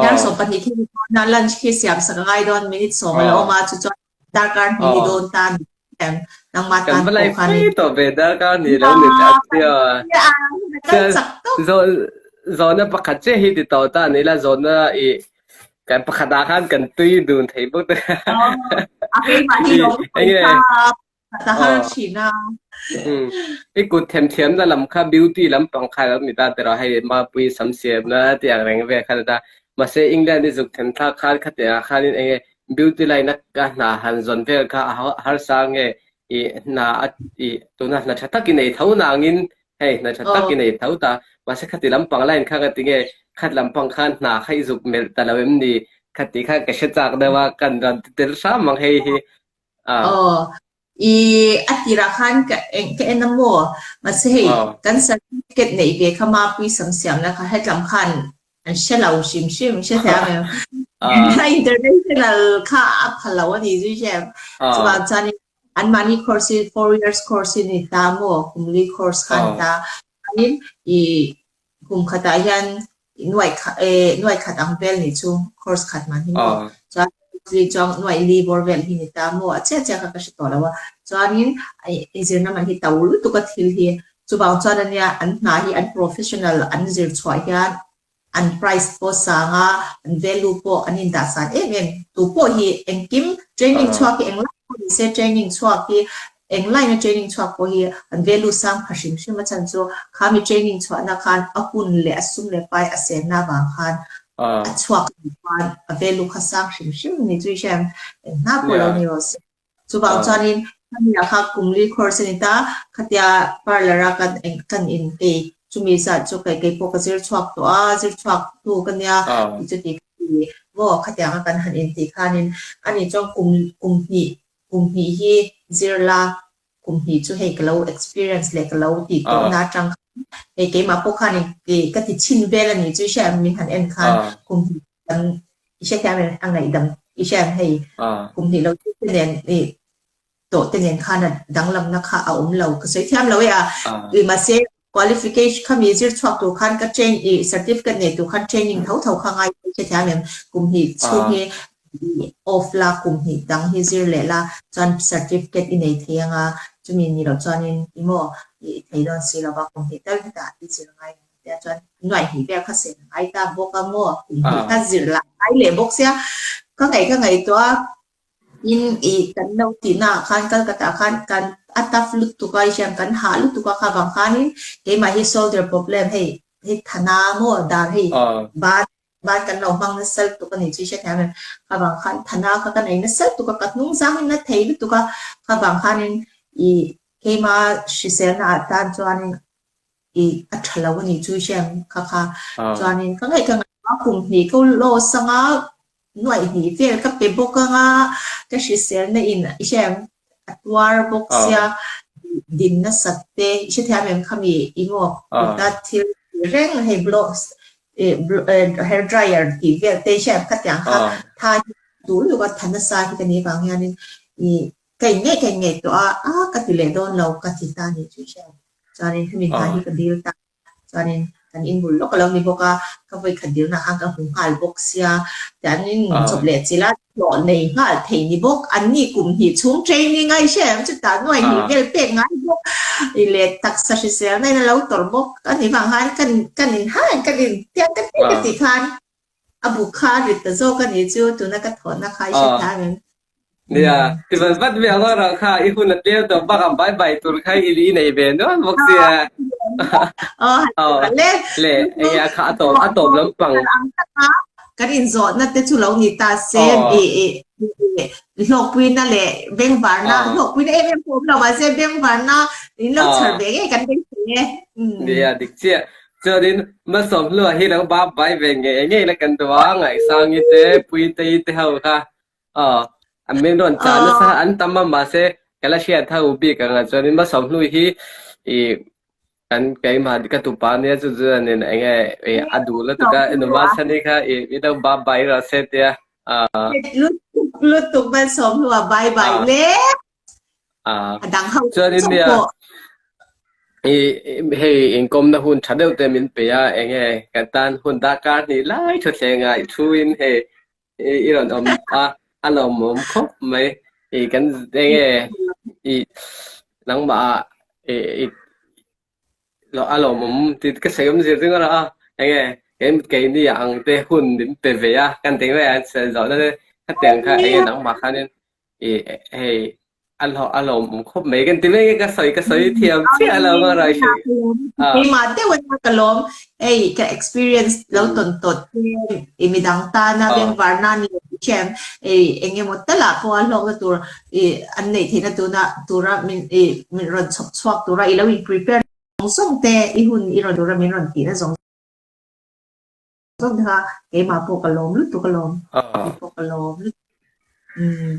dar 12 khi na lunch khi siam sak a ngai dawn minute 10 a la awm a chu chuan Darkar hnih ni dawn ta ni em nangmah tan pawh khan in. Kan tawh ve darkar hnih lo ni ta tia. Zawhna pakhat che hi ti tawh ta ni la zawhna i kan pakhat ah khan kan tui dun thei bawk ta. A keimah hi lawm ta har thin a. I kut themthiamna lam kha beauty lampang kha lo ni ta tiraw hei mapui sam siamna tih ang reng vel kha ni ta. Mahse England i zuk them thlak khan khatiangah khanin enge beauty line a ka hna han zawn vel kha a harsa nge i hna a i tuna hna tha tak i nei tho nangin hei hna tha tak i nei tho ta. Mahse khati lampang line kha ka ti nge khat lampang khan hna kha i zuk melh ta lo em ni? Khati khan ka hre chak deuh a kan rawn ti tel hram ang hei hi. Aw, i a tirah khan ka eng ka en a maw? Mahse hei kan certificate neih ve kha mapui sam siamna kha hetlam khan an hre lo hrim hrim hre thei ang em? International kha a pha lo a ni zui hre. Chuvang chuanin anmahni course hi four years course hi ni ta maw? Kum li course kha a ni ta. Chuanin i Kum khatah hian nuaih khat eh nuaih khat ang vel nih chu course khat man hi maw chuan zui chuan nuaih li bawr vel hi ni ta maw a chiah chiah kha ka hre tawh lo a chuanin i zirna man hi to lutuk a thil hi chuvang chuan ania an hna hi an professional an zir chhuah hian an price pawh sang a an value pawh an indah san em em tu pawh hi engkim training chhuak hi englai pawh ni se training chhuak hi Eng laina training chhuak pawh hi an value sang pha hrim hrim a chhan chu kha mi training chhuahna khan a hun leh a sum leh pai a senna avang khan a chhuak anih chuan a value kha sang hrim hrim a ni chu i hria em? Eng hna pawh lo ni rawh se. Chuvang chuanin khami ah kha kum li course a ni ta, khatia parlour a kan eng kan in kei chumi zat chu kei kei pawh ka zir chhuak tawh a, zir chhuak tu ka nia tih chu ti ka ti maw khatianga kan han intih khanin ani chuan kum kum hnih Kum hnih hi zir la, kum hnih chu hei ka lo experience leh ka lo tih tawhna atang khan hei keimah pawh khan ka ti chhin vel a ni chu i hria em min han en khan kum hnih kan i hrethiam em a ngaihdam i hria em hei kum hnih lo tih te nen i. tawh te nen khan a danglamna kha a awm lo ka sawi thiam lo e a mahse qualification khami zir chhuak tur khan ka train i certificate nei tur khan training tho tho kha ngai hre thiam em kum hnih chhung hi off la kum hnih dang hi zir leh la chuan certificate i nei thei anga chumi ni loh chuanin i maw i thei dawn si lova kum hnih tal hetah i zir ngai ang tia chuan nuaih hnih vel kha sen a ngai ta bawk a maw kum hnih kha zir lah ngai leh bawk sia ka ngaih ka ngaihtuah a In i kan lo tihna ah khan Calcutta ah khan kan a tough lutuk a i hriam kan hah lutuk a kha vang khanin keimah hi shoulder problem hei hei thana maw dar hei ban ban kan lo hmang nasa lutuk a ni chu i hriat thiam em kha vang khan thana kha ka nei nasa lutuk a ka hnung zang in a thei lutuk a kha vang khanin i keimah hriselna ah tan chuanin i a tha lo a ni chu i hriam kha kha chuanin ka ngaih ka ngaih a kum hnih ka loss anga nuaih hnih vel ka pe bawk anga ka hriselna in i hriam a tuar bawk sia din nasat te i hrethiam em khami i maw kuta thil reng hei blow hair dryer tih vel te i hriam khatiang kha tha hi duh lutuk a tha nasa hi ka nih vang hianin i ka in ngei ka in ngaihtuah a a ka ti leh dawn lo ka ti ta a ni chu i hriam. Chuanin hemi hna hi ka dil ta. Chuanin kan inbul lawk a lo ni bawk a, ka vawikhat dilna khan ka hmu nghal bawk sia. Tianin chawp leh chilh a, hlawh nei nghal thei ni bawk. An ni kum hnih chhung training a i hre em chutah nuai hnih vel pek ngai bawk i leh taksa hriselna in a lo tawrh bawk a nih vang khan kan kan inhang kan intiang ka ti ka tih khan A bu kha a rit ta zawk a nih chu, tuna ka thawhna kha i hre thiam em? Nia, ti vat vat ve ang erawh kha i hun a tlem tawh bak ang bai bai tur kha i i nei ve nual bawk sia. Aw, le, le, enge a kha a tawp a tawp lampang. Kan inzawhna te chu lo ni ta se, i i hlawkpuina leh bengvarna, hlawkpuina em em pawh awm lo mahse bengvarna in lo chhar ve ngei kan beisei e. Nia, dik chiah. Chuanin Malsawmhlua hi lo bap vai ve ngei ngei la kan duh a, Ngaihsangi te, Puitei te ho kha aw an min rawn chah nasa an tam a mahse ka la hriat ho bik ang a chuanin Malsawmhlui hi ih kan keimah ka tupa ania chu chuanin eng nge ih a duh lutuk a Numa chhani kha ih i lo bap vai rawh se tia aw. Lutuk lutuk Malsawmhlua bye bye le. A A dang ho chuanin zawng nia pawh. I hei inkawmna hun tha deuh te min pe a, enge kan tan hun darkar hnih lai thutthleng ah i thu in hei i rawn awm a, a lawmawm khawp mai. I kan enge i nangmah ah i a lawmawm tih ka sawi awm zir zir a, enge keini ang te hun min pe ve a, kan ti mai a zawhna te khatiang kha enge nangmah khanin I hei a hlawh a lawmawm khawp mai kan ti mai nge ka sawi ka sawi thiam chiah lo a rai hre a keimah deuh ania ka lawm hei ka experience lo tawn tawt te i midang tana bengvar nan leh thiam ei engemaw talah pawh a hlawkna tur i an neih theihna tuna tura min i min rawn chhawp chhuak tura i lo in prepare zawng zawng te i hun i rawn tura min rawn tihna zawng Zawng kha keimah pawh ka lawm lutuk alawm. Kei pawh ka lawm lutuk. Umm.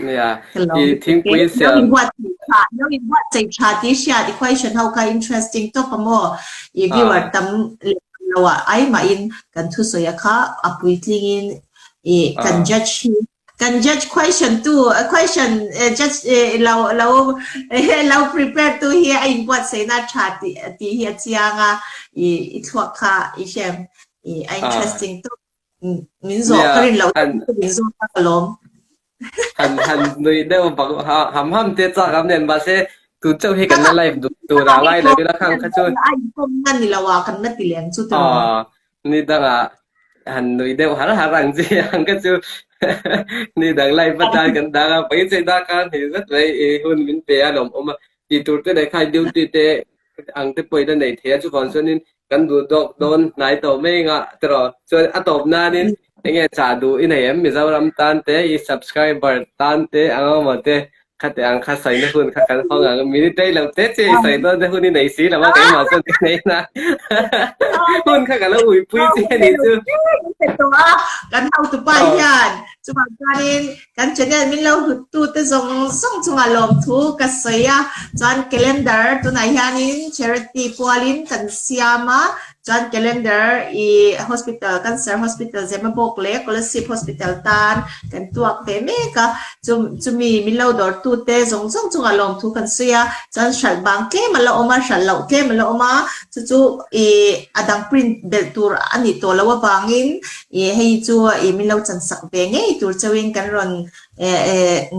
Nia, Ka lawm i lutuk e. thingpui Lo siam. inbuatsaih tha, lo inbuatsaih tha tih hriat i question ho kha interesting tawp a maw? I viewer tam leh tam lo ah ai mahin kan thusawi a kha a puitlingin i kan judge hi Kan judge question tu question judge lo lo lo prepare tu hi a inbuatsaihna tha tih tih hi a chiang a i i thluak kha i hriam i a interesting tawp min zawh ka rin loh deuh min zawh kha ka lawm. Han han nui deuh bak ham ham te chak am nen mahse tu chauh hi kan la live duh tur a ngai lo ila khang kha chu. A inkawmna ni lo a kan la ti lem chu tiraw. Ni dangah han nui deuh har har ang chi ang ka chu ni dang lai patan kan dang a pai chei da khan hi zet mai i hun min pe a lawm awm a ti tur te leh khai duty te ang te pawh ila nei thei a chuvang chuanin kan duh dawk dawn hnai tawh mai anga tiraw chuan a tawp nanin enge chah duh i nei em Mizoram tan te i subscriber tan te ang emaw te Khate ang kha sawi na hun kha kan hawng ang. Minute rei lo te che i sawi dawn te hun i nei si lo a keimah chuan ka nei na. Hun kha ka lo uipui che a nih chu. Kan hotupa hian chuvang chuanin kan channel min lo hlut tu te zawng zawng chunga lawmthu ka sawi a. Chuan calendar tunah hianin charity pualin kan siam a. Chuan calendar i hospital, Cancer Hospital Zemabawk leh Kolasib Hospital tan kan tuak ve mek a. Chumi min lo dawrtute zawng zawng chungah lawmthu kan sawi a. Chuan hralh bang tlem a la awm a, hralh loh tlem a la awm a. Chu chu i a dang print belh tur a nih tawh loh avangin i hei chu i min lo chansak ve ngei tur chauhin kan rawn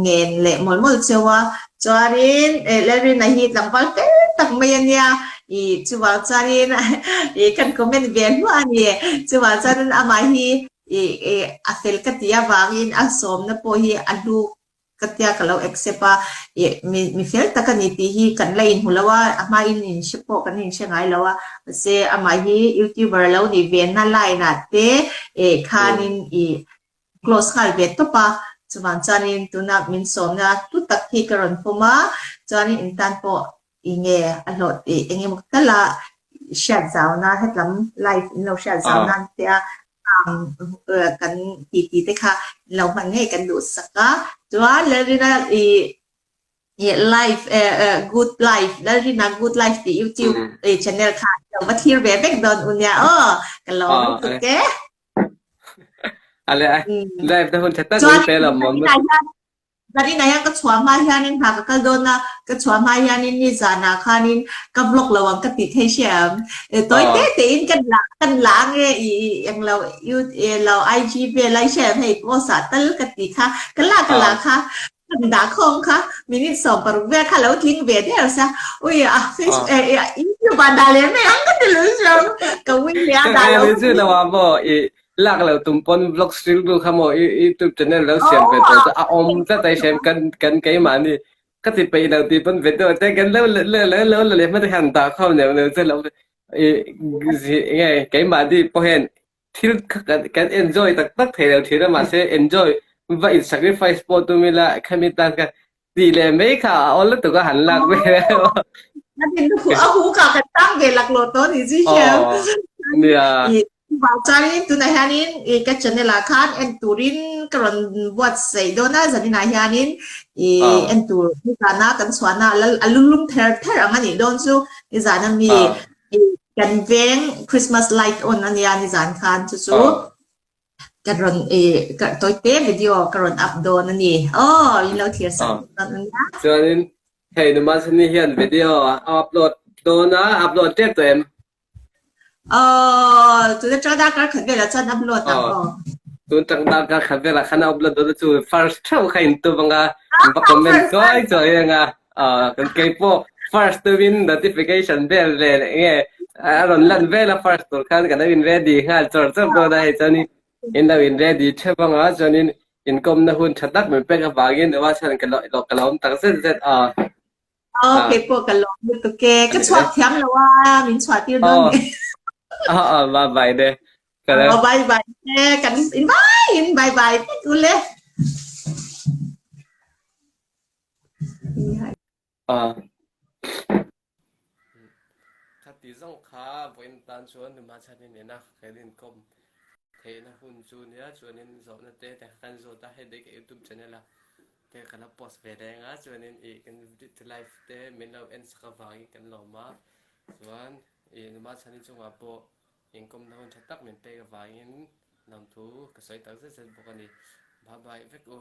ngen leh mawlh mawlh cheu a. Chuanin Lalrina hi tlangval fel tak mai a nia, i chuvang chuanin i kan comment ve hluah a ni. Chuvang chuanin amah hi i a fel ka tih avangin a sawmna pawh hi a hlu ka tia ka lo accept a, i mi fel tak a ni tih hi kan la inhmu lo a, a hmain inhre pawh kan inhre ngai lo a, mahse amah hi youtuber lo nih ve na line ah te khanin i close nghal ve tawp a, chuvang chuanin tuna min sawmna hlu tak hi ka rawn pawm a, chuanin in tan pawh i nge a hlawh tih eng emaw tala hriat zauna hetlam live in lo hriat zau nan te a kan ti ti te kha in lo hman ngei kan duhsak a, chuan Lalrina i life good life Lalrina good life tih youtube channel kha lo va thlir ve vek dawn u nia aw ka lawm lutuk e. Ale live na hun tha tak min pe lo mawm. Zanin ah hian ka chhuah hma hianin hna ka kal dawn a, ka chhuah hma hianin ni zanah khanin ka vlog lo ang ka tih thei hria em. Tawi te tein kan la kan la ange i englo lo IG vel a i hria em hei post ah tal ka tih kha ka lak ka la kha kan dah khawm kha minute 16 vel kha lo tling ve der sia ui a YouTube ah dah leh mai ang ka ti lo hriam ka ui leh a dah lo. Ka lo a maw i lak lo tum pawn vlog stream tu kha maw i YouTube channel lo siam ve tawh chu a awm tlat ai hriam kan kan keimahni ka ti peih lo tih pawn video te kan lo lo lo lo la leh hmasa hian dah khawm neuh neuh chu lo i nge keimahni pawh hian thil kha kan kan enjoy tak tak thei lo thin a mahse enjoy va in sacrifice pawh tum ila khami tan kha tih leh mai kha a awl lutuk a han lak vel a hu kha kan tang ve laklawh tawh ni zui hiam nia chuanin tunah hianin i ka channel ah khan en turin ka rawn buatsaih dawn a zaninah hianin i en tur nizana kan chhuahna a lulum ther ther ang a nih dawn chu nizana mi Kan veng Christmas light on a nia nizan khan chu chu ka rawn i ka tawite video ka rawn up dawn a ni. Aw in lo thlir sak dawn a nia. Chuanin hei Numasani hian video a upload dawn a, upload tep tawh em? Aw tuna tang darkar khat velah chuan upload ang aw. Tun tang darkar khat velah khan a upload dawn a chu first theuh kha in tum anga va comment chawi chawi anga. Kan keipawh first tumin notification bell vel enge a rawn lan vel a first tur khan kan lo in ready nghal chawr chawr dawn a hei chuanin in lo in ready theuh anga chuanin inkawmna hun tha tak min pek avangin Eva chuan ka lo ka lawm tak zet zet a. Aw keipawh ka lawm lutuk e ka chhuak thiam lo a min chhuah tir dawn nge. Aw aw bye bye de. Aw bye bye de kan in bye in bye bye vek ule. Khati zawng kha vawiin tan chuan numa chhanin nena kan inkawm theihna hun chu nia chuanin zawhna te te kha kan zawt a hei daih ka youtube channel a te ka la post ve reng a chuanin ih kan live te min lo en sak avangin kan lawm a chuan ih numa chhanin chungah pawh inkawmna hun tha tak min pek avangin lawmthu ka sawi tak zet zet bawk a ni bye bye vek u.